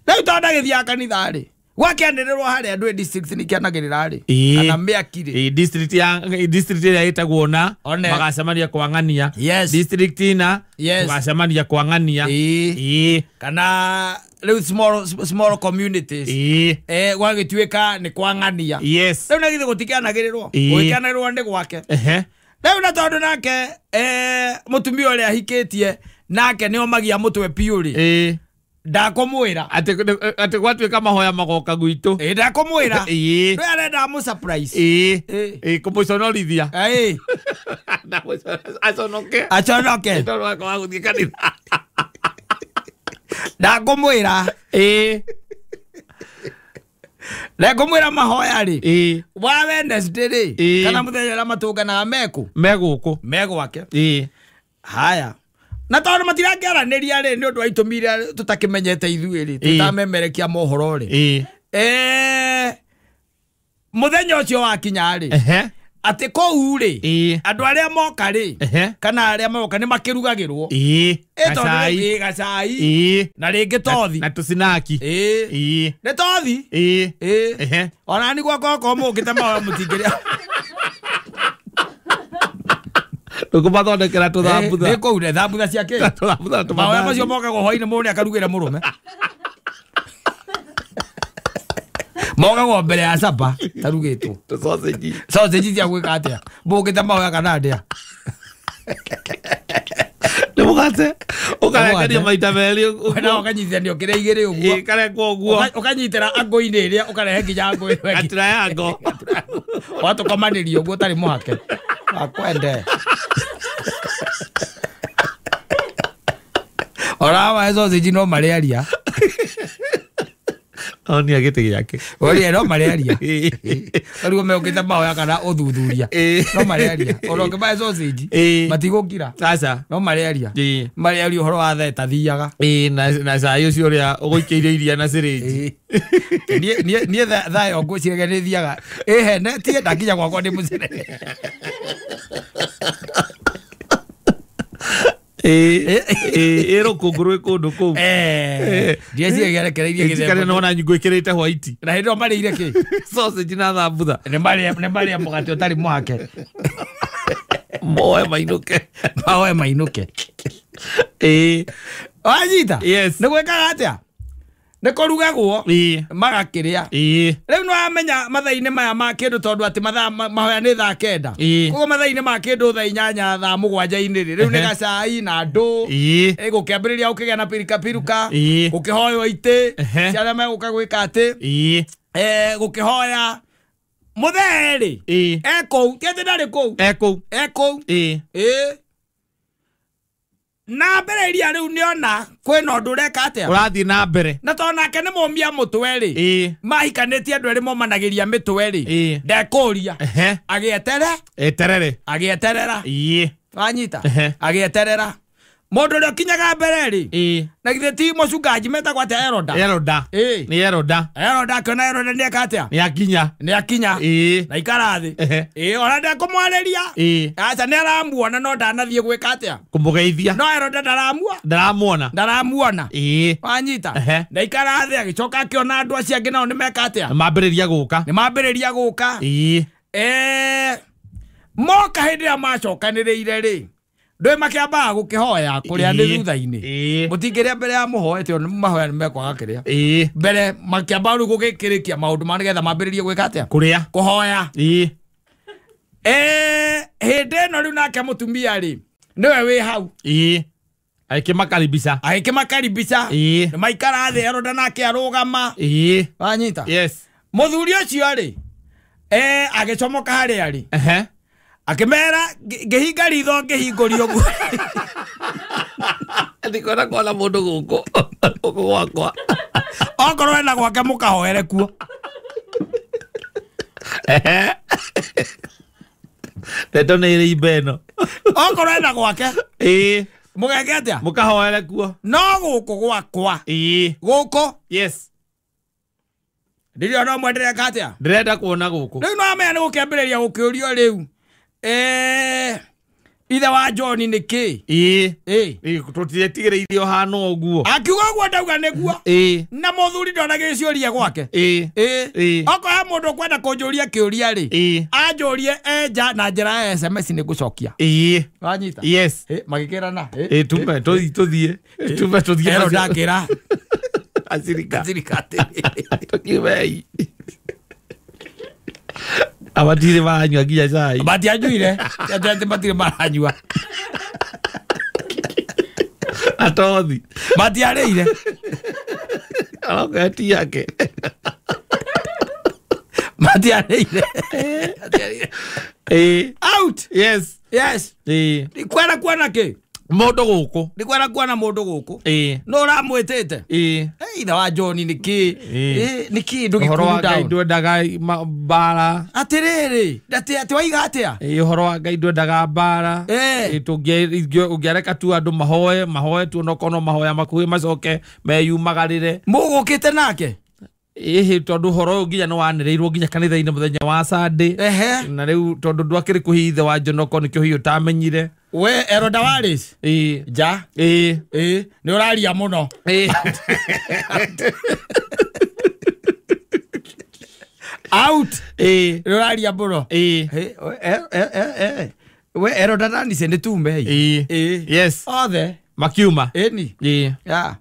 Rĩu tondũ ndagĩthiaga kanitha rĩ, gwakĩanĩrĩrwo harĩa andũ district nĩ kĩanagĩrĩra rĩ. Ĩĩ. Kana mĩaki rĩ. Ĩĩ, district ya district ĩrĩa ĩtagwo na One. magacemania kwang'ania. Yes. District ina Yes. tũgacemania kwang'ania. Ĩĩ. Ĩĩ. Kana rĩu small communities. Ĩĩ. Gwagĩtuĩka nĩ kwang'ania. Yes. Rĩu na githĩ gũtikĩanagĩrĩrwo? Ĩĩ. Gũgĩkĩanagĩrĩrwo nĩ gwake. Ehe. Rĩu na tondũ nake mũtumia ũrĩa ahikĩtie nake nĩ omagia mũtwe piũ rĩ. Ĩĩ. Ndakũmwĩra. Atĩ gwatuĩka mahoya magoka gwitũ. Ĩĩ ndakũmwĩra. Ĩĩ. Ndũĩ arenda mũ surprise. Ĩĩ. Ĩĩ. Ĩĩ kũmũconorithia. Ĩĩ. Aconoke. Aconoke. Tondũ wake wa gũthiĩ kanitha. Ndangũmwĩra. Ĩĩ. Ndangũmwĩra mahoya rĩ. Ĩĩ. Wa Wednesday rĩ. Ĩĩ. Kana mũthenya ũrĩa matũnganaga mekũ? Me gũkũ. Me gwake. Ĩĩ. Haya. Na tondũ matirakĩaranĩria rĩ nĩ ũndũ wa itũmi iria tũtakĩmenyete ithuĩ rĩ, Ĩĩ. tũtamemerekia mohoro rĩ. Ĩĩ. Mũthenya ũcio wakinya rĩ. Ehe. Atĩ kũu rĩ. Ĩĩ. Andũ arĩa moka rĩ. Ehe. Kana arĩa moka nĩ makĩrugagĩrwo. Ĩĩ. Ĩ tondũ Gacai. ĩ gacai. Ĩĩ. Na rĩngĩ tothi. Na tũcinaki. Ĩĩ. Ĩĩ. Nĩ tothi. Ĩĩ. Ĩĩ. Ehe. Ona ni gwakwa okorwo mũkĩte mahoya mũtingĩrĩa. Ndũkũmathondekera tũthambutha. Nĩ kũu thambutha cia kĩ? Tũthambutha na Mahoya tũmandathi. macio mokagwo hwainĩ mũndũ nĩakarugĩra mũrũme. Mokagwo mbere ya capa tarugĩtwo. Tũsausage. Sausage cia gwĩka atĩa? Mũkĩte mahoya kana ndĩa? Nĩ mũgate. Ũkarengeria maita merĩ ũguo. Na ũkanyitithanio kĩrĩa igĩrĩ ũguo. Ĩĩ, karekwo ũguo. Ũkanyitĩra angũ-inĩ ĩrĩa ũkarehe nginya angũ ĩyo ĩngĩ. Gatriangle. Watũkomanĩria ũguo ũtarĩ mũhake. Akwende. Ona wa sausage no marĩaria. Onia gĩtĩ gĩake. Oria no marĩaria. Rĩu meũkĩte mahoya kana ũthuthuria. Ĩĩ. No marĩaria. Ona ũngĩmahe sausage Ĩĩ. matigũkira. Aca. No marĩaria. Ĩĩ. Marĩaria ũhoro wa thaa ĩtathiaga. Ĩĩ, na cai ũcio ũrĩa ũgũikĩire iria na syringe. Ĩĩ. Niĩ thaa ĩyo ngwĩciragia nĩ thiaga ĩhenetie ndakinya gwakwa ndĩ mũcerere. Ĩĩ. Ĩĩ, rũkũngũ rwĩ kũndũ kũu. Ndieciragia rekereirie Ndirikane gĩthemba. nĩwona ngwĩkĩrĩte white. Na hĩndĩ ĩyo marĩire kĩ? Sausage na thambutha. Nĩ marĩa mũgate ũtarĩ mũhake. Moe mainũke. Mahoe mainũke. Ĩĩ. Wanyita? Yes. Nĩ gwĩkaga atĩa? Nĩ kũrugagwo Ĩĩ. magakĩrĩa. Ĩĩ. Rĩu nĩ wamenya mathaa-inĩ maya ma kĩndũ tondũ atĩ mathaa mahoya nĩ thaa 9. Ĩĩ. Koguo mathaa-inĩ ma kĩndũ thaa 8 thaa 7-inĩ rĩ, rĩu nĩ Ehe. gacai na ndũ. Ĩĩ. Gũkĩambĩrĩria gũkĩgĩa na pirika piruka. Ĩĩ. Gũkĩhoywo itĩ. Ehe. Cia arĩa megũka gwĩka atĩ. Ĩĩ. Gũkĩhoya. Mũthee rĩ. Ĩĩ. E kũu. Ti atĩ ndarĩ kũu. E kũu. E kũu. Ĩĩ. Ĩĩ. Na mbere iria rĩu nĩona kwĩna ũndũ ũreka atĩa. Ũrathiĩ na mbere. Na tondũ nake nĩ mũmia mũtwe rĩ. Ĩĩ. Mahikanĩtie andũ erĩ momanagĩria mĩtwe rĩ. Ĩĩ. Ndekũria. Ehe. Agĩetere. Eterere. Agĩeterera. Ĩĩ. Wanyita. Ehe. Agĩeterera. Mũndũ ũrĩa ũkinyaga mbere rĩ. Ĩĩ. Na githĩ ti mũcungaji metagwo atĩa Eroda. Eroda. Ĩĩ. Nĩ Eroda. Eroda akĩona Eroda nĩeka atĩa? Nĩ akinya. Nĩ akinya. Ĩĩ. Na ikara thĩ. Ehe. Ĩĩ, ona ndekũmwarĩria. Ĩĩ. Aca nĩ aramuona no ndanathiĩ gwĩka atĩa? Kũmũgeithia. No Eroda ndaramua. Ndaramuona. Ndaramuona. Ĩĩ. Wanyita. Ehe. Na ikara thĩ agĩcoka akĩona andũ acio angĩ nao nĩ meka atĩa? Nĩ mambĩrĩria gũka. Nĩ mambĩrĩria gũka. Ĩĩ. Moka hĩndĩ ĩrĩa macokanĩrĩire rĩ. Ndũĩ makĩambaga gũkĩhoya kũrĩa nĩ Ĩĩ. thutha-inĩ. Ĩĩ. Mũtingĩrĩa mbere ya mũhoete tondũ mahoya nĩ mekwaga kĩrĩa. Ĩĩ. Mbere makĩamba rĩu gũgĩkĩrĩkia maũndũ ma nĩgetha mambĩrĩrie gwĩka atĩa? Kũrĩa. Kũhoya. Ĩĩ. Hĩndĩ ĩno rĩu nake mũtumia rĩ nĩwe wĩ hau. Ĩĩ. Agĩkĩmakaribisha. Agĩkĩmakaribisha. Ĩĩ. Nĩ maikara thĩ Eroda nake arũgama. Ĩĩ. Wanyita. Yes. Mũthuri ũcio rĩ agĩcomoka harĩa rĩ. Ehe. Akĩmera ngĩhinga ritho ngĩhingũria ũguo. Ndikwenda kuona mũndũ gũkũ. Gũkũ gwakwa. Okorwo ena gwake mũkahoere kuo. Ehe. Ndeto nĩ ĩrĩ imba ĩno. Okorwo ena gwake. Ĩĩ. Mũgeke atĩa? Mũkahoere kuo. No gũkũ gwakwa. Ĩĩ. Gũkũ. Yes. Ndirĩ ona ũmwe ndĩreka atĩa? Ndĩrenda kuona gũkũ. Rĩu no amenya nĩ gũkĩambĩrĩria gũkĩũrio rĩu. Ithe wa John nĩ kĩ? Ĩĩ. Ĩĩ. Ĩĩ, tũtiretigĩrĩire ũhana ũguo. Akiuga ũguo ndauga nĩguo. Ĩĩ. Na mũthuri ndona gĩciũria gwake. Ĩĩ. Ĩĩ. Ĩĩ. Okorwo he mũndũ ũkwenda kũnjũria kĩũria rĩ. Ĩĩ. Anjũrie enja na njĩra ya SMS nĩ ngũcokia. Ĩĩ. Wanyita? Yes. Ĩĩ, magĩkĩrana. Ĩĩ, tume tũthiĩ. Tume tũthiĩ. Eroda akĩra. Acirika. Acirika atĩrĩ. Tũkiumei. Abatirĩ maranyua nginya cai. Matianyuire. Atĩ matirĩ maranyua. Atothi. Matiarĩire. Aroka ti yake. Matiarĩire. Ĩĩ. Out. Yes. Yes. Ĩĩ. Kwenda kuona kĩ? Mũndũ gũkũ. Nĩ kwenda kuona mũndũ gũkũ. Ĩĩ. No ũramwĩtĩte. Ĩĩ. Ithe wa John nĩ kĩ? Ĩĩ. Nĩ kĩ Ũhoro wa ndũgĩcool Ngai down? ndwendaga mbara. Atĩrĩrĩ, atĩ waiga atĩa? Ĩĩ, ũhoro wa Ngai ndwendaga mbara. Ĩĩ. Ũngĩareka tu andũ mahoe tu onokorwo no mahoya makuhĩ macoke meyumagarĩre. Mũgũkĩte nake? Ĩhĩ, tondũ ũhoro ũyũ nginya nĩ wanĩrĩirwo nginya kanitha-inĩ mũthenya wa Sunday. Ehe. Na rĩu tondũ ndwakĩrĩ kũhihi ithe wa John okorwo nĩkĩo hihi ũtamenyire. We Eroda Wallace. Ĩĩ. Ja. Ĩĩ. Ĩĩ, nĩ ũraria mũno. Ĩĩ. Out. Ĩĩ. Nĩ ũraria mũno. Ĩĩ. We Eroda Danise nĩ tume. Ĩĩ. Ĩĩ. Yes. Othe. Makiuma. Ĩni. Ĩĩ. Yeah.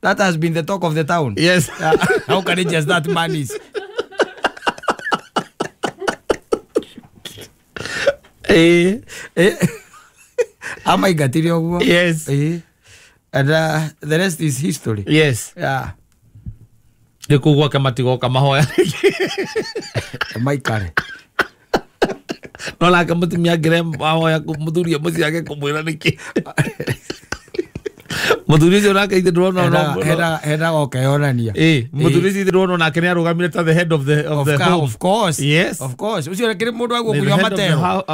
That has been the talk of the town. Yes. Yeah. How courageous that man is. Ĩĩ. Amaingatire ũguo. Yes. Ĩĩ. And the rest is history. Yes. Yeah. Nĩ kũu gwake matigoka mahoya. Maikare. No nake mũtumia angĩre mahoya mũthuri mũciĩ age kũmwĩra nĩkĩ. Mũthuri ũcio nake ithe ndĩrona Hena gokeyonania. Ĩĩ, mũthuri ũcio ithe ndĩrona nake nĩ arũgamire ta the head of the of the home. Of course. Yes. Of course. Ũcio kĩrĩ mũndũ The agũkũnyua head of the matero.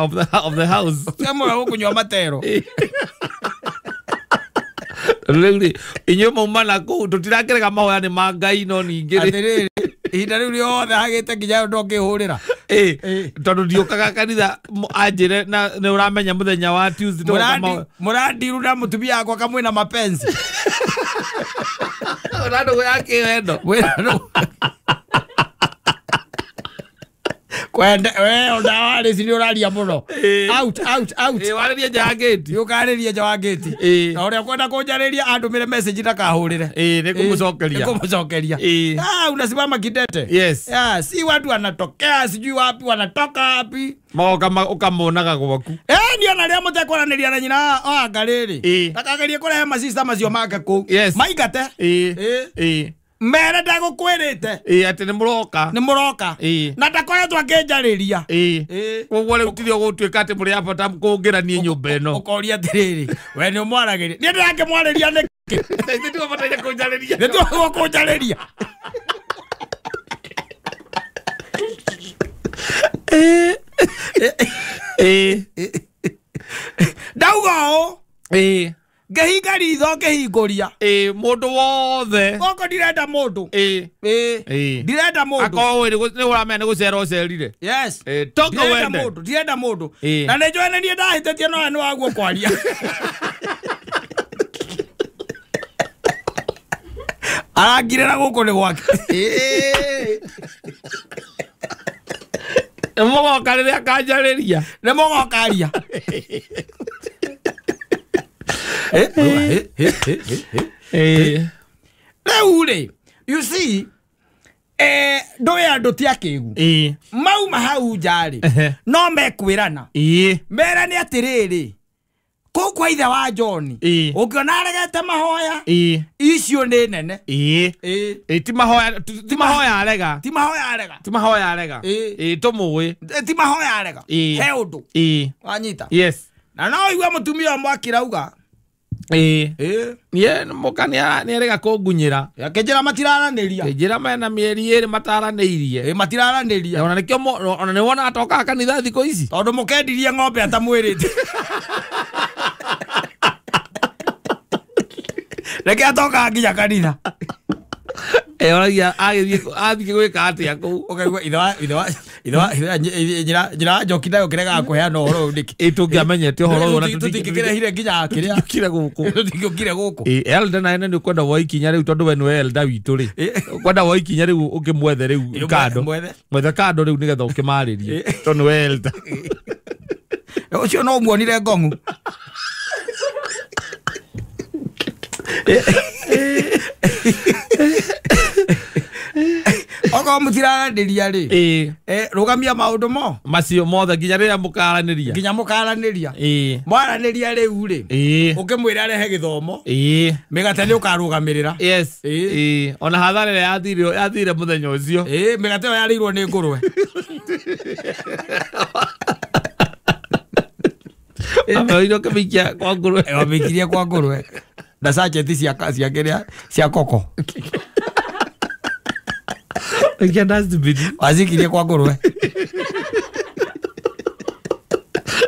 of the house. Ũcio mũndũ agũkũnyua matero. Rĩu rĩ, inyuĩ mauma na kũu tũtirakĩrega mahoya nĩ ma Ngai no ningĩ rĩ. Atĩrĩrĩ, ihinda rĩu rĩothe hagĩte nginya ndũngĩhũrĩra. Ĩĩ, tondũ ndiũkaga kanitha anjĩre na nĩ ũramenya mũthenya wa Tuesday tũgoka mahoya. Mũrandiru na mũtumia wakwa kamwĩna mapenzi. Ũra ndũgũ ya kĩwendo. Mwĩna ndũgũ. Kwende, we ndawarĩci nĩ ũraria mũno. Out, out, out. Ĩĩ, warĩrie nja ya gate. Ũkarĩrie nja wa gate. Ĩĩ. Na ũrĩa kwenda kũnjarĩria andũmĩre message ndakahũrĩre. Ĩĩ, nĩ kũmũcokeria. Nĩ kũmũcokeria. Ĩĩ. Ah, unasimama kidete. Yes. Yeah, si watu wanatokea sijui wapi wanatoka wapi. Magoka ũkamonaga gwaku. Nĩ ona rĩrĩa mũtekwaranĩria na nyina anga rĩrĩ. Ĩĩ. Ndakagerie kũrehe masista macio make kũu. Yes. Maingate. Ĩĩ. Ĩĩ. Ĩĩ. Mere ndagũkwĩrĩte. Ĩĩ, atĩ nĩ mũroka. Nĩ mũroka. Ĩĩ. Na ndakoretwo akĩnjarĩria. Ĩĩ. Ĩĩ. Koguo rĩu tiri ũgũtuĩka atĩ mũrĩ a bata kũngĩranie nyũmba ĩno. Ũkoria atĩrĩrĩ, we nĩ ũmwaragĩria. Niĩ ndĩrakĩmwarĩria nĩkĩ? Ithuĩ tiwe ũbataire kũnjarĩria. Nĩ tiwe ũkũnjarĩria. Ĩĩ. Ĩĩ. Ndauga ũũ. Ĩĩ. Ngĩhinga ritho ngĩhingũria. Ĩĩ, mũndũ wothe. Gũkũ ndirenda mũndũ. Ĩĩ. Ĩĩ. Ĩĩ. Ndirenda mũndũ. Akorwo nĩ ũramenya nĩ gũcera ũcerire. Yes. Ĩĩ, toka Ndirenda wende. mũndũ, ndirenda mũndũ. Ĩĩ. Na nĩ njũĩ nĩ niĩ ndahĩtĩtie no we nĩ waguo kwaria. Arangirĩra gũkũ nĩ gwake. Ĩĩ. Nĩ mũgoka rĩrĩa akanjarĩria. Nĩ mũgoka aria. Rĩu rĩ, you see, ndũĩ andũ ti akĩgu. Ĩĩ. Mauma hau nja rĩ, no mekwĩrana. Ĩĩ. Merane atĩrĩrĩ, kũu kwa ithe wa John, Ĩĩ. ũngĩona aregete mahoya, Ĩĩ. icio nĩ nene. Ĩĩ. Ĩĩ. Ĩĩ, ti mahoya, ti mahoya arega. Ti mahoya arega. Ti mahoya arega. Ĩĩ. Ĩĩ, tũmũĩ. Ti mahoya arega. Ĩĩ. He ũndũ. Ĩĩ. Wanyita. Yes. Na no ũigue mũtumia ũmwe akĩrauga. Ĩĩ. Ĩĩ. Niĩ mũka nĩ arega kũngunyĩra. Akĩnjĩra matiraranĩria. Kĩnjĩra mena mĩeri ĩrĩ mataranĩirie. Ĩĩ, matiraranĩria. Ona nĩkĩo ona nĩ wona atokaga kanitha thikũ ici. Tondũ mũkendirie ng'ombe atamwĩrĩte. Reke atokaga nginya kanitha. Oragia agĩthiĩ athiĩ gwĩka atĩa kũu. Ũkaigua ithe wa ithe wa ithe wa nyina wa Njoki nayo kĩregaga kũheana ũhoro ũyũ nĩkĩ? Ĩĩ, tũngĩamenyete ũhoro ũyũ ona Tũtingĩkĩrehire nginya kĩrĩa. tũtingĩũkire gũkũ. Tũtingĩũkire gũkũ. Ĩĩ, elder naye nĩ ũkwenda woe ikinya rĩu tondũ we nĩwe elder witũ rĩ. Ũkwenda woe ikinya rĩu ũkĩmwethe rĩu kando. Mwethe. Mwethe kando rĩu nĩgetha ũkĩmarĩrie tondũ nĩwe elder. Ũcio no ũmuonire ngong'u. Okorwo mũtiraranĩria rĩ, Ĩĩ. Rũgamia maũndũ mo macio mothe nginya rĩrĩa mũkaranĩria. Nginya mũkaranĩria. Ĩĩ. Mwaranĩria rĩu rĩ, Ĩĩ. ũkĩmwĩra arehe gĩthomo, Ĩĩ. mĩgate nĩ ũkarũgamĩrĩra. Yes. Ĩĩ. Ĩĩ. Ona hathara ĩrĩa yathire mũthenya ũcio. Ĩĩ, mĩgate ĩyo yarĩirwo nĩ ngũrwe. Ameoire ũkĩmĩikia kwa ngũrwe. Wamĩikirie kwa ngũrwe na sacheti cia kĩrĩa cia koko. Ikia dustbin. Wacikirie kwa ngũrwe.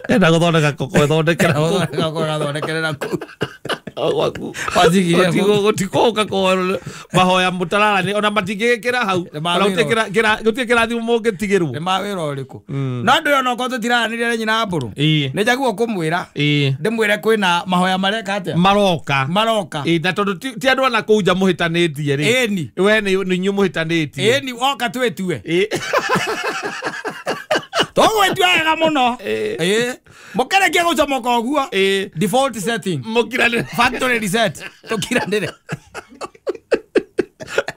Enda gũthondeka koko ĩthondekera Gathondekerera kũu. Gwaku. Wacikirie kũu. Gũtikũka mahoya mũtarara ona matingĩgĩkĩra hau. Ona gũtirĩ kĩrathimo mũngĩtigĩrwo. Nĩ ma wĩra ũrĩkũ. No andũ ĩyo onokorwo tũtiraranĩria na nyina Mbũrũ. Nĩ njagĩrĩirwo kũmwĩra. Ndĩmwĩre kwĩna mahoya mareka atĩa? Maroka. Maroka. Na tondũ ti andũ ana kũu nja mũhĩtanĩtie rĩ. Ĩni. We nĩ inyuĩ mũhĩtanĩtie. Ĩni woka twĩtue. Tũgwĩtua wega mũno. Mũkĩrĩkia gũcomoka ũguo. Default setting. Mũkiranĩre. Factory reset. Tũkiranĩre.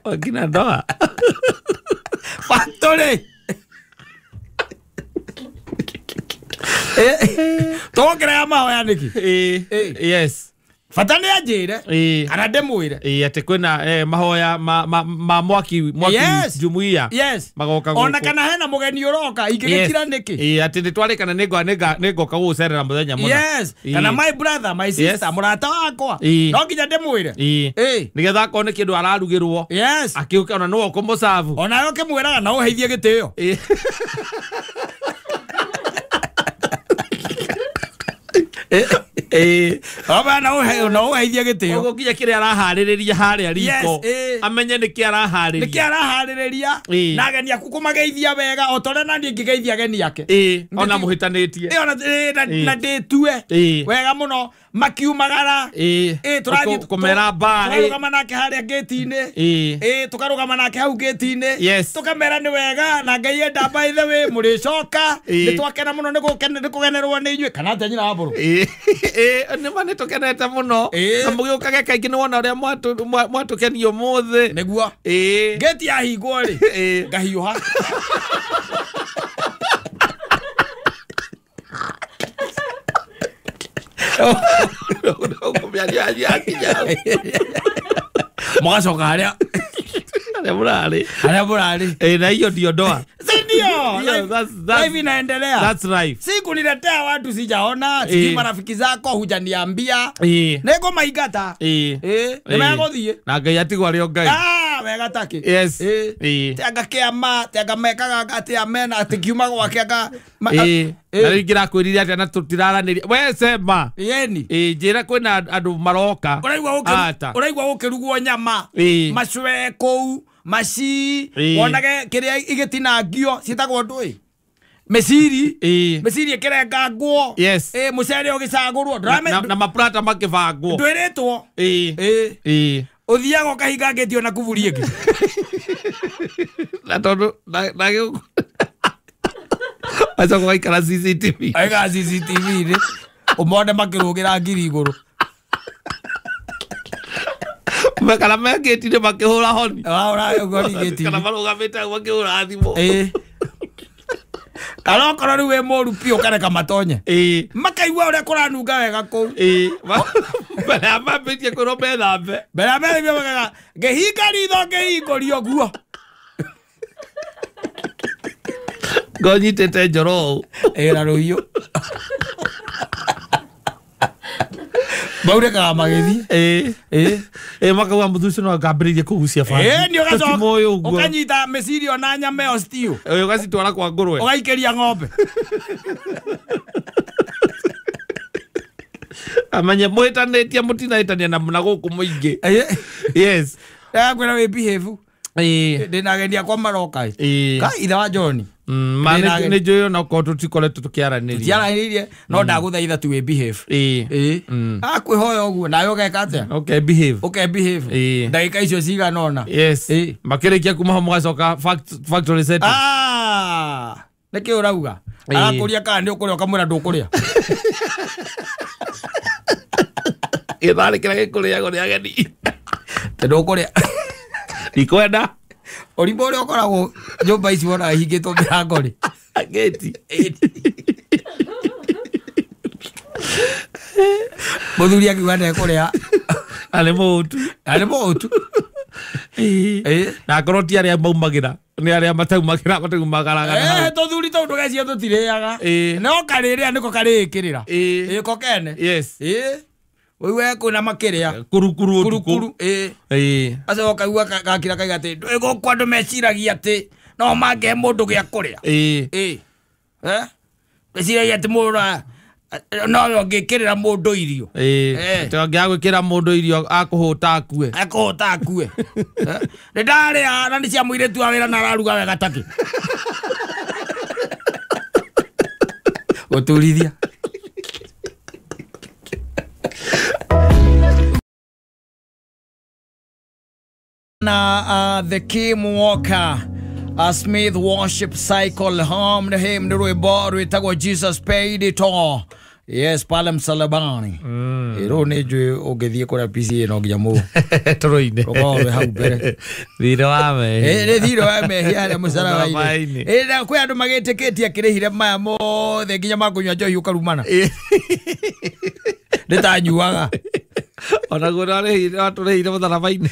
Wakina ndoa. Factory. Tũgũkĩra ya mahoya nĩkĩ? Yes. Bata nĩ anjĩre kana ndĩmwĩre atĩ kwĩna mahoya ma mwaki Yes. jumuiya. Yes. Magoka gũkũ. Ona kana hena mũgeni ũroka ingĩgĩkira nĩkĩ? Atĩ nĩtwarĩkana nĩngoka gũgũcerera mũthenya mũna. Yes. Kana my brother, my sister, mũrata wakwa. No nginya ndĩmwĩre. Nĩgetha akorwo nĩ kĩndũ ararugĩrwo. Yes. Akĩũke ona nĩwe ũkũmũcabu. Onawe ũkĩmwĩraga na ũheithie gĩtĩo. Na ũheithie gĩtĩo. Ũguo nginya kĩrĩa araharĩrĩria harĩa riko. Amenye nĩkĩ araharĩria. Nĩkĩ araharĩrĩria. Na ageni aku kũmageithia wega o ta ũrĩa naniĩ ingĩgeithia ageni ake. Ona mũhĩtanĩtie. Na ndĩtue wega mũno makiumagara. Tũrathiĩ kũmera mbaa. Tũkarũgama nake harĩa gate-inĩ. Tũkarũgama nake hau gate-inĩ. Tũkamera nĩ wega na Ngai enda by the way mũrĩcoka. Nĩtwakena mũno nĩ kũgenerwo nĩ inyuĩ kana atĩa nyina wa Mbũrũ. Nĩ ma nĩtũkenete mũno. Na mũgĩũkage kaingĩ nĩwona ũrĩa mwatũkenia ũmũthĩ. Nĩguo. Gate yahingwo rĩ ngahiũha. Mũgacoka harĩa mũrarĩ. Harĩa mũrarĩ. Na hiyo ndio ndoa. Si ndio? Life inaendelea. That's life. Si kuniletea watu sijaona, sijui marafiki zako hujaniambia. Nĩngũ maingata. Nĩmegũthiĩ. Na Ngai atigwo arĩ o Ngai. Wega takĩ. Yes. Te anga kĩama, te anga mekaga atĩa mena atĩ kiuma gwake anga. Na rĩu ingĩrakwĩrire atĩa na tũtiraranĩria. We sema. Yeni. Njĩra kwĩna andũ maroka. Ũraigua gũkĩrugwo nyama. Macwe kũu. Maci wonage kĩrĩa igĩtinangio ciĩtagwo ndũĩ mĩciri. Mĩciri ĩkĩrengangwo. Yes. Mũcere ũgĩcagũrwo. Na maprata makĩbangwo. Ndwĩrĩtwo. Ũthiaga ũkahinga ngĩti ona kuburi ĩngĩ. Na tondũ na acoka ũgaikara CCTV. Aikara CCTV-inĩ ũmone makĩrũgĩra ngiri igũrũ. Kana me gate-inĩ makĩhũra honi. Kana marũgamĩte hau makĩhũra thimũ. Kana okorwo rĩu wĩ mũru biũ ũkareka matonye. Makaigua ũrĩa kũranunga wega kũu. Mbere ya mambĩtie kwĩrwo methambe. Mbere ya methambe makauga ngĩhinga ritho ngĩhingũria ũguo. Ngonyitĩte njoro ũũ. Na rũhiũ. Maurĩkaga magĩthiĩ. Makauga mũthuri ũcio no angambĩrĩirie kũgucia bangi. Nĩ ũgacoka ũkanyita mĩciri ona nyama ĩyo stew. Ũgacitwara kwa ngũrwe. Ũgaikĩria ng'ombe. Amenye mũhĩtanĩtie mũtinahĩtania na gũkũ mũingĩ. Yes. Ndakwĩra wĩ behave. Ndĩna ageni akwa maroka. Ka ithe wa John. Ma nĩ njũĩ ona okorwo tũtikoretwo tũkĩaranĩria. Tũtiaranĩirie no ndagũthaitha tu wĩ behave. Akwĩhoya ũguo nawe ũgeka atĩa? Okay behave. Okay behave. Ndagĩka icio cigana ũna. Yes. Makĩrĩkia kuma ho mũgacoka factory setting. Nĩkĩ ũrauga? Arakũria kana nĩ ũkũrĩa ũkamwĩra ndũkũrĩa. Gĩtharĩ kĩrĩa gĩkũrĩagwo nĩ ageni. Ndũkũrĩa. Ndikwenda. Ũrimũ ũrĩa ũkoragwo nyũmba ici wonaga ihingĩtwo mĩrango rĩ. Gate. Mũthuri akiuga ndekũrĩa. Arĩ mũhũtu. Arĩ mũhũtu. Na akorwo ti arĩa maumagĩra nĩ arĩa mataumagĩra mataumagaraga. Tũthuri tũu ndũgecia tũtirĩaga. No karĩrĩa nĩko karĩĩkĩrĩra. Ĩĩ ko kene. Yes. Ĩĩ. Ũigue kwĩna makĩrĩa. Kurukuru ũtukũ. Kurukuru. Ĩĩ. Ĩĩ. Acoka kaigua gakira kaiga atĩ ndũĩ gũkũ andũ meciragia atĩ no mangĩhe mũndũ gĩa kũrĩa. Ĩĩ. Ĩĩ. Meciragia atĩ mũndũ no ũngĩkĩrĩra mũndũ irio. Ĩĩ. Atĩ angĩaga gwĩkĩra mũndũ irio akũhũta akue. Akũhũta akue. Nĩ ndarĩa na nĩ cia mũirĩtu wa wĩra na araruga wega takĩ. Gũturithia. Na the Kim Walker a Smith worship cycle home to him nĩ rwĩmbo rwĩtagwo Jesus paid it all. Yes, pale msalabani. Ĩrũ nĩ njũĩ ũngĩthiĩ kũrĩa PCA no nginya mũ Tũrũinĩ. Rũkorwo rwĩ hau mbere. Thirĩ wa mehia. Nĩ thirĩ wa mehia harĩa mũcarabainĩ. Mũtharaba-inĩ. Na kwĩ andũ magĩtĩkĩtie akĩrĩhire maya mothe nginya ma kũnyua njohi ũkarumana. Nĩ ta nyuaga. Onaguo nĩwatũrĩhire mũtharaba-inĩ.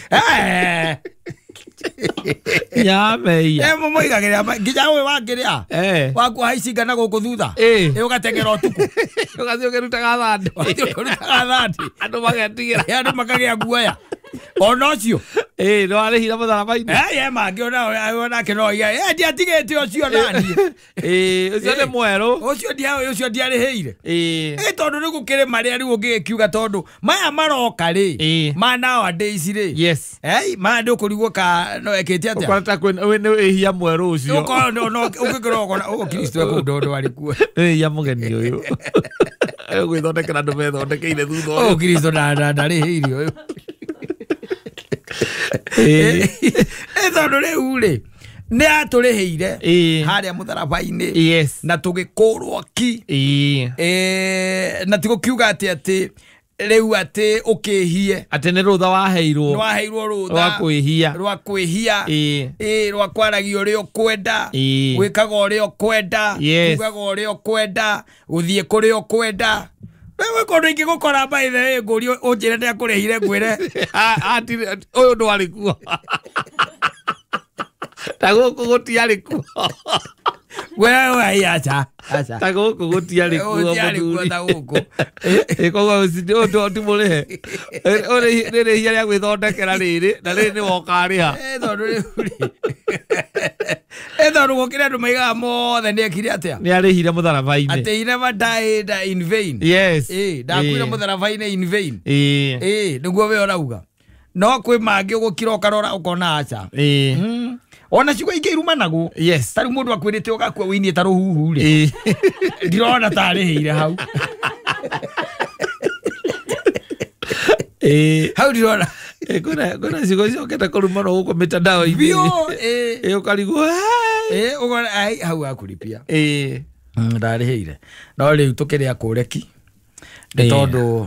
Ya mehia. Mũmoigagĩrĩra nginya ũyũ wangĩrĩa. Waku haicinga na gũkũ thutha. Ũgateng'era ũtukũ. Ũgathiĩ ũkĩrutaga thandĩ. Ũgathiĩ ũkĩrutaga thandĩ. Andũ magetigĩra. Andũ makagĩa guoya. Ona ũcio. Ĩĩ nĩwarĩhire mũtharaba-inĩ. Ye mangĩ onake no oiga, ndiatigĩte ũcio naniĩ. Ĩĩ ũcio nĩ mwerũ. Ũcio ndiarĩhĩire. Ĩĩ. Tondũ rĩu gũkĩrĩ marĩa rĩu ũngĩgĩkiuga tondũ maya maroka rĩ. Ma nowadays rĩ. Yes. Maya ndũkũrigwo ka no ekĩte atĩa. Ũkora ta nĩ wĩhia mwerũ ũcio. Ũkorwo no ũngĩkorwo ũkona ũyũ Kristo ekũu ndũndũ arĩ kuo. Wĩhia mũgeni ũyũ. Gwĩthondekera andũ methondekeire thutha ũyũ. Ũyũ Kristo ndarĩhĩire ũyũ. Tondũ rĩu rĩ nĩ atũrĩhĩire harĩa mũtharaba-inĩ. Yes. Na tũgĩkũrwo ki. Na ti gũkiuga atĩ atĩ rĩu atĩ ũkĩhie. Atĩ nĩ rũtha waheirwo. Nĩ waheirwo rũtha. Rwa kwĩhia. Rwa kwĩhia. Rwa kwaragia ũrĩa ũkwenda. Gwĩkaga ũrĩa ũkwenda. Kugaga ũrĩa ũkwenda. Gũthiĩ kũrĩa ũkwenda. Wewe kũndũ ingĩ gũkora by the way ngũrio ũnjĩre nĩ akũrĩhire ngwĩre. Ũyũ ndwarĩ kuo. Ta gũkũ gũtiarĩ kuo. Wewe acha. Acha. Ta gũkũ gũtiarĩ kuo Gũtiarĩ kuo ta gũkũ. Koguo ũcio ti mũrĩhe. Nĩ rĩhia rĩa gwĩthondekera rĩrĩ na rĩrĩ nĩ wokarĩha. Tondũ rĩu rĩ. Tondũ gũkĩrĩ andũ maigaga mothe nĩ ekire atĩa? Nĩ arĩhire mũtharaba-inĩ. Atĩ he never died in vain. Yes. Ndakuire mũtharaba-inĩ in vain. Nĩguo we ũrauga. No kwĩ mangĩ ũgũkira ũkarora ũkona aca. Ona ciugo ingĩ irumanagwo. Yes. Ta rĩu mũndũ akwĩrĩte ũgakua wĩinie ta rũhuhu rĩ. Ndirona ta arĩhĩire hau. Hau ndirona. Kwĩna ciugo icokete kũrumanwo gũkũ mĩtandao-inĩ. Biũ. Ũkarigwo. Ũkona hau akũripia. Ndarĩhĩire. No rĩu tũkĩrĩ akũreki. Nĩ tondũ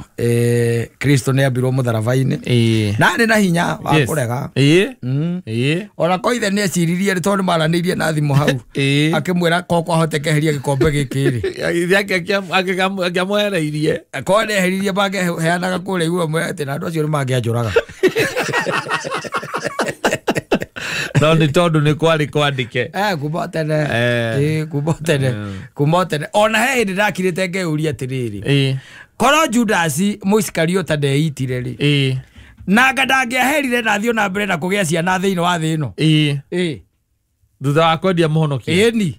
Kristo nĩ ambirwo mũtharaba-inĩ. Na arĩ na hinya wa kũrega. Ona koithe nĩ eciririe nĩ tondũ maranĩirie na thimũ hau. Akĩmwĩra ko kwahoteka eheria gĩkombe gĩkĩ rĩ. Akĩamwehereirie. Korwo nĩ eheririe mangĩheanaga kũrĩa igũrũ amwĩre atĩ na andũ acio nĩ mangĩanjũraga. No nĩ tondũ nĩ kwarĩ kwandĩke. Kuma tene. Kuma tene. Kuma tene. Ona he hĩndĩ ndakirĩte ngeyũria atĩrĩrĩ. Korwo Judas Mũisikariota ndeitire rĩ. Nanga ndangĩaherire na athiĩ na mbere na kũgĩa ciana thĩinĩ wa thĩ ĩno. Thutha wa kwendia mũhonokia. Ĩni.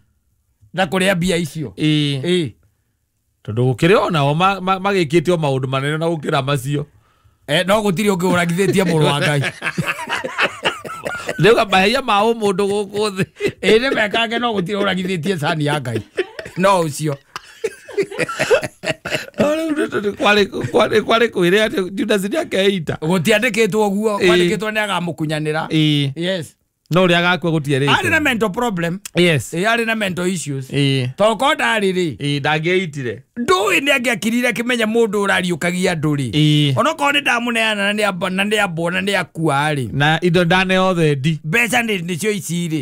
Na kũrĩa mbia icio. Tondũ gũkĩrĩ onao magĩkĩte o maũndũ manene na gũkĩra macio. No gũtirĩ ũngĩ ũragithĩtie mũrũ wa Ngai. Rĩu mahia ma ũmũndũ gũkũ thĩ. Nĩ mekange no gũtirĩ ũragithĩtie cani ya Ngai. No ũcio. Kwarĩ kwĩre atĩ Judas nĩ akeita. Gũtiandĩkĩtwo ũguo, kwandĩkĩtwo nĩ agamũkunyanĩra. Yes. No ũrĩa agakua gũtierĩtwo. Arĩ na mental problem. Yes. Arĩ na mental issues. Tondũ korwo ndarĩ rĩ. Ndangĩitire. Ndũĩ nĩ angĩakirire akĩmenya mũndũ ũrariũkagia andũ rĩ. Onokorwo nĩ ndamũneana na nĩ ambwo na nĩ akua rĩ. Na indo ndaneo thendi. Mbeca nĩcio ici rĩ.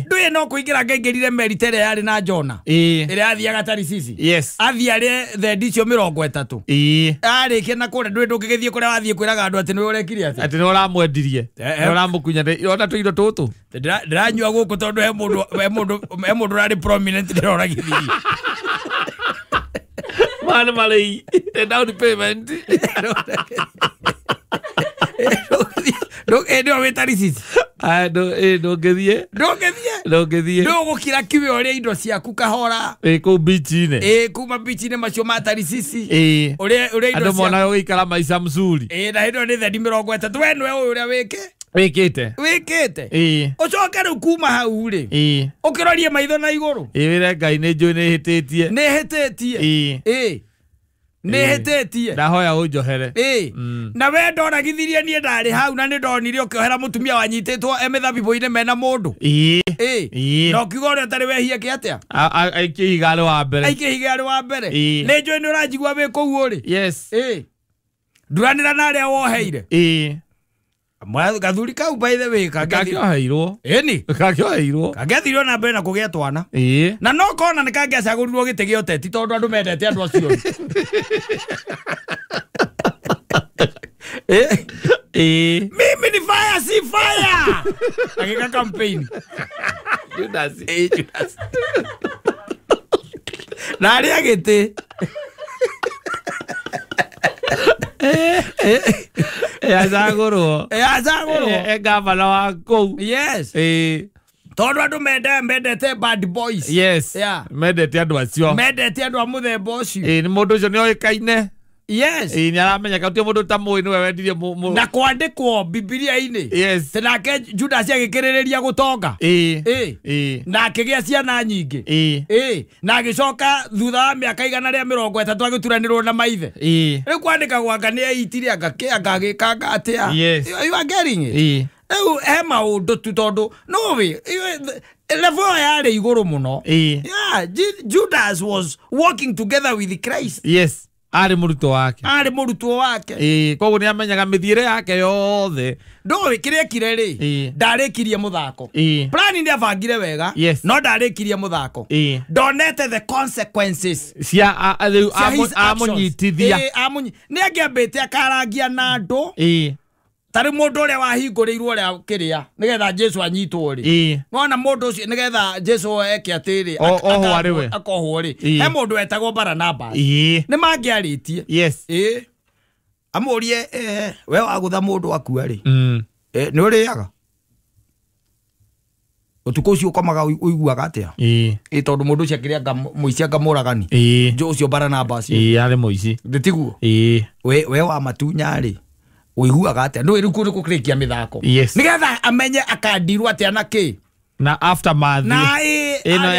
Ndũĩ no kũingĩra angaingĩrire meri ta ĩrĩa yarĩ na Jona. Ĩrĩa yathiaga Tarisisi. Yes. Athiĩ arĩe thendi icio 30. Arĩkia na kũrĩa ndũĩ ndũngĩgĩthiĩ kũrĩa wathiĩ kwĩraga andũ atĩ nĩwe ũrekire atĩa. Atĩ nĩwe ũramwendirie. Nĩwe ũramũkunyanĩire. Ona tũindo tũtũ. Ndĩranyua gũkũ tondũ he mũndũ ũrarĩ prominent ndĩroragithirie. Man malay, the down payment. Look, no wait receipt. I don't don't get ye. Don't get ye. Don't get ye. No gukira kiwe ore indo ciaku kahora. Ku beach-inĩ. Kuma beach-inĩ macio ma Tarisisi. Ore ore indo Andũ monaga ũgĩikara maica mzuri. Na indo nĩ thendi 30 we nĩwe ũyũ ũrĩa wĩke. Wĩkĩte. Wĩkĩte. Ũcoke rĩu kuma hau rĩ. Ũkĩrorie maitho na igũrũ. Wĩre Ngai nĩ njũĩ nĩ hĩtĩtie. Nĩ hĩtĩtie. Nĩ hĩtĩtie. Ndahoya ũnjohere. Na we ndoragithirie niĩ ndarĩ hau na nĩ ndonire ũkĩohera mũtumia wanyitĩtwo e mĩthabibũ-inĩ mena mũndũ. Na ũkiuga ũrĩa ũtarĩ wehia kĩ atĩa? Aikie ihiga arĩ wa mbere. Aikie ihiga arĩ wa mbere. Nĩ njũĩ nĩ ũranjigua wĩ kũu ũrĩ. Yes. Nduranĩra na arĩa woheire. Gathuri kau by the way kangĩoheirwo. Ĩni. Kangĩoheirwo. Kangĩathirio na mbere na kũgĩa twana. Na no kona nĩ kangĩacagũrirwo gĩtĩ gĩa ũteti tondũ andũ mendete andũ acio. Mimi ni fire si fire. Agĩka campaign. Judas. Judas. Na arĩa gĩtĩ. Acagũrwo. Acagũrwo. Gavana wa kũu. Yes. Tondũ andũ mendete bad boys. Yes. Mendete andũ acio. Mendete andũ a mũthemba ũcio. Nĩ mũndũ ũcio nĩ oĩkaine. Yes. Nĩ aramenyeka gũtirĩ mũndũ ũtamũĩ nĩwe wendirie Na kwandĩkwo Bibilia-inĩ. Yes. Atĩ nake Judas agĩkĩrĩrĩria gũtonga. Na akĩgĩa ciana nyingĩ. Na agĩcoka thutha wa mĩaka 130 agĩturanĩrwo na maithe. Rĩu kwandĩkagwo anga nĩ eitire anga kĩ anga agĩkanga atĩa. Yes. You are getting it. Rĩu he maũndũ tu tondũ nũĩ level yarĩ igũrũ mũno. Yeah, Judas was working together with Christ. Yes. Arĩ mũrutwo wake. Arĩ mũrutwo wake. Koguo nĩ amenyaga mĩthiĩre yake yothe. Ndũĩ kĩrĩa ekire rĩ, ndarĩkirie mũthako. Plan nĩ abangire wega, no ndarĩkirie mũthako. Ndonete the consequences cia amũnyitithia. Nĩ angĩambĩte akarangia na andũ. Tarĩ mũndũ ũrĩa wahingũrĩirwo ũrĩa kĩrĩa nĩgetha Jesu anyitwo rĩ. Nona mũndũ ũcio nĩgetha Jesu eke atĩrĩ oho arĩ we. Akohwo rĩ. He mũndũ wetagwo Baranabas. Nĩ mangĩarĩtie. Yes. Amũrie we wagũtha mũndũ akua rĩ. Nĩ ũrĩaga. Ũtukũ ũcio ũkomaga ũiguaga atĩa? Tondũ mũndũ ũcio akĩrĩa mũici anga mũragani. Ũcio Baranabas. Arĩ mũici. Tiguo? We wa matunya rĩ. Ũiguaga atĩa? Ndũĩ rĩu kũrĩ kũrĩkia mĩthako. Nĩgetha amenye akandirwo atĩa na kĩ. Na aftermath. Na ĩno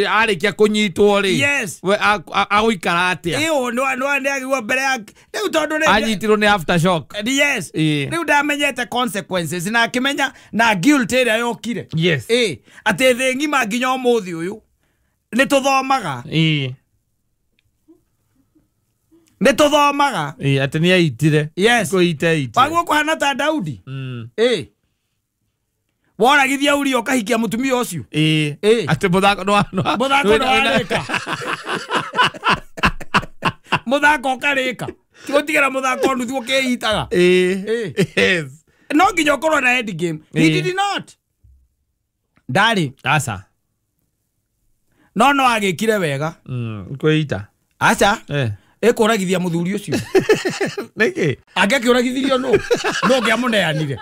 arĩkia kũnyitwo rĩ. Yes. We agũikara atĩa? Ĩyo nĩ agĩgwo mbere yake. Rĩu tondũ nĩ anyitirwo nĩ aftershock. Yes. Rĩu ndamenyete consequences na akĩmenya na guilt ĩrĩa yokire. Yes. Atĩ thĩ ng'ima nginya ũmũthĩ ũyũ nĩ tũthomaga. Nĩ tũthomaga. Atĩ nĩ aitire. Yes. Kũita aitire. Waguo kũhana ta Daudi. Woragithia Uria ũkahikia mũtumia ũcio. Atĩ mũthako mũthako nĩ warĩka. Mũthako ũkarĩka. Ti gũtigĩra mũthako nuthu ũkĩitaga. Yes. No nginya ũkorwo na end game. He did not. Ndarĩ. Aca. No agĩkire wega. Kwĩita. Aca. Ĩkũragithia mũthuri ũcio. Nĩkĩ? Angĩakĩũragithirio nũ? Nũ ũngĩamũneanire?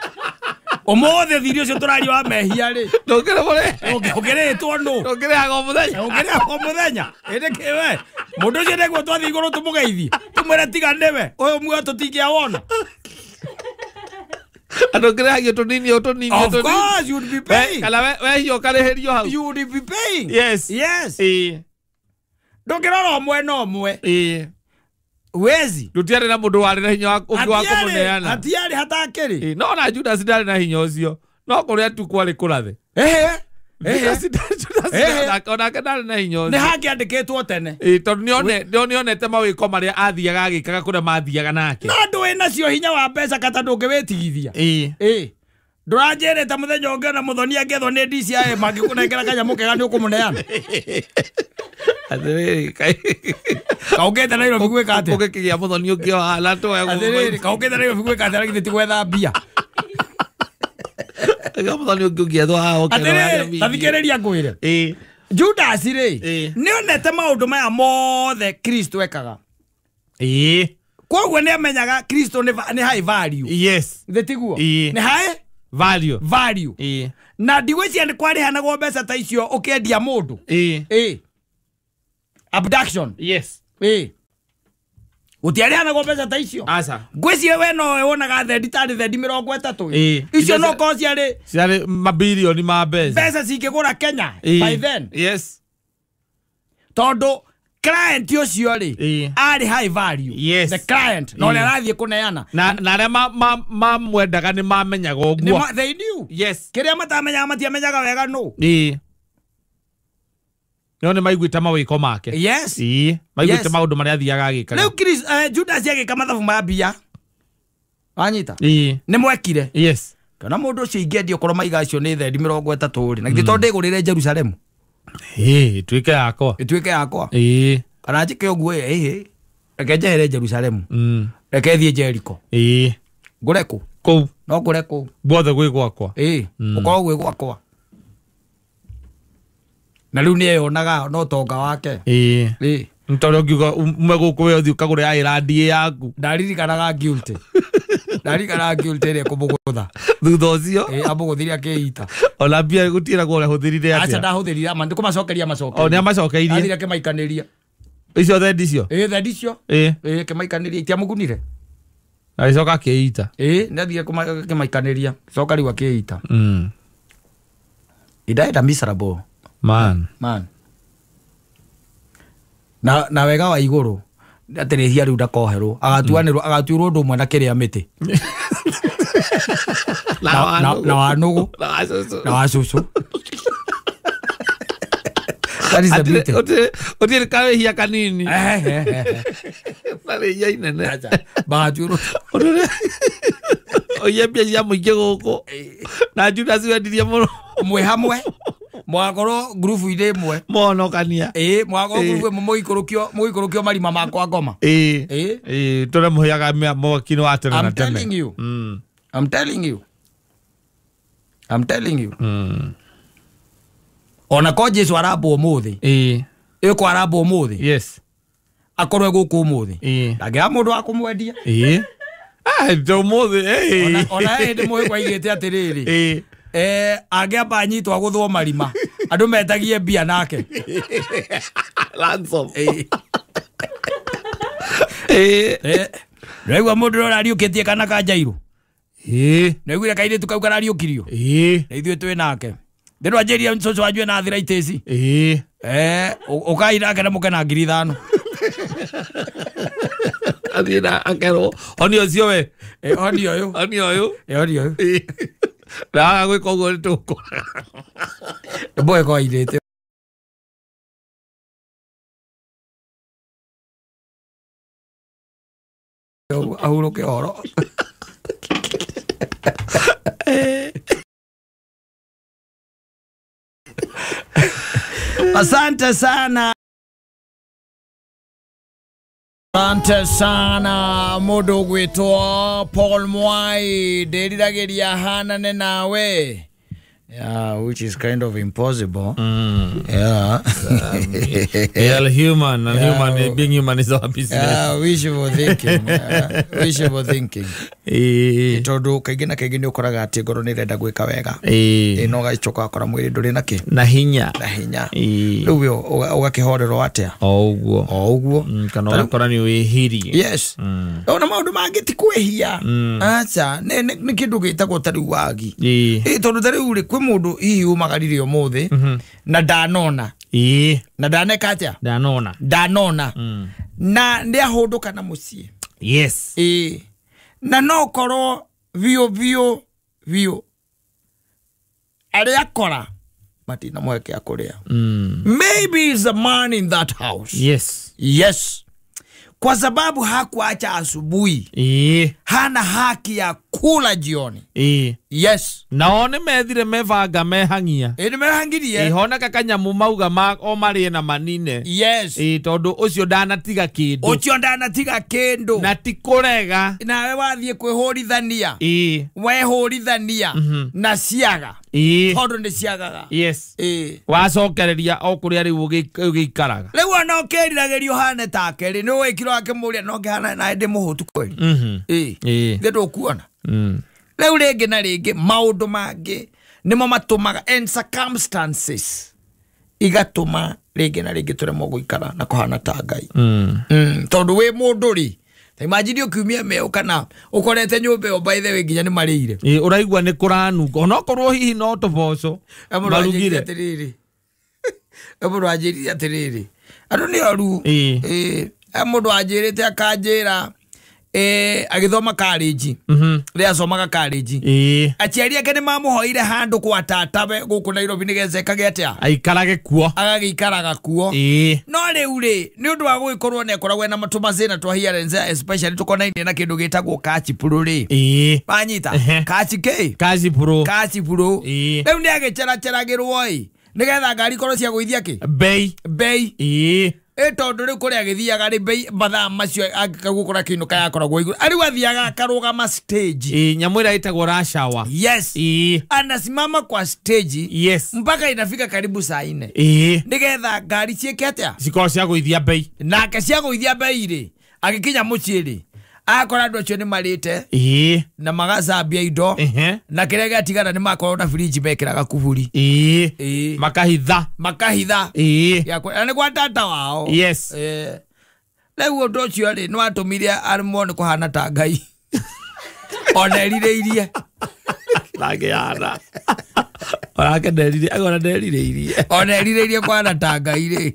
Ũmũthĩ thiri ũcio tũraria wa mehia rĩ. Ũngĩrĩtwo nũ? Ndũngĩrĩhaga o mũthenya. Ũngĩrĩhaga o mũthenya. Ĩndĩ kĩ we? Mũndũ ũcio nĩguo twathiĩ igũrũ tũmũgeithie. Tũmwĩre tiga nĩwe. Ũyũ muoyo tũtingĩawona. Andũ ũngĩrĩhagio tũnini o tũnini o Of tũnini. course you would be paying. Kana wehia ũkarĩhĩrio hau. You would be paying. Yes. Yes. Ndũngĩrora ũmwe na ũmwe. Wezi. Ndũtiarĩ na mũndũ warĩ na hinya ũngĩ wa kũmũneana. Hatiarĩ hatakĩrĩ. No na Judas ndarĩ na hinya ũcio. No kũrĩa tu kwarĩ kũrathe. Onake ndarĩ na hinya nĩ ũcio. hangĩandĩkĩtwo tene. Ĩĩ, tondũ nĩonete mawĩko marĩa athiaga agĩkaga kũrĩa mathiaga nake. No ndũĩ nacio hinya wa mbeca kata ndũngĩwĩtigithia. Ĩĩ. Ndũranjĩrĩte mũthenya ũngĩ ona mũthoni angĩethwo nĩ DCI mangĩkũnengera kanyamũ kega nĩ ũkũmũneana. Atĩrĩrĩ, Kaũkĩte Nairobi gwĩka atĩa? ũgĩkĩgĩa mũthoni ũngĩ o haha tũoya Atĩrĩrĩ, kaũkĩte Nairobi gwĩka atĩa na githĩ ti gwetha mbia? Mũthoni ũngĩ ũngĩethwo haha ũkerwo Atĩrĩrĩ, ta thikĩrĩria ngwĩre. Ĩĩ. Judas rĩ, Ĩĩ. nĩonete maũndũ maya mothe Kristo ekaga. Ĩĩ. Koguo nĩamenyaga Kristo nĩ high value. Yes. Githĩ tiguo? Ĩĩ. Nĩ high Value. value. Ĩĩ. Na ndigwĩciria nĩ kwarĩhanagwo mbeca ta icio ũkĩendia mũndũ. Ĩĩ. Ĩĩ. Abduction. Yes. Ĩĩ. Gũtiarĩhanagwo mbeca ta icio. Aca. Ngwĩciria we nowe wonaga thendi tarĩ thendi 30. Ĩĩ. Icio no korwo ciarĩ Ciarĩ mabirioni ma mbeca. mbeca cingĩgũra Kenya Ĩĩ. by then. Yes. Tondũ client ũcio rĩ Ĩĩ. arĩ high value. Yes. The client na ũrĩa arathiĩ kũneana. Na arĩa mamwendaga nĩ mamenyaga ũguo. They knew. Yes. Kĩrĩa matamenyaga matiamenyaga wega nũ. Ĩĩ. No nĩ maiguĩte mawĩko make. Yes. Ĩĩ. Maiguĩte Yes. maũndũ marĩa athiaga agĩkaga. Rĩu Judas agĩka mathabu ma mbia. Wanyita? Ĩĩ. Nĩ mwekire. Yes. Kana mũndũ ũcio ingĩendia okorwo maiga acio nĩ thendi 30 rĩ. Na githĩ to ndĩgũrĩre Jerusalemu. Ĩĩ, ĩtuĩke yakwa. Ĩtuĩke yakwa. Ĩĩ. Kana njĩke ũguo ĩĩ. Reke njehere Jerusalemu. Reke thiĩ Jericho. Ĩĩ. Ngũre kũ? Kũu. No ngũre kũu. Guothe gwĩ gwakwa. Ĩĩ. Ũkorwo gwĩ gwakwa. Na rĩu nĩeyonaga no tonga wake. Ĩĩ. Ĩĩ. Nĩ ta ũrĩa ũngiuga ume gũkũ we ũthiĩ ũkagũre island ĩ yaku. Ndaririkanaga guilty. Ndaririkanaga guilty ĩrĩa ĩkũmũgũtha. Thutha ũcio. Ĩĩ, amũgũthire akĩita. Ona mbia gũtiragwo ũrĩa hũthĩrire Aca atĩa. ndahũthĩrire ama nĩkũmacokeria O nĩ amacokeirie. Athire akĩmaikanĩria. Icio thendi icio. Ĩĩ, thendi icio. Ĩĩ. Ĩĩ, akĩmaikanĩria itiamũgunire. Agĩcoka akĩita. Ĩĩ, nĩathire akĩmaikanĩria. Coka rĩu akĩita. He died a miserable Man. man. Na wega wa igũrũ atĩ rĩhia rĩu ndakoherwo agatuanĩrwo agatuĩrwo ũndũ ũmwe na kĩrĩa mĩtĩ na wa nũgũ na wa cũcũ. That is the beauty. Ũtirĩ karĩhia kanini. Marĩhia inene. Bagatuĩrwo Oiye mbia cia mũingĩ gũkũ. Na Judas wendirie mũno. Mwĩ hamwe mwakorwo ngurubu-inĩ ĩmwe. Mũhonokania. Ĩĩ, mwakorwo ngurubu ĩmwe mũgĩikũrũkio marima ma kwa ngoma. Ĩĩ. Ĩĩ. Ĩĩ, tũrĩa mũhĩaga mwaki-inĩ wa tene na tene. I'm telling you. I'm telling you. I'm telling you. Ona ko Jesu arambwo ũmũthĩ. Ĩĩ. Ĩko arambwo ũmũthĩ. Yes. Akorwo gũkũ ũmũthĩ. Ĩĩ. Ndangĩaga mũndũ wa kũmwendia. Ĩĩ. Ah, to ũmũthĩ. Ĩĩ. Ona hĩndĩ mũhĩkwa aigĩte atĩrĩrĩ. Ĩĩ. Angĩamba anyitwo agũthwo marima andũ metagie mbia nake. Ransom. Ĩĩ. Ĩĩ. Nĩwaigua mũndũ ũrĩa ũrariũkĩtie kana ka Jairũ? Ĩĩ. Nĩwaiguire kairĩtu kau karariũkirio? Ĩĩ. Na ithuĩ twĩ nake. Ndĩ ndwanjĩrire cũcũ wanyu ena arthritis. Ĩĩ. Ũkai nake na mũke na 5,000. Athiĩ na akerwo oni ũcio we. Oni ũyũ. Oni ũyũ. Oni ũyũ. Na gwĩka ũguo nĩ tũkũra. Mboe kwa airĩte. Ahurũke ũhoro. Asante sana. Asante sana mũndũ ũgwĩtwo Paul Mwai ndĩriragĩria hanane nawe. Yeah, which is kind of impossible. Yeah. We are human, and yeah, human being human is our business. Yeah, wishful thinking. Wishful thinking. Tondu kaingĩ na kaingĩ nĩ ũkoraga atĩ ngoro nĩ ĩrenda gwĩka wega. No ũgacoka ũgakora mwĩrĩ ndũrĩ na kĩ? Na hinya. Na hinya. Rĩu we ũgakĩhorerwo atĩa? O ũguo. O ũguo. Kana ũgakora nĩ wĩhirie. Yes. Ona maũndũ mangĩ ti kwĩhia. Aca, nĩ kĩndũ gĩtagwo ta rĩu wagi. Tondũ ta rĩu rĩ kwĩ mũndũ hihi umagarire ũmũthĩ na ndanona. Na ndaneka atĩa? Ndanona. Ndanona. Na nĩahũndũka na mũciĩ. Yes. Na no korwo biũ biũ biũ arĩa akora Matinamũhe kĩa kũrĩa. Maybe is the man in that house. Yes. Yes, kwa sababu hakuacha asubuhi, hana haki ya kula jioni. Yes. Nao nĩ methire mebanga mehang'ia. Ĩ nĩ mehangirie. Honeka kanyamu mauga ma o marĩe na manine. Yes. Tondũ ũcio ndanatiga kĩndũ. Ũcio ndanatiga kĩndũ. Na ti kũrega. Nawe wathiĩ kwĩhũrithania. Wehũrithania na ciaga. Tondũ nĩ ciagaga. Yes. Wacokereria o kũrĩa rĩu ũgĩikaraga. Rĩu ona ũkĩriragĩria ũhane take rĩ, nĩ wĩkirwo akĩmũria no ngĩhana nawe ndĩ mũhũtu kweli. Thĩ ndũkuona. Rĩu rĩngĩ na rĩngĩ maũndũ mangĩ nĩmo matũmaga and circumstances igatũma rĩngĩ na rĩngĩ tũremwo gũikara na kũhana ta Ngai. Tondũ wĩ mũndũ rĩ, ta imagine ũkiumia meo kana ũkorete nyũmba ĩyo by the way nginya nĩ marĩire. Ũraigua nĩ kũranunga onokorwo hihi no tũboco marugire. Atĩrĩrĩ, mũndũ anjĩrire atĩrĩrĩ, andũ nĩ oru. Mũndũ anjĩrĩte akanjĩra agĩthoma college, rĩrĩa asomaga college, aciari ake nĩ mamũhoire handũ kwa tatawe gũkũ Nairobi nĩgetha ekage atĩa, aikarage kuo, agagĩikaraga kuo. No rĩu rĩ, nĩ ũndũ wa gũgĩkorwo nĩ akoragwo ena matũmacĩna twa hearings, especially tũkonainie na kĩndũ gĩtagwo kachipuru rĩ, wanyita kachi kĩ kachipuru, kachipuru. Rĩu nĩ agĩceraceragĩrwo ĩ nĩgetha ngari ikorwo cia gũithia kĩ bei bei. Tondũ rĩu kũrĩa agĩthiaga rĩ bei mathaa macio angĩgũkora kĩinũka yakoragwo igũrũ, rĩu athiaga akarũgama stage. Nyamũ ĩrĩa ĩtagwo rush hour. Yes. Anasimama kwa stage. Yes. Mpaka inafika karibu saa 4. Nĩgetha ngari ciĩke atĩa, cikorwo cia gũithia bei. Nake cia gũithia bei rĩ, agĩkinya mũciĩ rĩ, akora andũ acio nĩ marĩte na magacambia indo, na kĩrĩa gĩatigara nĩ makorwo na fridge mekĩraga kuburi. Makahitha, makahitha na nĩ gwa tata wao. Yes. Rĩu ũndũ ũcio rĩ nĩ watũmire aremwo nĩ kũhana ta Ngai. Ona erirĩirie ndangĩhana, onake nderirĩirie, nderirĩirie, ona erirĩirie kũhana ta Ngai rĩ,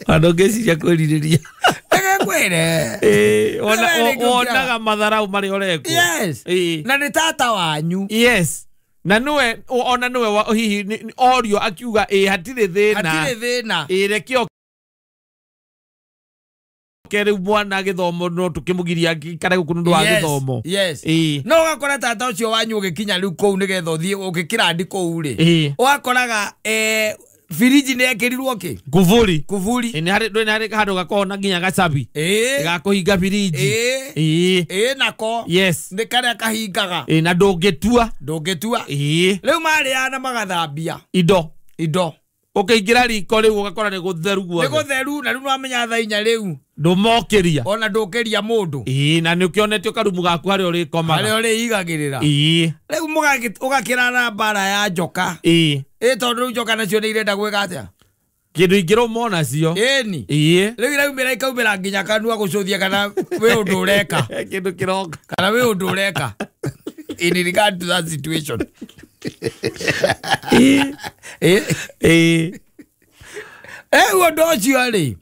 ona ndũngĩciria kwĩrirĩria. Kwere. Wonaga matharau marĩa ũrekwo. Yes. Na nĩ tata wanyu. Yes. Na nĩwe ona nĩwe hihi orio akiuga hatirĩ thĩna, hatirĩ thĩna, reke oke rĩu mwana gĩthomo no tũkĩmũgiria aikare gũkũ nĩ ũndũ wa gĩthomo. Yes. No ũgakora tata ũcio wanyu ũgĩkinya rĩu kũu nĩgetha ũthiĩ ũgĩkĩrandi kũu rĩ, ũgakoraga firiji nĩ ekĩrirwo kĩ kuburi, kuburi. Nĩ harĩ ndũĩ, nĩ harĩ handũ gakoragwo na nginya gacabi gakũhinga firiji. Nako. Yes. Nĩ karĩa kahingaga. Na ndũngĩtua, ndũngĩtua. Rĩu marĩaga na magathambia indo, indo. Ũkĩingĩra riko rĩu ũgakora nĩ gũtheru guothe, nĩ gũtheru. Na rĩu nĩwamenya thaa 4 rĩu ndũmokĩria, ona ndũkĩria mũndũ. Na nĩ ũkĩonetio karumu gaku harĩa ũrĩkomaga, harĩa ũrĩigagĩrĩra. Rĩu ũgakĩrara mbara ya njoka. Tondũ rĩu njoka nacio nĩ irenda gwĩka atĩa, kĩndũ ingĩrũmwo nacio. Ĩni. Rĩu iraumĩra ikaumĩra nginya kanua gũcũthia kana wĩ ũndũ ũreka, kĩndũ kĩroka, kana wĩ ũndũ ũreka in regard to that situation. Ũndũ ũcio rĩ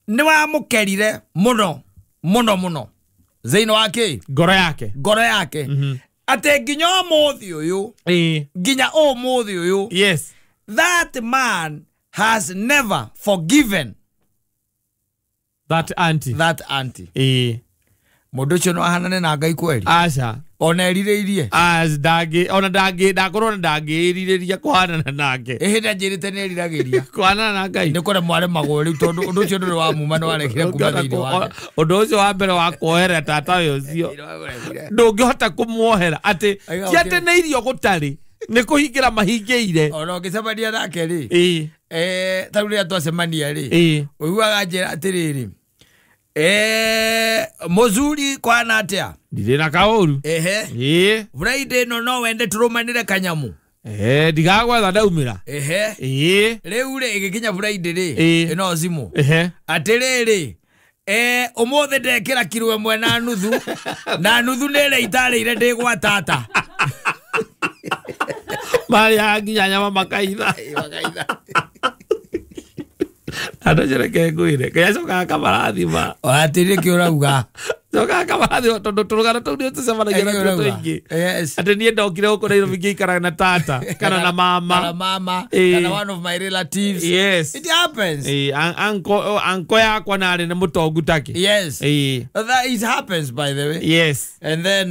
nĩ wamũkerire mũno mũno mũno thĩinĩ wa kĩ ngoro yake, ngoro yake, atĩ nginya ũmũthĩ ũyũ, nginya ũmũthĩ ũyũ. Yes. That man has never forgiven that auntie, that auntie. Mũndũ ũcio no ahanane na Ngai kweli? Aca. Ona erirĩirie. Ona ndangĩ, ndakorwo na ndangĩĩrirĩria kũhanana nake. Ĩhĩndĩ anjĩrĩte nĩ eriragĩria kũhanana na Ngai. Nĩ kũremwo aremagwo rĩu tondũ ũndũ ũcio ndũrĩ wa muma, nĩ warekire kuma thĩinĩ wake. Ũndũ ũcio wa mbere wa kuohera tata ũyũ ũcio ndũngĩhota kũmuohera atĩ ti atĩ nĩ irio gũtarĩ, nĩ kũhingĩra mahingĩire. Ona ũngĩcemania nake rĩ, ta rĩu rĩrĩa twacemania rĩ, ũiguaga anjĩra atĩrĩrĩ, muzuri kwana atĩa? Ndirĩ na kaũru. Ehe. Friday no no wende tũrũmanĩre kanyamu. Ndigagwetha ndaumĩra. Ehe. Rĩu rĩ ĩgĩkinya Friday rĩ, ĩno thimũ. Atĩrĩrĩ, ũmũthĩ ndekĩra kiro ĩmwe na nuthu, na nuthu nĩ ĩrĩa itarĩire ndĩ gwa tata. Marĩaga nginya nyama makaitha. Andå cereke ngwä re ngai acokaga kamarathima. Atä kä å rauga. Cokaga kamarathima tondå tå rå gano tå u nä tå cemanagia natuo tå ingä. Yes. Atä niä ndokire gå kå Nairobi ngä ikaraga na tata kana na mama. Kana mama. Eh. Kana one of my relatives. Yes. It happens. Anko yakwa narä nä må tongu takä. Yes. That it happens, by the way. Yes. And then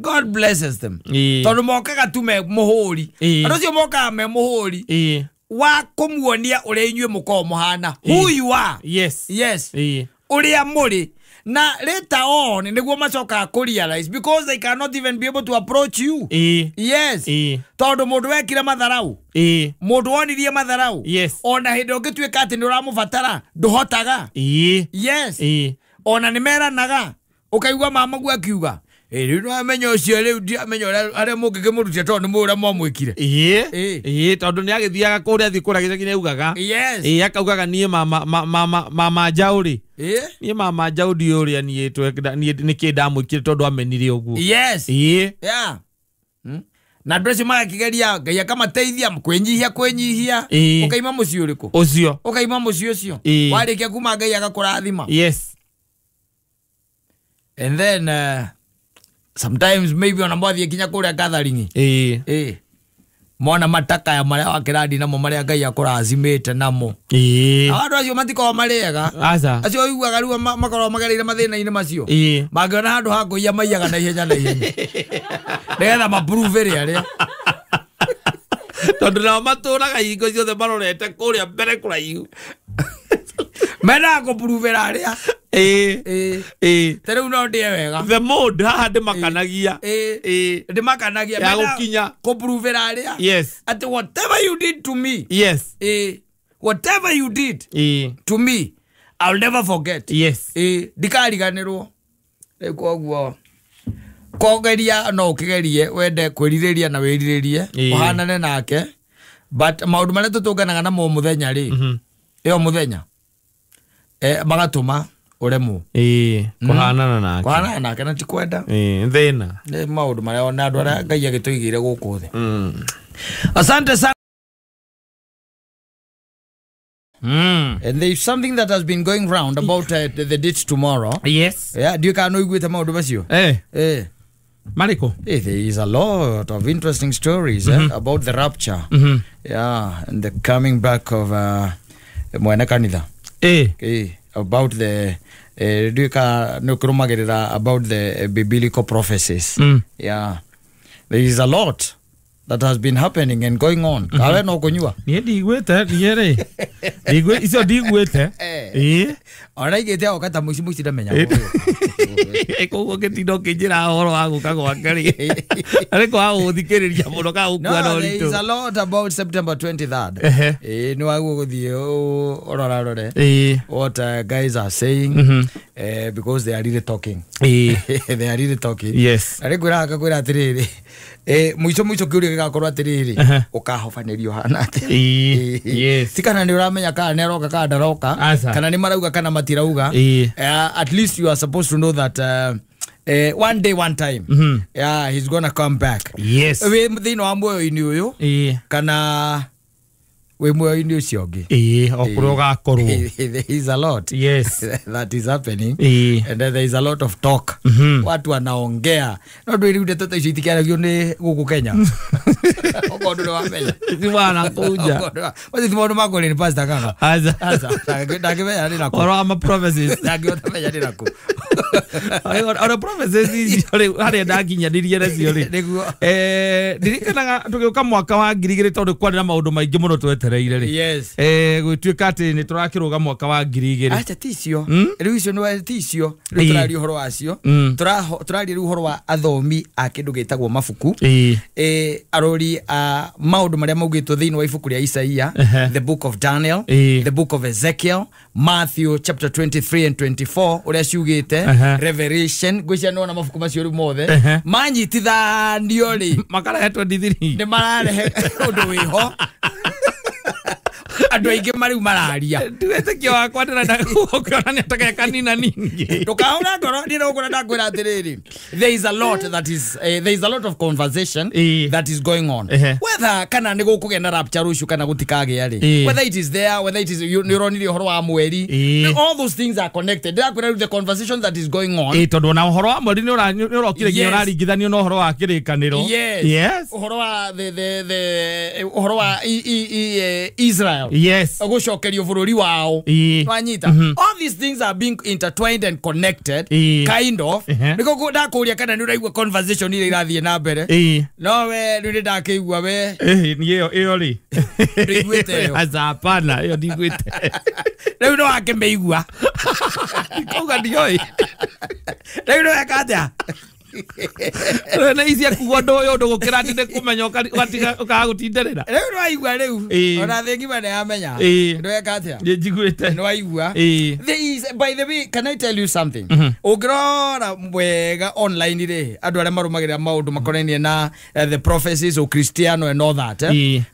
God blesses them. Ĩĩ. Tondå mokaga tu me må hå ri. Ĩĩ. Andå acio mokaga me må hå ri Ĩĩ. wa kå muonia å rä a inyuä må korwo må hana, who you are. Yes. Yes. Ĩĩ. Å rä a må rä na later on nĩguo macokaga kũ realize, because they cannot even be able to approach you. Ĩĩ. Yes. Ĩĩ. Tondå må ndå wekire matharau, Ĩĩ. må ndå wonirie matharau, Yes. ona hä ndä å ngä tuä ka atä nä å ramå batara ndå hotaga. Ĩĩ. Yes. Ĩĩ. Ona nä meranaga å kaigua mamagu akiuga, "Ĩ, rä u nĩwamenya å cio rä u ndiamenya arä a må ngä kä må rutia tondå nä må å rä a mwamwä kire." Ĩĩ. Ĩĩ. Ĩĩ tondå nä agä thiaga kå rä a thiä kå rä a gä cagi nä augaga. Yes. Ĩĩ akaugaga niä mama njaũ rĩ, Ĩ? niä mama njaũ ndiå rä a niä nä kä ndamwä kire tondå amenire å guo. Yes. Ĩĩ. Yeah. Na andå acio magakä ngai akamateithia kwĩnyihia kwĩnyihia. Ĩĩ. Ũkaima mũciĩ ũrĩkũ? Å cio. Ũkaima mũciĩ ũcio. Ĩĩ. Warĩkia kuma ngai agakũrathima. Yes. And then sometimes maybe ona mwathiĩ kinya kũrĩa gathering, Ĩĩ. ĩ mona matakaya marĩa wakĩrandi namo marĩa ngai akũrathimĩte namo. Ĩĩ. Na andũ acio matikoragwo marĩ ega. Aca. Acio ũiguaga rĩu makoragwo magereire mathĩna-inĩ macio. Ĩĩ. Mangĩona handũ ha kũiya maiyaga na ihenya na ihenya nĩgetha maprove rĩ arĩa Tondå nao matå raga hingo ciothe marorete kå rä a mbere kå raihu. Mendaga kũpruvĩra arĩa. Ĩĩ. Ĩĩ. Ĩĩ. Ta rĩu no ndĩe wega. The mode haha ndä makanagia. Ĩĩ. Ĩĩ. Ndĩmakanagia. Ya Mendaga gũkinya. kũpruvĩra arĩa Yes. atĩ whatever you did to me, Yes. ĩĩ, whatever you did Ĩĩ. to me, I'll never forget. Yes. Ĩĩ, ndikariganĩrwo. Rĩu koguo kogeria no ũkĩgerie wende kwĩrirĩria na wĩrirĩrie Ĩĩ. ũhanane nake, but maũndũ marĩa tũtũnganaga namo mũthenya rĩ, ĩyo mũthenya magatũma ũremwo Ĩĩ. Kũhanana nake. kũhanana nake na ti kwenda. Ĩĩ thĩna. Nĩ maũndũ marĩa ona andũ arĩa ngai agĩtũigĩire gũkũ thĩ. Asante sana. And there is something that has been going round about the date tomorrow. Yes. Yeah, ndiũĩ kana nĩ ũiguĩte maũndũ macio. Eh. Eh. Marĩkũ? Hey, there is a lot of interesting stories about the rapture. Yeah, and the coming back of mwene kanitha. Ĩĩ. About the ndiũĩ kana nĩ ũkĩrũmagĩrĩra about the biblical prophecies. Yeah. There is a lot that has been happening and going on. Kawe no kũnyua. Niä ndigwä niä rä icio ndigwä te. Ĩĩ. Ona igĩte oka ta mũici mũici ndamenya. Koguo ngä tinda å kä njä ra å horo wa gå ka gwake rä arä kwaga gå thikä rä ria må no kana gå kua No, na there is a ũritũ. lot about September 23rd. Ehe. Ĩĩ, nĩ wagwo gũthiĩ ũrorarore Ĩĩ. what guys are saying, because they are really talking. Ĩĩ. They are really talking. Yes. Na rĩngwĩra ngakwĩra atĩrĩrĩ, mũico mũico kĩũria gĩgakorwo atĩrĩrĩ, Ehe. ũkahobanĩrio hana atĩa? Ĩĩ. Yes. Ti kana nĩ ũramenya kana nĩ aroka kana ndaroka, Aca. kana nĩ marauga kana matirauga. Ĩĩ. At least you are supposed to know that one day, one time, yeah, he's gonna come back. Yes. Wĩ thĩinĩ wa muoyo-inĩ ũyũ Ĩĩ. kana wĩ muoyo-inĩ ũcio ũngĩ. Ĩĩ o kå rä a å gakorwo. There is a lot Yes. that is happening. Ĩĩ. And then there is a lot of talk. Watu wanaongea no ndå rä u ndeto ta icio itikĩaragio nĩ gũkũ Kenya okorwo ndũrĩ wamenya. Wana kå nja. Macio ti maũndũ makwa nĩ pastor kaka. Aca. Aca, ndangĩmenya nĩ nakũ. Ũhoro wa ma prophecies. Ndangĩhota menya nĩ nakũ. Ona prophecies icio rĩ harĩa ndakinyanirie nacio rĩ, Nĩguo. Ndirikanaga tũgĩũka mwaka wa 2000 tondũ kwarĩ na maũndũ maingĩ mũno twetereire rĩ. Yes. Gwĩtuĩka atĩ nĩ tũrakĩrũga mwaka wa 2000. Acha ti icio rĩu, icio nĩ ti icio rĩu Ĩĩ. tũraria ũhoro wacio. Tũraria rĩu ũhoro wa athomi a kĩndũ gĩtagwo mabuku. Ĩĩ. Arori a maũndũ marĩa maugĩtwo thĩinĩ wa ibuku rĩa Isaia, Ehe. the book of Daniel, Ĩĩ. the book of Ezekiel, Matthew chapter 23 and 24 ũrĩa ciugĩte, Ehe. Revelation, ngwĩciria nĩwona mabuku macio rĩu mothe Ehe. manyitithanio rĩ, Makarehe 23. nĩ mararehe ũndũ wĩho. Andũ aingĩ marĩu mararia. Wĩtĩkio wakwa ndĩrenda gũkĩonania ta kanina ningĩ. Ndũkahũra ngoro niĩ no ndakwĩra atĩrĩrĩ, there is a lot that is there is a lot of conversation that is going on, whether kana nĩ gũkũgĩa na rapture rũciũ kana gũtikagĩa rĩ, whether it is there, whether it is nĩ ũronire ũhoro wa mweri, all those things are connected. Ndĩrakwĩra rĩu the conversation that is going on. Tondũ ona ũhoro wa mweri nĩ ũrokire nginya ũraringithanio na ũhoro wa kĩrĩkanĩro. Yes. Ũhoro wa the ũhoro wa Israel. Yes. Gũcokerio bũrũri wao. Wanyita. All these things are being intertwined and connected. Kind of. Nĩguo ndakũria kana nĩ ũraigua conversation iria irathiĩ na mbere. No we rĩu nĩ ndakĩigua we. Niĩ ĩyo rĩ. Ndũiguĩte ĩyo. Aca hapana, ĩyo ndiguĩte. Rĩu no wakĩmĩigua. Kauga ndioĩ. Rĩu no weka atĩa? Na ici akuga ũndũ ũyũ ũndũ gũkĩra atĩ nĩ kũmenya ũkaga gũtindanĩra. Rĩu nĩwaigua rĩu. Ona thĩ ng'ima nĩyamenya. Nĩweka atĩa? Nĩ njiguĩte. Nĩwaigua. By the way, can I tell you something? Ũngĩrora wega online rĩ, andũ arĩa marũmagĩrĩra maũndũ makonainie na the prophecies o Cristiano and all that.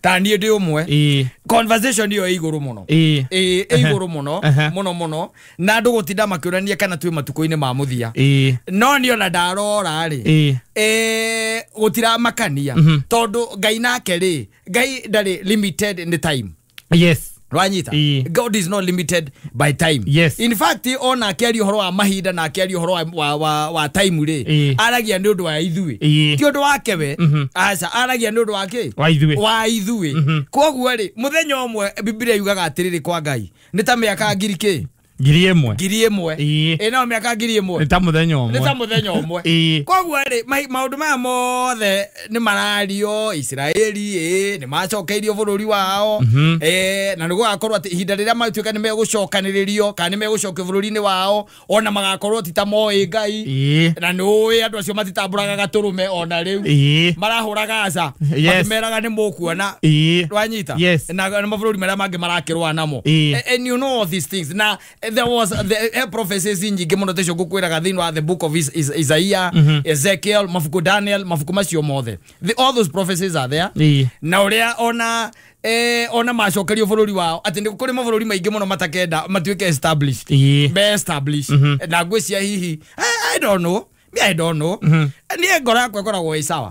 Ta niĩ ndĩ ũmwe. Conversation ĩyo ĩ igũrũ mũno. Ĩ igũrũ mũno, mũno mũno. Na andũ gũtinda makĩũrania kana twĩ matukũ-inĩ ma mũthia. No niĩ ona ndarora rĩ, gũtiramakania tondũ Ngai nake rĩ, Ngai ndarĩ limited in the time. Yes. Rwanyita. God is not limited by time. Yes. In fact, ona akĩaria ũhoro wa mahinda na akĩaria ũhoro wa time rĩ, aragia nĩ ũndũ wa ithuĩ. Ti ũndũ wake we. Aca, aragia nĩ ũndũ wa kĩ? Wa ithuĩ. Wa ithuĩ. Kwoguo rĩ, mũthenya ũmwe Biblia yugaga atĩrĩrĩ kwa Ngai, nĩ ta mĩaka ngiri kĩ? Ngiri ĩmwe. Ngiri ĩmwe. Ĩ no mĩaka ngiri ĩmwe. Nĩ ta mũthenya ũmwe. Nĩ ta mũthenya ũmwe. Kwoguo rĩ, maũndũ maya mothe nĩ marario Isiraeli, nĩ macokeirio bũrũri wao. Na nĩ gũgakorwo atĩ ihinda rĩrĩa matuĩka nĩ megũcokanĩrĩrio kana nĩ megũcokio bũrũri-inĩ wao, ona magakorwo ti ta moĩ Ngai. Na nĩ ũĩ andũ acio matitambũraga gatũrũme ona rĩu. Marahũraga aca. Makĩmeraga nĩ mũkuona. Rwanyita. Na mabũrũri marĩa mangĩ marakĩrũa namo. And you know all these things. Na there was the prophecies nyingĩ mũno tacio ngũkwĩraga thĩinĩ wa the book of Isaiah, Ezekiel, mabuku Daniel, mabuku macio mothe. All those prophecies are there. Na ũrĩa ona ona macokerio bũrũri wao atĩ nĩ kũrĩ mabũrũri maingĩ mũno matakenda matuĩke established. Be established. Na ngwĩcia hihi, I don't know. Me, I don't know. Niĩ ngoro yakwa ĩkoragwo ĩ sawa.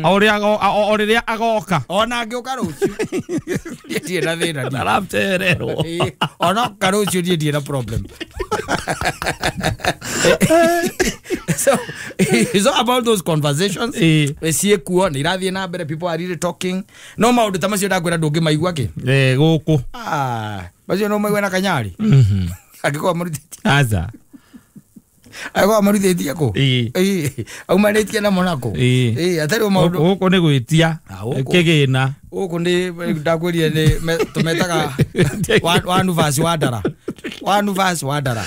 O rĩrĩa agoka. Ona angĩũka rũciũ. Niĩ ndirĩ na thĩna. Aracererwo. Ona oka rũciũ niĩ ndirĩ na problem. So it's all about those conversations. Ciĩkuo nĩ irathiĩ na mbere, people are really talking. No maũndũ ta macio ndakwĩra ndũngĩmaigua kĩ? Gũkũ. Macio no maigue na kanyarĩ. Angĩkorwo marutĩtie. Aca. Agwa marutĩtie kũ? Aumanĩtie na Monaco. Atarĩ maũndũ. Gũkũ nĩ gwĩtia kĩgĩna. Gũkũ nĩ ndakwĩrire nĩ tũmetaga one verse wa ndara. One verse wa ndara.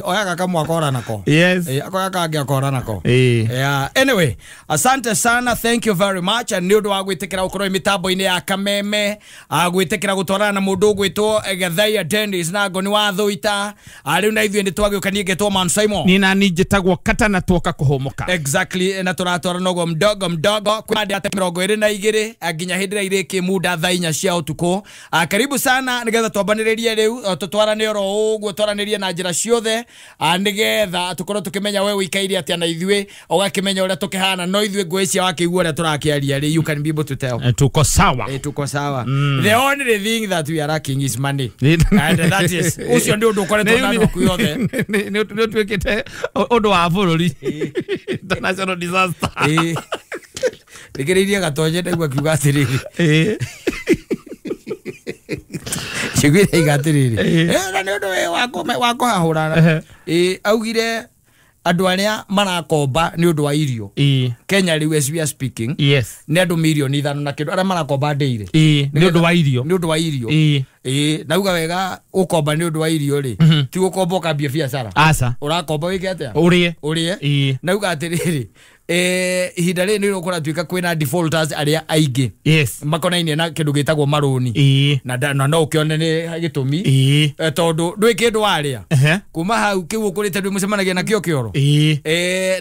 Oyaga kamwe akora nako. Yes. Akoya kangĩ akora nako. Yeah. Anyway, asante sana, thank you very much. And nĩ ũndũ wa gwĩtĩkĩra gũkorwo mĩtambo-inĩ ya Kameme, gwĩtĩkĩra gũtwarana na mũndũ ũgwĩtwo Gethaiya Dennis na Ngoni wa Thũita. Rĩu na ithuĩ nĩ twagĩũka, niĩ ngetwo Man Simon. Niĩ na niĩ njĩtagwo Katana twoka kũhũmũka. Exactly, na tũratwarana ũguo mdogo mdogo kwĩ 22 nginya hĩndĩ ĩrĩa irĩkĩ muda thaa 4 cia ũtukũ. Karibu sana nĩgetha twambanĩrĩrie rĩu, tũtwarane oro ũguo, twaranĩrie na njĩra ciothe, nĩgetha tũkorwo tũkĩmenya we ũikaire atĩa na ithuĩ, ũgakĩmenya ũrĩa tũkĩhana, no ithuĩ ngwĩcia wakĩigua ũrĩa tũrakĩaria rĩ, you can be able to tell. Tuko sawa. Tuko sawa. The only thing that we are lacking is money. And that is ũcio nĩ ũndũ ũkoretwo na andũ yothe. Nĩ ũtuĩkĩte ũndũ wa bũrũri. International disaster. Thikĩrĩirie gatonye ndaigua akiuga atĩrĩrĩ. Njiguire aiga atĩrĩrĩ. Na nĩ ũndũ wa kũhahũrana. Augire andũ arĩa marakomba nĩ ũndũ wa irio. Kenya rĩu as we are speaking. Yes. Nĩ andũ mirioni 5 na kĩndũ arĩa marakomba ndĩire. Nĩ ũndũ wa irio. Nĩ ũndũ wa irio. Nauga wega ũkomba nĩ ũndũ wa irio rĩ, ti gũkomba ũkambia biacara. Aca. Ũrakomba wĩke atĩa? Ũrĩe. Ũrĩe. Nauga atĩrĩrĩ, ihinda rĩrĩ nĩ kũratuĩka kwĩna defaulters arĩa aingĩ. Yes. Makonainie na kĩndũ gĩtagwo marũni. Na no ũkĩone nĩ gĩtũmi. Tondũ ndwĩ kĩndũ warĩa. Kuma hau kĩu ũkũrĩte ndwĩ mũcemanagia nakĩo kĩoro.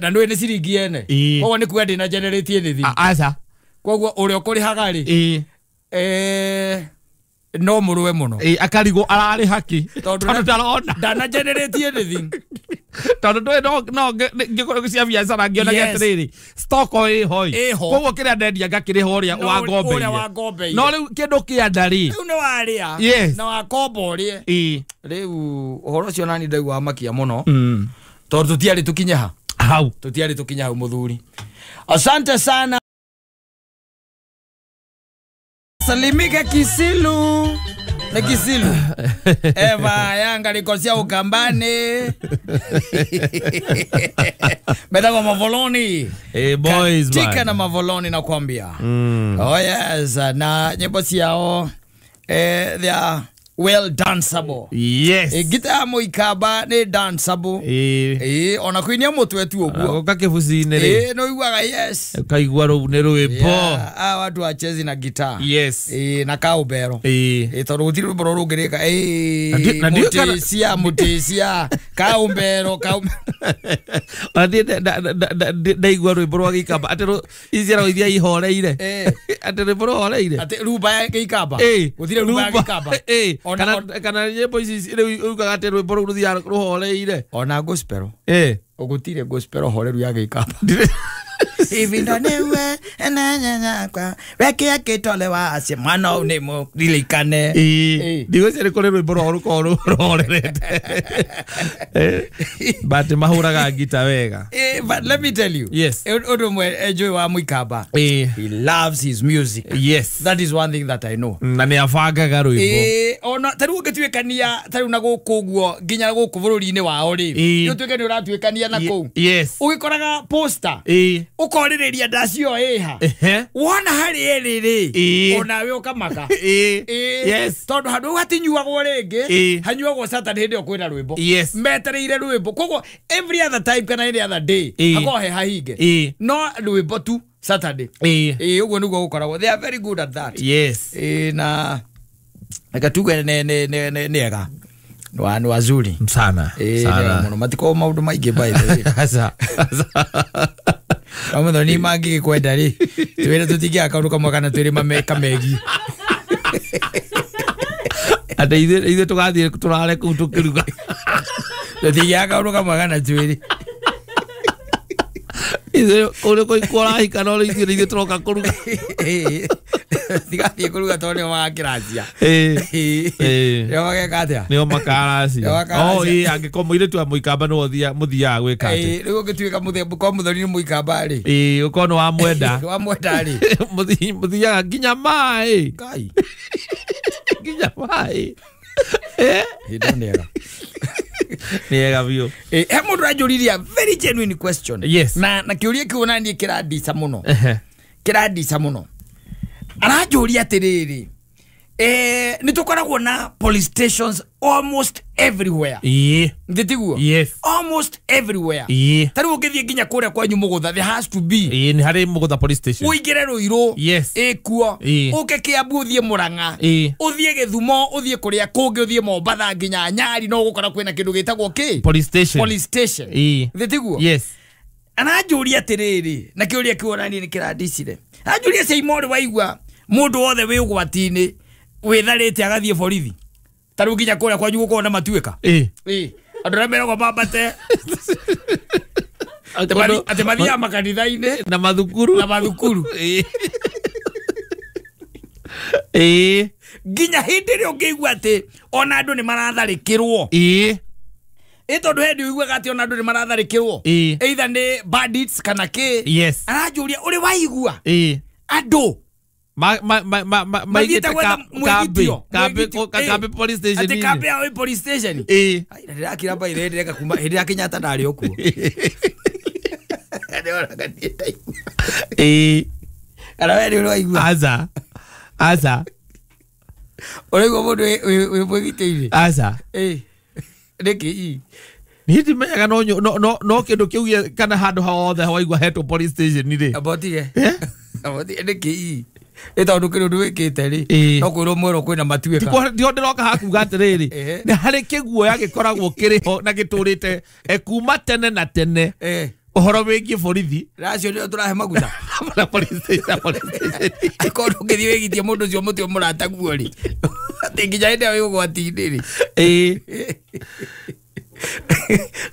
Na ndwĩ nĩ ciringi ene. Koguo nĩ kuga ndĩna generate anything. Aca. Koguo ũrĩa ũkũrĩhaga rĩ, No mũrũe mũno. Akarigwo ararĩ haki Tondũ ndarona. Ndana generate anything. Tondũ ndũĩ no ngĩkorwo cia biacara ngĩonaga Yes. atĩrĩrĩ stock ĩho Ĩho. koguo kĩrĩa ndendia ngakĩrĩha ũrĩa No, wa ũrĩa ngombeire wa ngombeire. No rĩu kĩndũ kĩa nda rĩ Rĩu nĩ warĩa. Yes. Na wakomba ũrĩe. Ĩĩ. Rĩu ũhoro ũcio nani ndaigua makia mũno. Tondũ tũtiarĩ tũkinye ha. Hau. Tũtiarĩ tũkinye hau mũthuri. Asante sana. Salimika Kisilu. Nĩ Kisilu. Eva Yanga likosia Ukambani. Metagwo Mavoloni. Boys Katika man. na Mavoloni nakwambia. Oh yes, na nyimbo ciao they are well danceable. Yes. Gita ya Mũikamba nĩ danceable. Ona kũinia mũtwe tu ũguo. Ũka kĩbuci-inĩ rĩ. Nĩ ũiguaga yes. Ũkaigua rũu nĩ rwĩmbo. Yeah, hawa watu wachezi na gitaa. Yes. Na kaubero. Tondũ gũtirĩ rwĩmbo rũrũ rũngĩrĩka. Na ndiũ kana- Mũtĩcia, mũtĩcia, kaumbero, kaumbero. Ona niĩ ndaigua rwĩmbo rwa Gĩikamba atĩ ici iria ihoreire. Atĩ rwĩmbo rũhoreire. Atĩ rumba ya Gĩikamba. Gũtirĩ rumba ya Gĩikamba. Kana nyĩmbo ici rĩu ugaga atĩ rwĩmbo rũu rũthiaga rũhoreire. Ona gospel. Gũtirĩ gospel horeru ya Gĩikamba. Ivinda newe enanyanyakwa weke akitolewa acie mwana ũyũ nĩ mũririkane. Ndigwĩciria kũrĩ rwĩmbo rwao rũkoragwo rũhorerete. But mahũraga ngita wega. But let me tell you. Yes. Ũndũ ũmwe Joy wa Mũikamba. He loves his music. Yes. That is one thing that I know. Na nĩ abangaga rwĩmbo. Ona ta rĩu ũngĩtuĩkania ta rĩu na gũkũ ũguo nginya gũkũ bũrũri-inĩ wao rĩ. Nĩ ũtuĩke nĩ ũratuĩkania na kũu. Yes. Ũgĩkoraga poster. Ũkorĩrĩria ndacio ĩha. Wona harĩ ĩrĩ rĩ. Onawe ũkamaka. Yes. Tondũ handũ hau hatinyuagwo rĩngĩ. Hanyuagwo Saturday hĩndĩ ĩyo kwĩna rwĩmbo. Yes. Metereire rwĩmbo. Koguo every other time kana any other day hakoragwo he hahinge. No rwĩmbo tu Saturday. Ũguo nĩguo gũkoragwo. They are very good at that. Yes. Na reke tuge nĩ ega. Nĩ wazuri. Sana. Sana. Mũno matikoragwo maũndũ maingĩ by the way. Aca. Amũthoni ni mangĩgĩkwenda rĩ twĩre tũtingĩaga kaũndũ kamwe kana twĩrĩ kamegi. Atĩ ithuĩ tũgathiĩ tũrare kũu tũkĩruga. Tũtingĩaga kaũndũ kamwe kana twĩrĩ. Ithuĩ kũu nĩ kũhikwo ũrahika no rĩu ithuĩ tũroka kũruga. Tigathiĩ kũruga tondũ nĩo magakĩracia. Nĩo mageka atĩa? Nĩo makaracia. Angĩkorwo mũirĩtu wa Mũikamba nĩwe mũthiaga gwĩka atĩ. Rĩu ũngĩtuĩka korwo mũthoni nĩ Mũikamba rĩ. Ũkorwo nĩ wamwenda. Wamwenda rĩ. Mũthiaga nginya maĩ. Ngai. Nginya maĩ. Hĩndĩ nĩ ega. Nĩ ega biũ. He mũndũ anjũririe very genuine question. Yes. Na kĩũria kĩu ona niĩ kĩrandica mũno. Kĩrandica mũno. Aranjũria atĩrĩrĩ. Nĩ tũkoragwo na police stations almost everywhere. Nĩ tiguo? Yes. Almost everywhere. Ta rĩu ũngĩthiĩ nginya kũrĩa kwanyu Mũgũtha, there has to be. Nĩ harĩ Mũgũtha police station. Ũingĩre Rũirũ. Yes. Ĩkuo. Ũke Kĩambu ũthiĩ Mũrang'a. Ũthiĩ Gĩthumo, ũthiĩ kũrĩa kũngĩ, ũthiĩ Mombatha nginya Nyari no ũgũkora kwĩna kĩndũ gĩtagwo kĩ? Police station. Police station. Nĩ tiguo? Yes. Aranjũria atĩrĩrĩ, na kĩũria kĩu ona niĩ nĩ kĩrandicire. Aranjũria Seimore waigua mũndũ wothe wĩ ũgwati-inĩ wĩtharĩte agathiĩ borithi. Ta rĩu nginya kũrĩa kwanyu gũkoragwo na matuĩka. Andũ arĩa meragwo mambate. Atĩ mathiaga makanitha-inĩ na mathukuru. Na mathukuru. Nginya hĩndĩ ĩrĩa ũngĩigua atĩ ona andũ nĩ maratharĩkĩrwo. Tondũ hĩndĩ ũiguaga atĩ ona andũ nĩ maratharĩkĩrwo. Either nĩ bandits kana kĩ. Yes. Aranjũria ũrĩ waigua. Andũ maigĩte kambi police station. Atĩ kambi yao ĩ police station. Ndĩrakira mbaĩ hĩndĩ ĩrĩa kuma hĩndĩ ya Kenyatta ndarĩ o kuo. Ndĩroraga niĩ ndaigua. Kana we nĩ ũraigua? Aca. Aca. Ũraigua mũndũ wĩ mwĩgitĩire? Aca. Nĩkĩ? Niĩ ndimenyaga no kĩndũ kĩu kana handũ hothe waigua hetwo police station rĩ. Amba ũtige. Nĩkĩ? Nĩ tondũ kĩrĩ ũndũ wĩkĩte rĩ no kwĩrwo mwerwo kwĩna matuĩka. Ndio ndĩroka hakuga atĩrĩrĩ nĩ harĩ kĩguoya gĩkoragwo kĩrĩ ho na gĩtũrĩte kuma tene na tene ũhoro wĩgiĩ borithi. Racio nĩo tũrahe maguta. Na police station. Akorwo ũngĩthiĩ wĩgitie mũndũ ũcio mũtĩ mũrataguo rĩ. Atĩ nginya hĩndĩ ĩyo wĩ ũgwati-inĩ rĩ.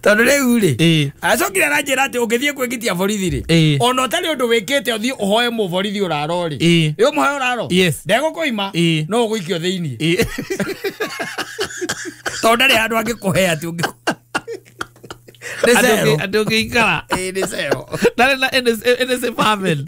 Tondũ rĩu rĩ acokire aranjĩra atĩ ũngĩthiĩ kwĩgitia borithi rĩ, ona ũtarĩ ũndũ wĩkĩte ũthiĩ ũhoe mũborithi ũraro rĩ, ĩ ũmũhoe ũraro ndegũkũima no ũgũikio thĩiniĩ, tondũ ndarĩ handũ angĩkũhe atĩ ũngĩ atĩ ũngĩikara nĩ cero ndarĩ na NSA family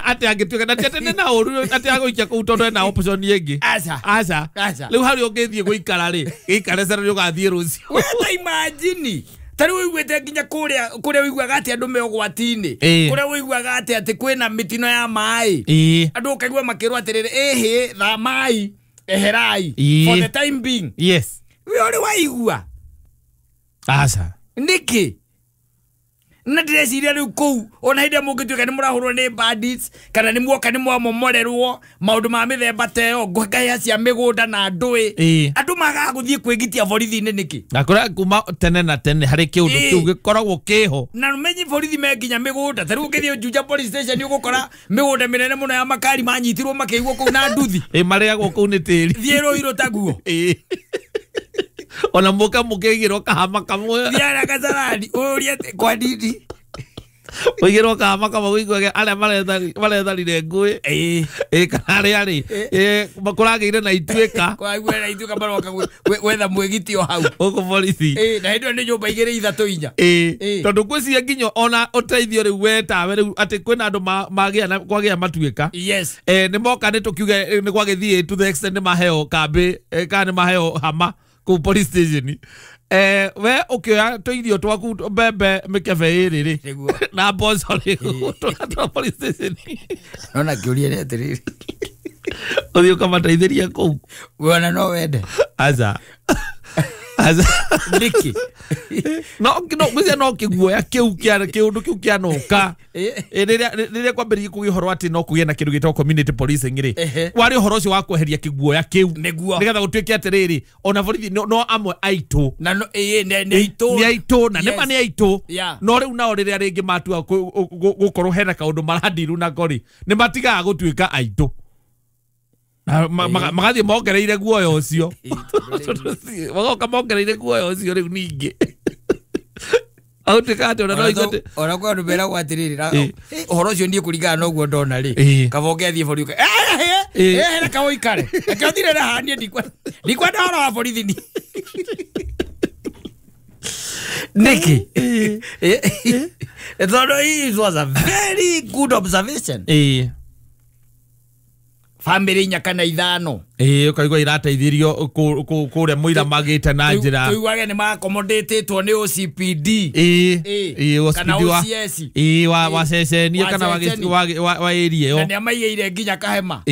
atĩ angĩtuĩka na ti atĩ nĩ na ũru atĩ agũikia kũu tondũ ena option ĩngĩ. Aca. Aca. Rĩu harĩa ũngĩthiĩ gũikara rĩ, gĩikare cero nĩ ũgathiĩ rũciũ. We ta imagine ta rĩu ũiguĩte nginya kũrĩa ũiguaga atĩ andũ me ũgwati-inĩ, kũrĩa ũiguaga atĩ kwĩna mĩtino ya maĩ, andũ ũkaigua makĩrwo atĩrĩrĩ, ĩhĩ thamai eherai for the time being. Yes. We ũrĩ waigua? Aca. Nĩkĩ? Na ndĩreciria rĩu kũu ona hĩndĩ ĩrĩa mũngĩtuĩka nĩ mũrahũrwo nĩ bandits kana nĩ muoka nĩ mwamomorerwo maũndũ ma mĩthemba ta ĩyo, ngahĩa cia mĩgũnda na ndũĩ, andũ magaga gũthiĩ kwĩgitia borithi-inĩ nĩkĩ? Na kũrĩa kuma tene na tene harĩ kĩũndũ kĩu gĩkoragwo kĩho. Na menyi borithi me nginya mĩgũnda. Ta rĩu ũngĩthiĩ Juja police station ũgũkora mĩgũnda mĩnene mũno ya makari manyitirwo makĩigwo kũu na nduthi. Marĩagwo kũu nĩ tĩri. Thiĩ Rũirũ taguo. Ona mũka mũkĩigĩrwo kahama kamwe. Thiara Kasarani ũrie kwa nini ũigĩrwo kahama kamwe ũiguage arĩa maretharire ngũĩ kana arĩa rĩ kũragĩire na ituĩka. Kũragĩire na ituĩka maroka gwetha mwĩgitio hau gũkũ borithi. Na hĩndĩ ĩyo nĩ nyũmba igĩrĩ ithatũ inya. Tondũ ngwĩciria nginya ona ũteithio rĩu we tawe rĩu atĩ kwĩna andũ magĩa na kwagĩa matuĩka. Yes. Nĩ moka nĩ tũkiuge nĩ gwagĩthiĩ to the extent nĩ maheo kambĩ kana nĩ maheo hama kũu police station. We ũkĩoya tũirio twaku mbembe mĩkebe ĩrĩ rĩ na mboco rĩ tũratwara police station. Nona kĩũria nĩ atĩrĩrĩ, ũthiĩ ũkamateithĩria kũu. We ona no wende? Aca. Aca. Nĩkĩ? No ngwĩciria no kĩguoya kĩu kĩũndũ kĩu kĩanoka. Rĩrĩa kwambĩrĩirie kũgĩa ũhoro atĩ no kũgĩe na kĩndũ gĩtagwo community policing rĩ, warĩ ũhoro ũcio wa kweheria kĩguoya kĩu nĩgetha gũtuĩke atĩrĩrĩ ona borithi no amwe aitũ na nĩ aitũ na nĩma nĩ aitũ, no rĩu nao rĩrĩa rĩngĩ matua gũkorwo hena kaũndũ marandiru nako rĩ, nĩ matigaga gũtuĩka aitũ. Magathiĩ mongereire guoya ũcio, magoka mongereire guoya ũcio rĩu ningĩ agutuĩka atĩ ona no igue ona kwĩ andũ meragwo atĩrĩrĩ, ũhoro ũcio niĩ kũringana na ũguo ndona rĩ, kaba ũngĩathiĩ borithi ũka reke ũikare, reke ũthire na haha, niĩ ndikwenda ũhoro wa borithi niĩ. Nĩkĩ? Tondũ it was a very good observation. Family inya kana ithano ũkaigua irateithirio kũrĩa mũira magĩte na njĩra tũiguage nĩ maacommodatĩtwo nĩ OCPD kana OCS wa ceceni kana wa area ĩyo, na nĩ amaigĩire nginya kahema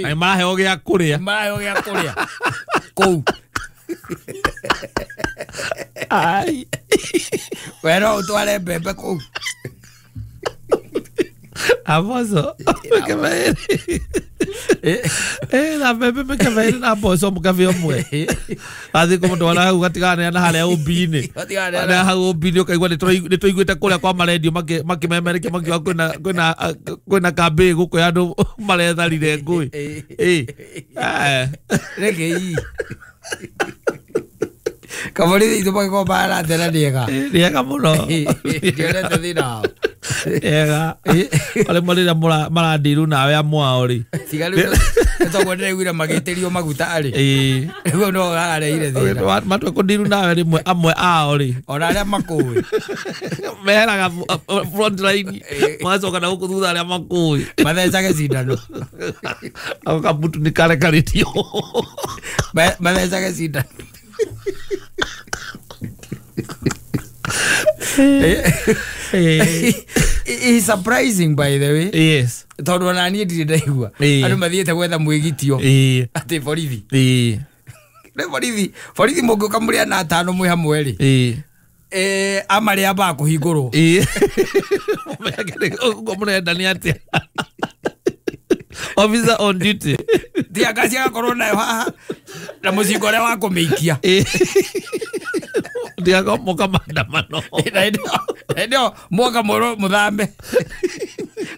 na maraheo gĩa kũrĩa, maraheo gĩa kũrĩa kũu. We no ũtware mbembe kũu. Mboco mĩkebe ĩrĩ na mbembe mĩkebe ĩrĩ na mboco mũkebe ũmwe athiĩ kũmũtwara hau gatiganeana na harĩa ũmbi-inĩ, na hau ũmbi-inĩ ũkaigua nĩ tũiguĩte kũrĩa kwa marendio makĩmemerekia makiuga kwĩna kambĩ gũkũ ya andũ maretharire ngũĩ. Reke kaborithi itũ magĩkorwo maratera nĩega nĩega mũno, ndionete thĩna wao ega arĩa rĩrĩa marandiru nawe amwe ao rĩ, tiga rĩu toguo ndĩraiguire magĩtĩrio maguta rĩ, rĩu no arareire thĩna matua kũndiru nawe rĩmwe amwe ao rĩ, ona arĩa makũĩ meheraga front line magacoka na gũkũ thutha arĩa makũĩ mathecage cindano, ako kabutu nĩ karekarĩtio mathecage cindano. It's surprising by the way. Yes. Tondũ ona niĩ ndirĩ ndaigua andũ mathiĩte gwetha mwĩgitio atĩ borithi. Nĩ borithi, borithi mũngĩũka mũrĩ ana atano mwĩ hamwe rĩ, amarĩa ambaga kũhingũrwo. Ũguo mũrenda nĩ atĩa? Officer on duty. Tiagaci agakorwo nayo haha na mũcinga ũrĩa wa kũmĩikia. Ndiagomoka maandamano. Na hĩndĩ ĩyo mwoka mũthame.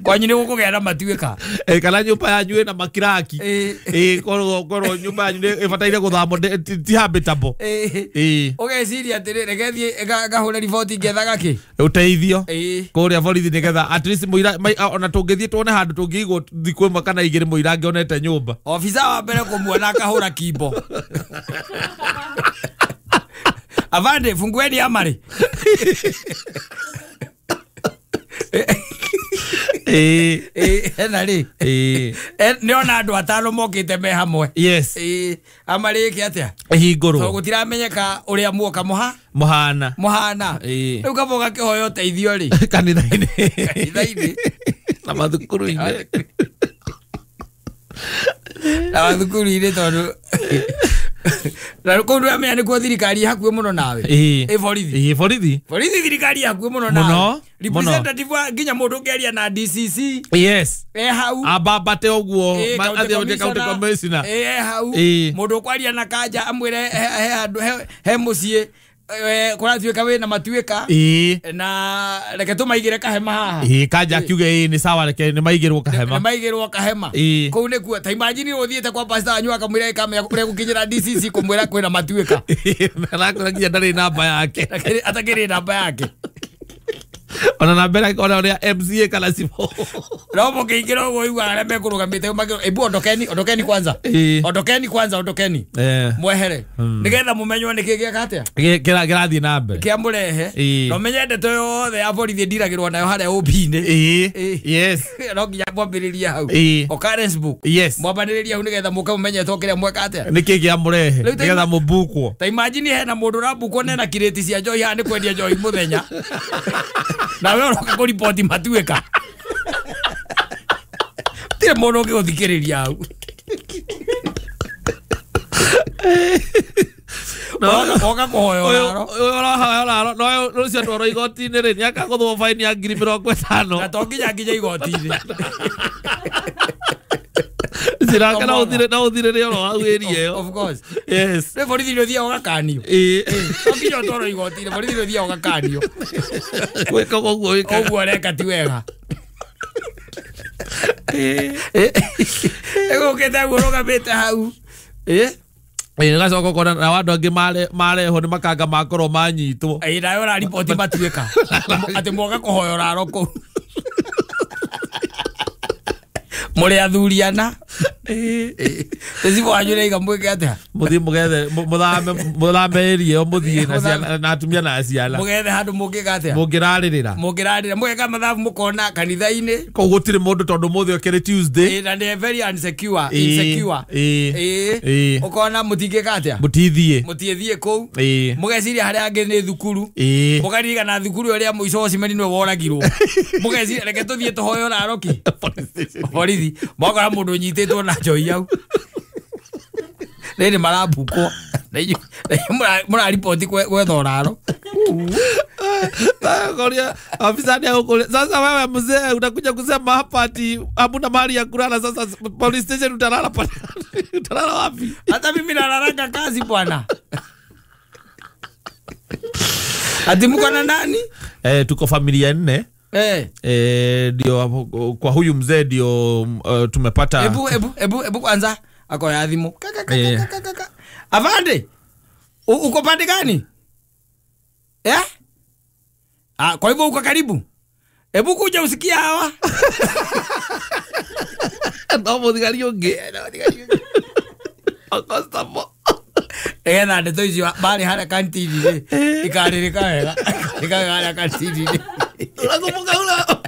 Kwanyu nĩ gũkũgĩa na matuĩka. Kana nyũmba yanyu ĩna makiraki. Korwo nyũmba yanyu nĩ ĩbataire gũthamwo ti habitable. Ũgeciria atĩrĩ reke thiĩ ngahũre riboti ngethaga kĩ ũteithio kũrĩa borithi nĩgetha at least mũira ona tũngĩthiĩ tuone handũ tũngĩigwo thikũ ĩmwe kana igĩrĩ mũira angĩonete nyũmba. Obitha wa mbere kũmuona akahũra kimbo. Avande fungueni amari. Ena rĩ nĩona andũ atano mokĩte me hamwe. Yes. Amarĩ ĩke atĩa? Ĩhingũrwo. So gũtiramenyeka ũrĩa muoka mũhana. Mũhana. Rĩu kaba ũgakĩhoya ũteithio rĩ. Kanitha-inĩ. Kanitha-inĩ. Na mathukuru-inĩ. Na mathukuru-inĩ tondũ na kũu ndũramenya nĩkuo thirikari ĩ hakuhĩ mũno nawe. Ĩ borithi. Ĩ borithi. Borithi thirikari ĩ hakuhĩ mũno nawe. Representative wa nginya mũndũ ũngĩaria na DCC. Yes. E hau. Ambambate ũguo athiĩ county commissioner. E hau. Mũndũ ũkwaria na kanja amwĩre he handũ he mũciĩ kũratuĩka wĩna matuĩka na reke tũmaigĩre kahema haha. Kanja akiuge nĩ sawa reke nĩ maigĩrwo kahema. Nĩ maigĩrwo kahema. Kũu nĩkuo ta imagine ũthiĩte kwa pastor wanyu akamwĩra ĩkamenya kũrĩa gũkinyĩra DCC kũmwĩra kwĩna matuĩka. Arakwĩra nginya ndarĩ namba yake. Atakĩrĩ namba yake. Ona na mbere ona ũrĩa MCA kana cibũ. No mũkĩingĩra ũguo ũiguaga arĩa mekũrũgamĩte ebu ondokeni ondokeni kwanza. Ondokeni kwanza ondokeni. Mwehere. Nĩgetha mũmenywo nĩkĩ gĩeka atĩa? Kĩrathiĩ na mbere. Kĩamũrehe. Na ũmenye ndeto yothe ya borithi ndiragĩrwo nayo harĩa OB-inĩ. Yes. No nginya mwambĩrĩrie hau. Occurrence book. Yes. Mwambanĩrĩrie hau nĩgetha mũke mũmenyetwo kĩrĩa mweka atĩa? Nĩkĩ kĩamũrehe? Nĩgetha mũbukwo. Ta imagine hena mũndũ ũrabukwo nena kirĩti cia njohi haha nĩ kwendia njohi mũthenya. Na we ũroka kũriboti matuĩka. Tirĩ mũndũ ũngĩgũthikĩrĩria hau. Oka kũhoya ũraro. Ũrahoya ũraro. No rũcio atwarwo igoti-inĩ rĩ nĩakagũthwo baini ya 50,000. Na to nginya nginya igoti-inĩ. Ciraka no ũthire oro hau area ĩyo. Of course. Yes. Rĩu borithi nĩ ũthiaga ũgakanio. To nginya ũtwarwo igoti-inĩ borithi nĩ ũthiaga ũgakanio. Gwĩka ũguo wĩkaga. Ũguo ũreka ti wega. Ĩgũkĩte ũguo ũrũgamĩte hau. Nĩgacoka ũkona na andũ angĩ marehwo nĩ makanga makorwo manyitwo. Nawe ũrariboti matuĩka. Atĩ mwoka kũhoya ũraro kũu. Mũrĩ athuri ana. Cibũ wanyu nĩaiga mwĩke atĩa? Mũthiĩ mũgethe mũthame area ĩyo mũthiĩ na atumia na ciana. Mũgethe handũ mũngĩka atĩa? Mũngĩrarĩrĩra. Mũngĩrarĩrĩra. Mũgeka mathabu mũkona kanitha-inĩ. Kũu gũtirĩ mũndũ tondũ mũthĩ ũkĩrĩ Tuesday. Na nĩ very insecure. Insecure. Ũkona mũtingĩka atĩa? Mũtithiĩ. Mũtithiĩ kũu. Mũgeciria harĩa angĩ nĩ thukuru. Mũkaririkana thukuru ĩrĩa mũico Osimhen nĩwe woragirwo. Mũgeciria reke tũthiĩ tũhoe ũraro kĩ? Borithi. Mwakora mũndũ ũnyitĩtwo na njohi hau. Rĩrĩ marabukwo. Mũrariboti gwetha ũraro. Afisa ni akukule. Sasa wewe mzee unakuja kusema hapa ati hamuna mahali ya kulala. Sasa police station utalala pale. Utalala wapi? Hata mimi nalalanga kazi bwana. Ati mko na nani? Tuko familia 4. Ndio kwa huyu mzee ndio tumepata. Ebu kwanza akoya thimu. Kaka. Avande. Uko pande gani? Kwa hivyo uko karibu. Ebu kuja usikie hawa. No muthigari ũngĩ. Constable. Nĩgetha ndeto icio marĩ harĩa kantini-rĩ ikarĩrĩka wega. Ikarĩrĩka wega harĩa kantini-inĩ. Unakumbuka ula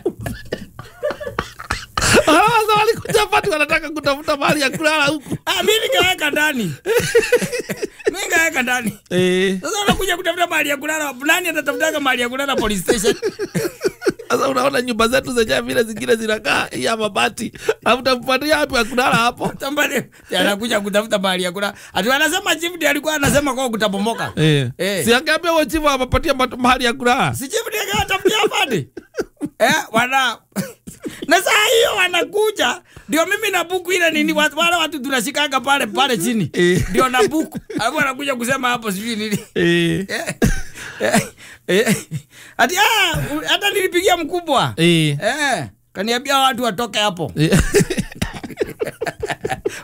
Sasa walikuja hapa tu wanataka kutafuta mahali ya kulala huku. Mimi nikaweka ndani. Mimi nikaweka ndani. Sasa wanakuja kutafuta mahali ya kulala. Nani atatafutaga mahali ya kulala police station? Sasa unaona nyumba zetu zenyewe vile zingine zinakaa ya mabati. Hamtampatia wapi ya kulala hapo? Tambale anakuja kutafuta mahali ya kulala. Ati wanasema chief ndiye alikuwa anasema kwa kutabomoka. Si angeambia wao chief awapatie mahali ya kulala. Si chief ndiye angewatafutia afande. Wana na saa hiyo wanakuja ndio mimi na buku ile nini wale watu tunashikanga pale pale chini. Ndio na buku. Alafu wanakuja kusema hapo sijui nini. Ati hata nilipigia mkubwa. Kaniambia watu watoke hapo.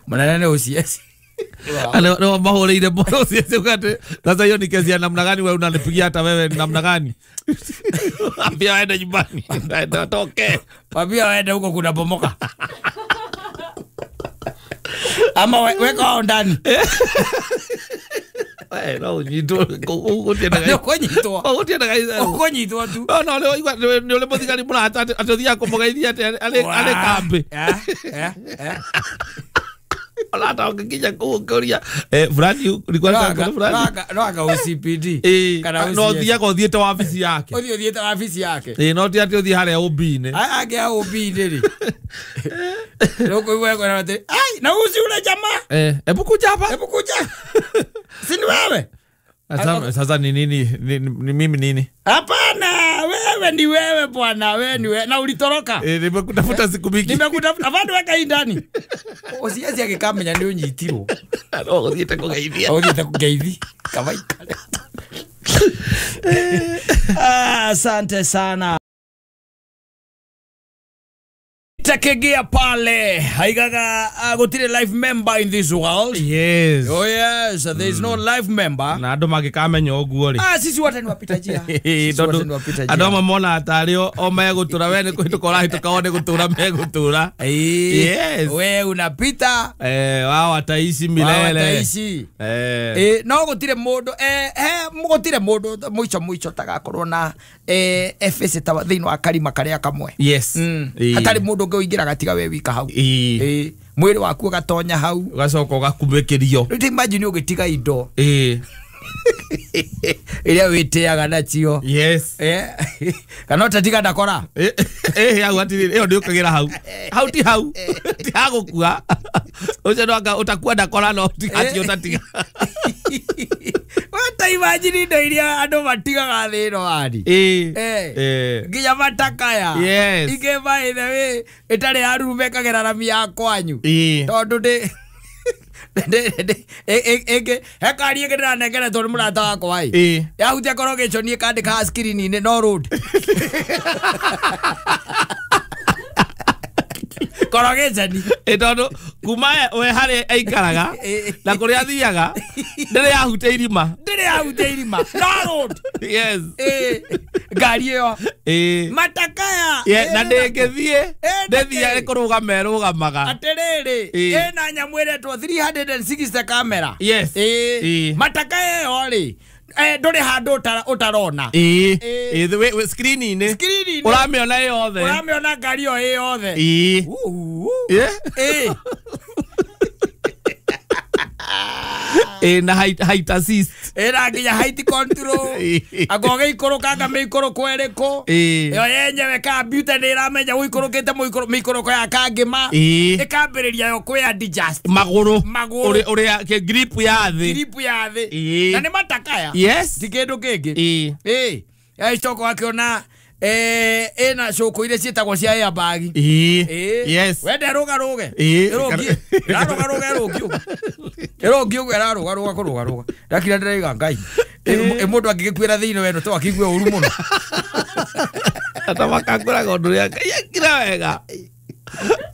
Mnanene OCS. No mahũrĩire mũno OCS ukate. Sasa hiyo ni kesi ya namna gani wewe unanipigia hata wewe namna gani? Ambia waende nyumbani. Waende watoke. Ambia waende huko kuna bomoka. Ama weka wao ndani. We no ũnyitwo Ũkũnyitwo. Ũgũtiendaga Ũkũnyitwo tu. No no nĩ ũrĩ mũthigari mũrata atĩ ũthiaga kũmũgeithia atĩ arĩ kambĩ. Ona ũngĩkinya kũu ũkĩũria fulani ulikuwa na fulani. No anga OCPD. Kana no ũthiaga ũthiĩte wabici yake. Ũthiĩ ũthiĩte wabici yake. No ti atĩ ũthiĩ harĩa OB-inĩ. Aya angĩ a OB-inĩ rĩ. Nĩũkũigua kwĩra atĩ, ai na usi ule jamaa. Hebu kuja hapa. Hebu kuja. Si ni wewe? Sasa ni nini? Ni mimi nini? Hapana, wewe ni wewe bwana, wewe ni wewe. Na ulitoroka. Nimekutafuta siku mingi. Nimekutafuta. Afande weka hii ndani. OCS akikamenya nĩ ũnyitirwo. No, ũthiĩte kũgeithia. Ũthiĩte kũgeithia. Kawaikare. Asante sana. Takegia pale haigaga gutire life member in this world. Yes. Oh yes, there is no life member. Na andu magikamenya uguo ri. Sisi wote ni wapita njia. Tondu andu amwe mona atari o megutura we ni kuhituka urahituka o ni gutura megutura. Yes. We unapita. Wao wataishi milele. Wao wataishi. No gutire mundu gutire mundu muico muico tagakorwo na efesi ta thiini wa karima karia kamwe. Yes. Hatari mundu ũngĩ gatiga we wika hau. Mwĩrĩ waku ũgatonya hau ugacoka ũgakumĩkĩrio. Rĩu imagine ũgĩtiga indo iria wĩtĩaga nacio. Yes. Kana ũtatiga ndakora. Hau atirĩ ĩyo ndĩũkagĩra hau. Hau ti hau. Ti hagũkua. Ũcio no anga ũtakua ndakora no ati ũtatiga. Wata imagine indo iria andũ matigaga thĩ ĩno ani. Nginya matakaya. Yes. Ingĩ by the way ĩtarĩ ya rume ĩkagera rami ya kwanyu. Tondũ ndĩ hekari ĩngĩ ndĩranengeretwo nĩ mũrata wakwa ĩ. Yahutia korogĩco niĩ kandĩka screen-inĩ no road. Korogĩcani. Tondũ kuma we harĩa aikaraga na kũrĩa athiaga ndĩrĩ yahutia irima. Ndĩrĩ yahutia irima. No road. Yes. Ngari ĩyo. Matakaya. Na ndĩngĩthiĩ ndĩthiĩ nĩ kũrũgama ĩrũgamaga. Atĩrĩrĩ ĩna nyamũ ĩretwo 360 camera. Yes. Matakaya ĩyo rĩ ndũrĩ handũ ũtarona. Screen-inĩ. Ũramĩona ĩ yothe. Ũramĩona ngari ĩyo ĩ yothe. Na height assist. Na nginya height control. Anga ũgĩikũrũkanga mĩikũrũko ĩrĩkũ. Ĩyo yenyewe computer nĩ ĩramenya ũikũrũkĩte mĩikũrũko ya kangĩma. Ĩkambĩrĩria yo kwĩ adjust. Magũrũ. Ũrĩa grip ya thĩ. Grip ya thĩ. Na nĩ matakaya. Yes. Ti kĩndũ kĩngĩ. Ĩcoka wakĩona ĩna cũkũ iria ciĩtagwo cia airbag. Yes. Wende rũgarũge. Ĩrũngie. Ĩrarũgarũga ĩrũngie ũguo. Ĩrũngie ũguo ĩrarũgarũga kũrũgarũga. Ndakira ndĩraiga Ngai. Mũndũ angĩgĩkuĩra thĩinĩ weno to akĩigue ũru mũno. Ata makangũraga ũndũ ũrĩa Ngai ekire wega.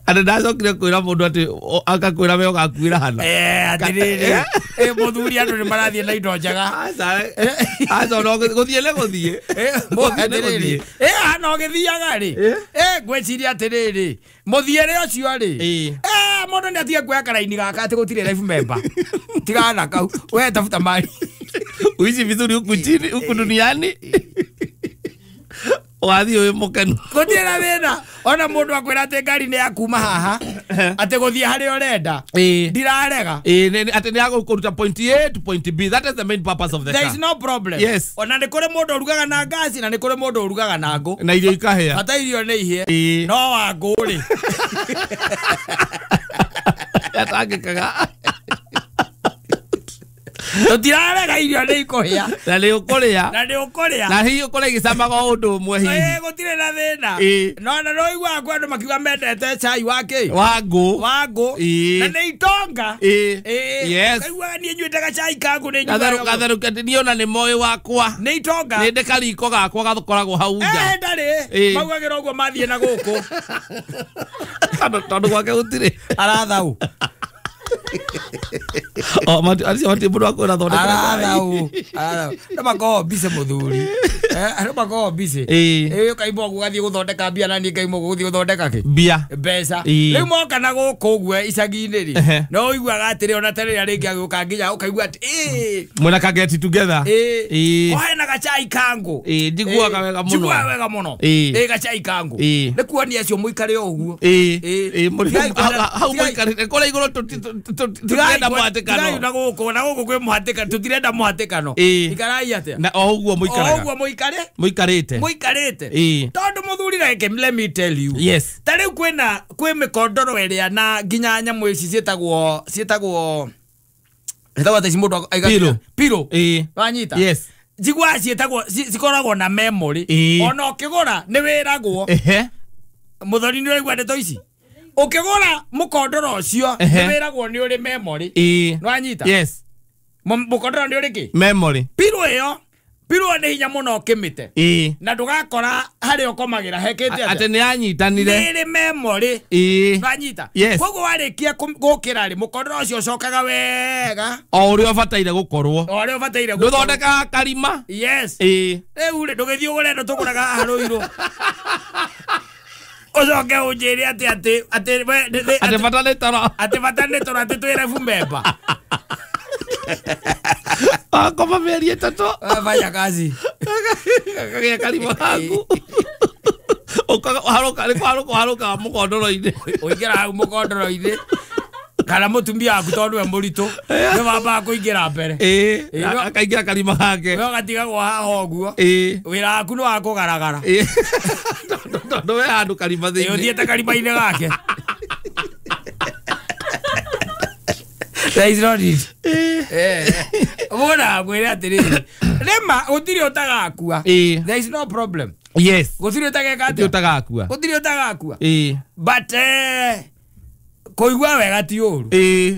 Andũ ndacokire kwĩra mũndũ atĩ akakwĩra we ũgakuĩra hana. Atĩrĩrĩ. Mũthuri andũ nĩ marathiĩ na indo njega. Aca no gũthiĩ nĩ gũthiĩ. Atĩrĩrĩ. Hana ũgĩthiaga rĩ. Ngwĩciria atĩrĩrĩ. Mũthiĩre ũcio rĩ. Mũndũ nĩ atige kuoya karaini gaka atĩ gũtirĩ life member. Tigana kau. We tafuta mali. Uishi vizuri huku chini huku duniani. Wathiĩ wĩ mũkenu. Gũtirĩ na thĩna. Ona mũndũ akwĩra atĩ ngari nĩ ya kuma haha atĩ gũthiĩ harĩa ũrenda. Ndirarega. Atĩ nĩ ya gũkũruta point A to point B. That is the main purpose of the car. There is no problem. Yes. Ona nĩ kũrĩ mũndũ ũrugaga na ngasi na nĩ kũrĩ mũndũ ũrugaga na ngũ. Na irio ikahĩa. Bata irio nĩ ihĩe. No wa ngũ rĩ. Atangĩkaga. Tũtirarega irio nĩ ikũhĩa. Na nĩ ũkũrĩa. Na nĩ ũkũrĩa. Na hihi ũkũrĩa igĩcamaga o ũndũ ũmwe hihi. Gũtirĩ na thĩna. No na no iguaga kwĩ andũ makiuga mendete cai wa kĩ? Wa ngũ. Wa ngũ. Na nĩ itonga. Yes. Kaiguaga niĩ nyuĩte gacai ka ngũ nĩ nyuaga. Gatherũka niĩ ona nĩ moĩ wakwa. Nĩ itonga. Nĩ ndĩ kariko gakwa gakoragwo hau nja. Ndarĩ. Maugagĩra ũguo mathiĩ na gũkũ. Tondũ gwake gũtirĩ. Arathau. Oh, acio matirĩ mũndũ wa kwĩra thondeka. Arathau. Arathau. Andũ makoragwo busy mũthuri. Andũ makoragwo busy. Ũkaimba ũguo ũgathiĩ gũthondeka mbia na niĩ ngaimba ũguo gũthiĩ gũthondeka kĩ? Mbia. Mbeca. Rĩu moka na gũkũ ũguo icagi-inĩ rĩ, no ũiguaga atĩrĩ ona ta rĩrĩa rĩngĩ agĩũka nginya ũkaigua atĩ Mwena ka get together. Ohe na gacai kangu. Njiguaga wega mũno. Njiguaga wega mũno. Gacai kangu. Nĩ kuonia acio mũikare o ũguo. Hau mũikarĩte kũrĩa igũrũ tũtirenda mũhatĩkano. Na gũkũ na gũkũ kwĩ mũhatĩkano tũtirenda mũhatĩkano. Ikarai atĩa? Na o ũguo mũikaraga. O ũguo mũikare? Mũikarĩte. Mũikarĩte. Tondũ mũthuri like let me tell you. Yes. Ta rĩu kwĩna kwĩ mĩkondoro ĩrĩa na nginya nyamũ ici ciĩtagwo ciĩtagwo atĩ ici mũndũ aigaga pillow. Wanyita? Yes. Njiguaga ciĩtagwo cikoragwo na memory. Ona ũkĩgũra nĩ wĩragwo. Mũthoni nĩ ũraigua ndeto ici? Ũkĩgũra mũkondoro ũcio nĩ wĩragwo nĩ ũrĩ memory. Nĩwanyita? Yes. Mũkondoro nĩ ũrĩ kĩ? Memory. Pillow ĩyo pillow nĩ hinya mũno ũkĩmĩte. Na ndũgakora harĩa ũkomagĩra hekĩte atĩ nĩ yanyitanire. Nĩ ĩrĩ memory. Nĩwanyita? Yes. Koguo warĩkia gũkĩra rĩ mũkondoro ũcio ũcokaga wega. O ũrĩa ũbataire gũkorwo. O ũrĩa ũbataire gũkorwo. Ndũthondekaga karima. Yes. Rĩu rĩ ndũgĩthiĩ ũgũre ĩno tũgũraga haha Rũirũ. Ũcoke ũnjĩre atĩ atĩ atĩ atĩ bata nĩ toro. Atĩ bata nĩ toro atĩ twĩre bumemba. Akoma mĩeri ĩtatũ. Fanya kazi. Kagĩa karima gaku. Ũkaharũka nĩ kũharũka ũharũkaga mũkondoro-inĩ. Ũingĩra hau mũkondoro-inĩ. Kana mũtumia waku tondũ we mũritũ nĩ wambaga kũingĩra mbere. Akaingĩra karima gake. We ũgatigagwo haha ũguo. Wĩra waku nĩ wa kũgaragara. Tondũ we handũ karima thĩinĩ. Ũthiĩte karima-inĩ gake. There is no need. Mũndũ akwĩre atĩrĩrĩ, rĩma gũtirĩ ũtagakua. There is no problem. Yes. Gũtirĩ ũtageka atĩa? Ũtagakua. Gũtirĩ ũtagakua. But kũigua wega ti ũru.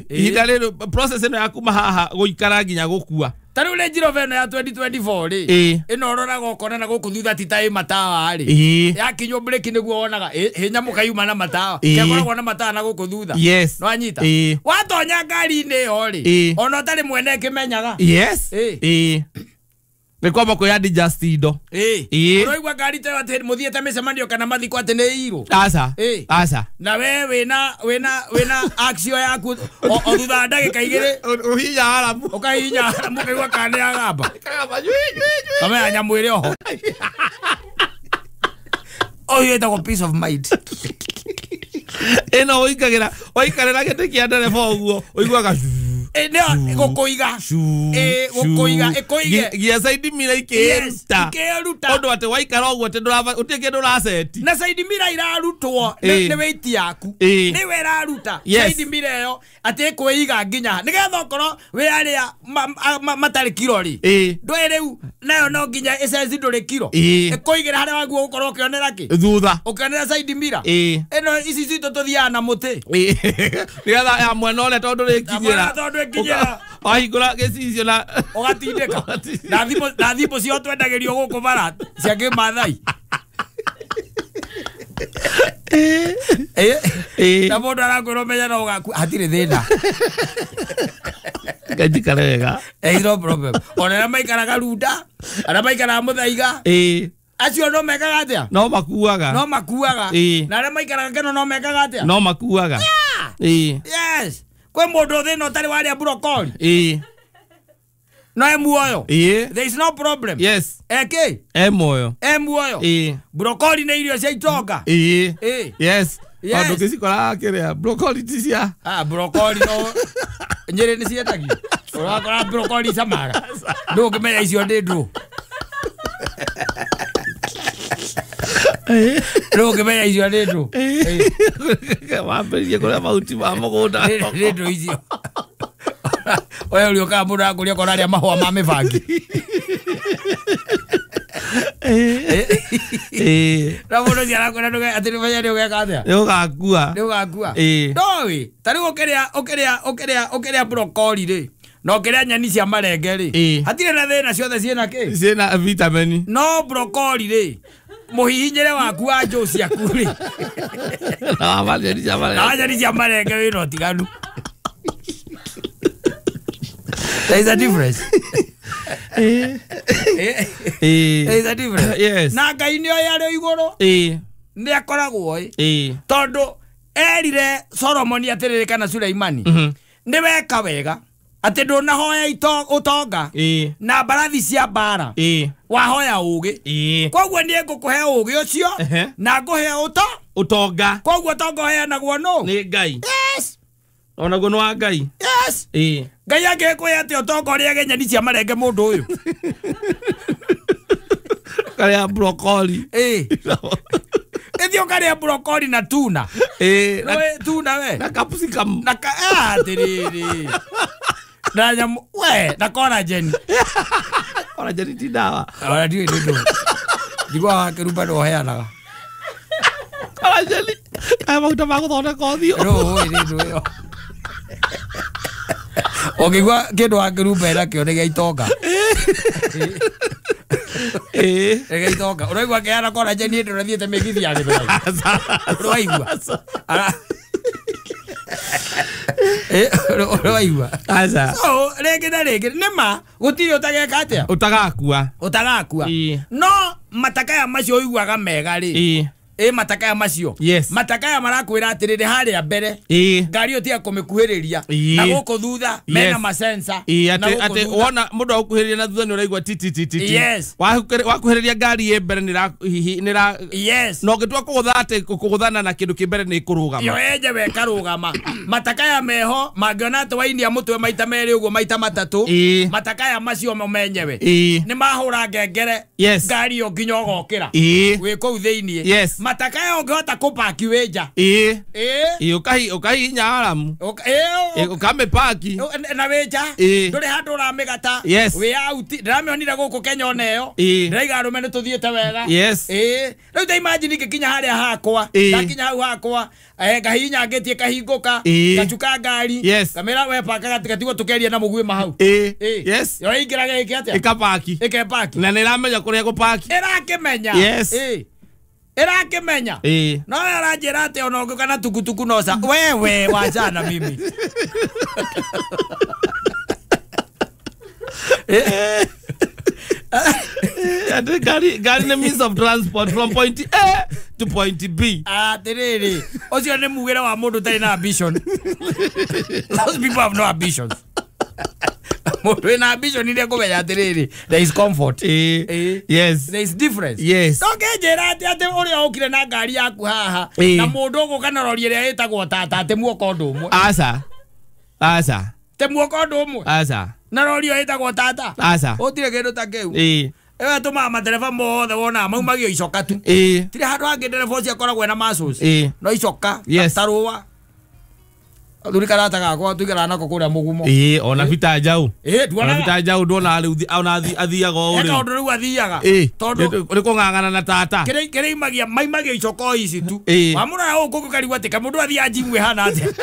Ihinda rĩrĩ process ĩno ya kuma haha gũikara nginya gũkua. Ta rĩu Range Rover ĩno ya 2024 rĩ, ĩno ũroraga ũkona na gũkũ thutha ti ta ĩ matawa rĩ. Yakinywo breki nĩguo wonaga ĩ nyamũ kayuma na matawa. Kekoragwo na matawa na gũkũ thutha. Yes. Nĩwanyita? Watonya ngari-inĩ ĩyo rĩ, ona ũtarĩ mwene ĩkĩmenyaga. Yes. Nĩ kwamba kwĩ adjust indo. Ũraigua ngari ta ĩyo atĩ mũthiĩte mĩcemanio kana mathiko atĩ nĩ irũ. Aca. Aca. Na we wĩna action yaku o thutha wa ndagĩka igĩrĩ. Ũhihinya aramu. Ũkahihinya aramu ũkaigua kana nĩ yagamba. Kagamba nyui nyui nyui. Kamenya nyamũ ĩrĩ oho. Ũyũ wĩtagwo peace of mind. Ĩno ũikagĩra waikarĩra gĩtĩ kĩa ndereba ũguo ũiguaga nĩyo gũkũiga. Gũkũiga ĩkũige. Nginya side mirror ikĩĩruta. Ikĩĩruta. Ũndũ atĩ waikara ũguo atĩ gũtirĩ kĩndũ ũraceti. Na side mirror irarutwo nĩ weight yaku. Nĩwe ĩraruta side mirror ĩyo atĩ ĩkwĩiga nginya nĩgetha okorwo wĩ arĩa matarĩ kiro rĩ. Ndũĩ rĩu nayo no nginya ĩcenji ndũrĩ kiro. Ĩkũigĩra harĩa waguo gũkorwo ũkĩonera kĩ? Thutha. Ũkĩonera side mirror. Ĩno ici citũ tũthiaga na mũtĩ. Nĩgetha ya mwena ũrĩa tondũ rĩkinyĩra. Tondũ ĩkinyĩra. Wahingũra gĩcicio na ũgatindĩka. Na thimũ cio twendagĩrio gũkũ bara cia kĩmathai. Na mũndũ arakwĩra ũmenye no ũgakua hatirĩ thĩna. Ngai njikare wega. No problem. Ona arĩa maikaraga Runda, arĩa maikaraga Mũthaiga. Acio no mekaga atĩa? No makuaga. No makuaga. Na arĩa maikaraga Keno no mekaga atĩa? No makuaga. Yes. Kwĩ mũndũ thĩna ũtarĩ warĩa brokoli. No e muoyo. There is no problem. Yes. Eke? E muoyo. E muoyo. Brokoli nĩ irio cia itonga. Yes. Andũ ngĩcikoraga kĩrĩa brokoli ti cia. Brokoli no Nyĩrĩ nĩ ciendagio. Ũrakora brokoli camaga. Ndũngĩmenya icio nĩ ndũ. Ndũngĩmenya icio nĩ ndũ. Wambĩrĩrie kũrĩa mahuti ma mũgũnda. Nĩ ndũ icio. We ũrĩũkaga mũndũ arakũria korwo arĩa mahũa ma mĩbangi. Na mũndũ ũcio arakwĩra atĩ nĩmenya nĩ ũgeka atĩa? Nĩ ũgakua. Nĩ ũgakua. Ndoĩ ta rĩu ũkĩrĩa brokoli rĩ na ũkĩrĩa nyeni cia marenge rĩ hatirĩ na thĩna, ciothe ciĩna kĩ? Ciĩna vitamin. No brokoli rĩ mũhihinyĩre waku wa njũ ciaku rĩ na wa nyeni cia marenge, na wa nyeni cia marenge wĩna ũtiganu. There is a difference. There is a difference. Yes. Na Ngai nĩ oĩ arĩ igũrũ. Nĩ akoragwo ĩ. Tondũ erire Solomoni atĩrĩrĩ kana Suleimani. Nĩ weka wega atĩ ndũnahoya ũtonga na mbarathi cia mbara, wahoya ũgĩ. Koguo niĩ ngũkũhe ũgĩ ũcio na ngũhe ũtonga. Koguo ũtonga ũheanagwo nũ? Nĩ Ngai. Yes. Onaguo nĩ wa Ngai. Yes. Ngai angĩkwĩra atĩ ũtonga ũrĩage nyeni cia marenge mũndũ ũyũ. Karĩa brokoli. Ĩthiĩ ũkarĩa brokoli na tuna. Tuna we. Na capsicum. Na atĩrĩrĩ. Na nyamũ we na collagen. Collagen ti ndawa. Ona ndiũĩ nĩ ndũ. Njiguaga kĩrumba nĩ ũheanaga. Collagen. Kaya maguta ma gũthondeka ũthiũ. Rũĩ nĩ ndũ ĩyo. Ũngĩigua kĩndũ wa kĩrumba ĩnakĩo nĩ gĩa itonga. Nĩ gĩa itonga. Ũraigua akĩheana collagen hĩndĩ ĩrĩa ũthiĩte mĩgithi ya gĩthũrai. Ũraigua? Ũraigua? Aca. So rĩngĩ na rĩngĩ nĩ ma gũtirĩ ũtageka atĩa? Ũtagakua. Ũtagakua. No matakaya macio ũiguaga mega rĩ. Matakaya macio. Yes. Matakaya marakwĩra atĩrĩrĩ harĩa mbere. Ngari ĩyo tiga kũmĩkuhĩrĩria. Na gũkũ thutha mena masensa. Atĩ wona mũndũ agũkuhĩrĩria na thutha nĩ ũraigua ti ti ti ti. Yes. Wakuhĩrĩria ngari ĩ mbere nĩ Yes. Na ũngĩtua kũgũtha atĩ kũgũthana na kĩndũ kĩ mbere nĩ ĩkũrũgama. Yo yenyewe ĩkarũgama. Matakaya meho mangĩona atĩ wainia mũtwe maita merĩ ũguo maita matatũ. Matakaya macio mo menyewe. Nĩ mahũra ngengere. Yes. Ngari ĩyo nginya ũgokĩra. Wĩ kũu thĩiniĩ. Yes. Matakaya ũngĩhota kũpaki wĩ nja. Ũkahihinya aramu. Ũkamĩpaki. Na wĩ nja. Ndũrĩ handũ ũramĩgata. Yes. Wĩ out. Ndĩramĩonire gũkũ Kenya ona ĩyo. Ndĩraiga arũme nĩ tũthiĩte wega. Yes. Rĩu ta imagine ngĩkinya harĩa hakwa. Ndakinya hau hakwa. Ngahihinya ngĩtie kahingũka. Ngacuka ngari. Yes. Ngamĩra we paka gatigwo tũkeria na mũguĩ hau. Yes. Yo ĩingĩraga ĩke atĩa? Ĩkapaki. Ĩkepaki. Na nĩ ĩramenya kũrĩa ĩgũpaki. Ĩrakĩmenya. Yes. Ĩrakĩmenya. No aranjĩra atĩ ona ũngĩũka na tukutuku no ca wewe wachana mimi. Ngari nĩ means of transport from point A to point B. Atĩrĩrĩ, ũcio nĩ mugĩre wa mũndũ ũtarĩ na ambition. Those people have no ambitions. Mũndũ wĩna ambition nĩ ekũmenya atĩrĩrĩ, there is comfort. Yes. There is difference. Yes. Ndũngĩnjĩra atĩ ũrĩa ũkire na ngari yaku haha na mũndũ ũgũka na rori ĩrĩa ĩtagwo tata atĩ muoka ũndũ ũmwe. Aca. Aca. Atĩ muoka ũndũ ũmwe. Aca. Na rori ĩyo ĩtagwo tata. Aca. Gũtirĩ kĩndũ ta kĩu. Ĩyo ĩtũmaga matereba mothe wonaga maumagio icoka tu. Tirĩ handũ hangĩ ndereba ũcio akoragwo ena muscles. No icoka ta rũa. Athuri karata gakwa tuikaraga nako kũrĩa mũgumo. Ona Peter Njau. Nduonaga. Ona Peter Njau nduonaga rĩu ona athiaga o Eka rĩu. ũndũ rĩu athiaga. Tondũ Nĩ kũng'ang'ana na tata. Kĩrĩa imagia maimagia icoka o ici tu. Wamũrora gũkũ ũkarigwo atĩ kamũndũ athiaga njimu ĩhana atĩa.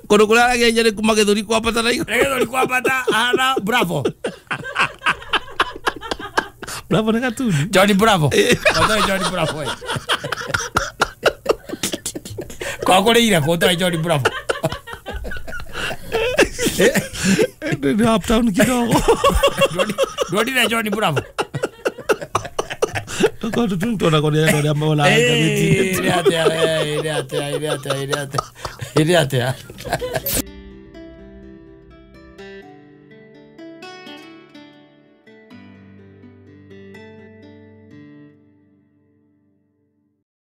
Kũndũ kũrĩa aragia hinya nĩ kuma gĩthũri kwambata na igũrũ. Nĩ gĩthũri kwambata ahana Bravo. Bravo nĩ gatuni. Johnny Bravo. Otoĩ Johnny Bravo. Kwa kũrĩire kũ ũtoĩ Johnny Bravo. Nĩ uptown kidogo. Ndwonire Johnny Bravo. Tũkorwo tuona kũrĩa andũ arĩa monaga ngathĩti. Ĩrĩ atĩa, ĩrĩ atĩa, ĩrĩ atĩa, ĩrĩ atĩa, ĩrĩ atĩa.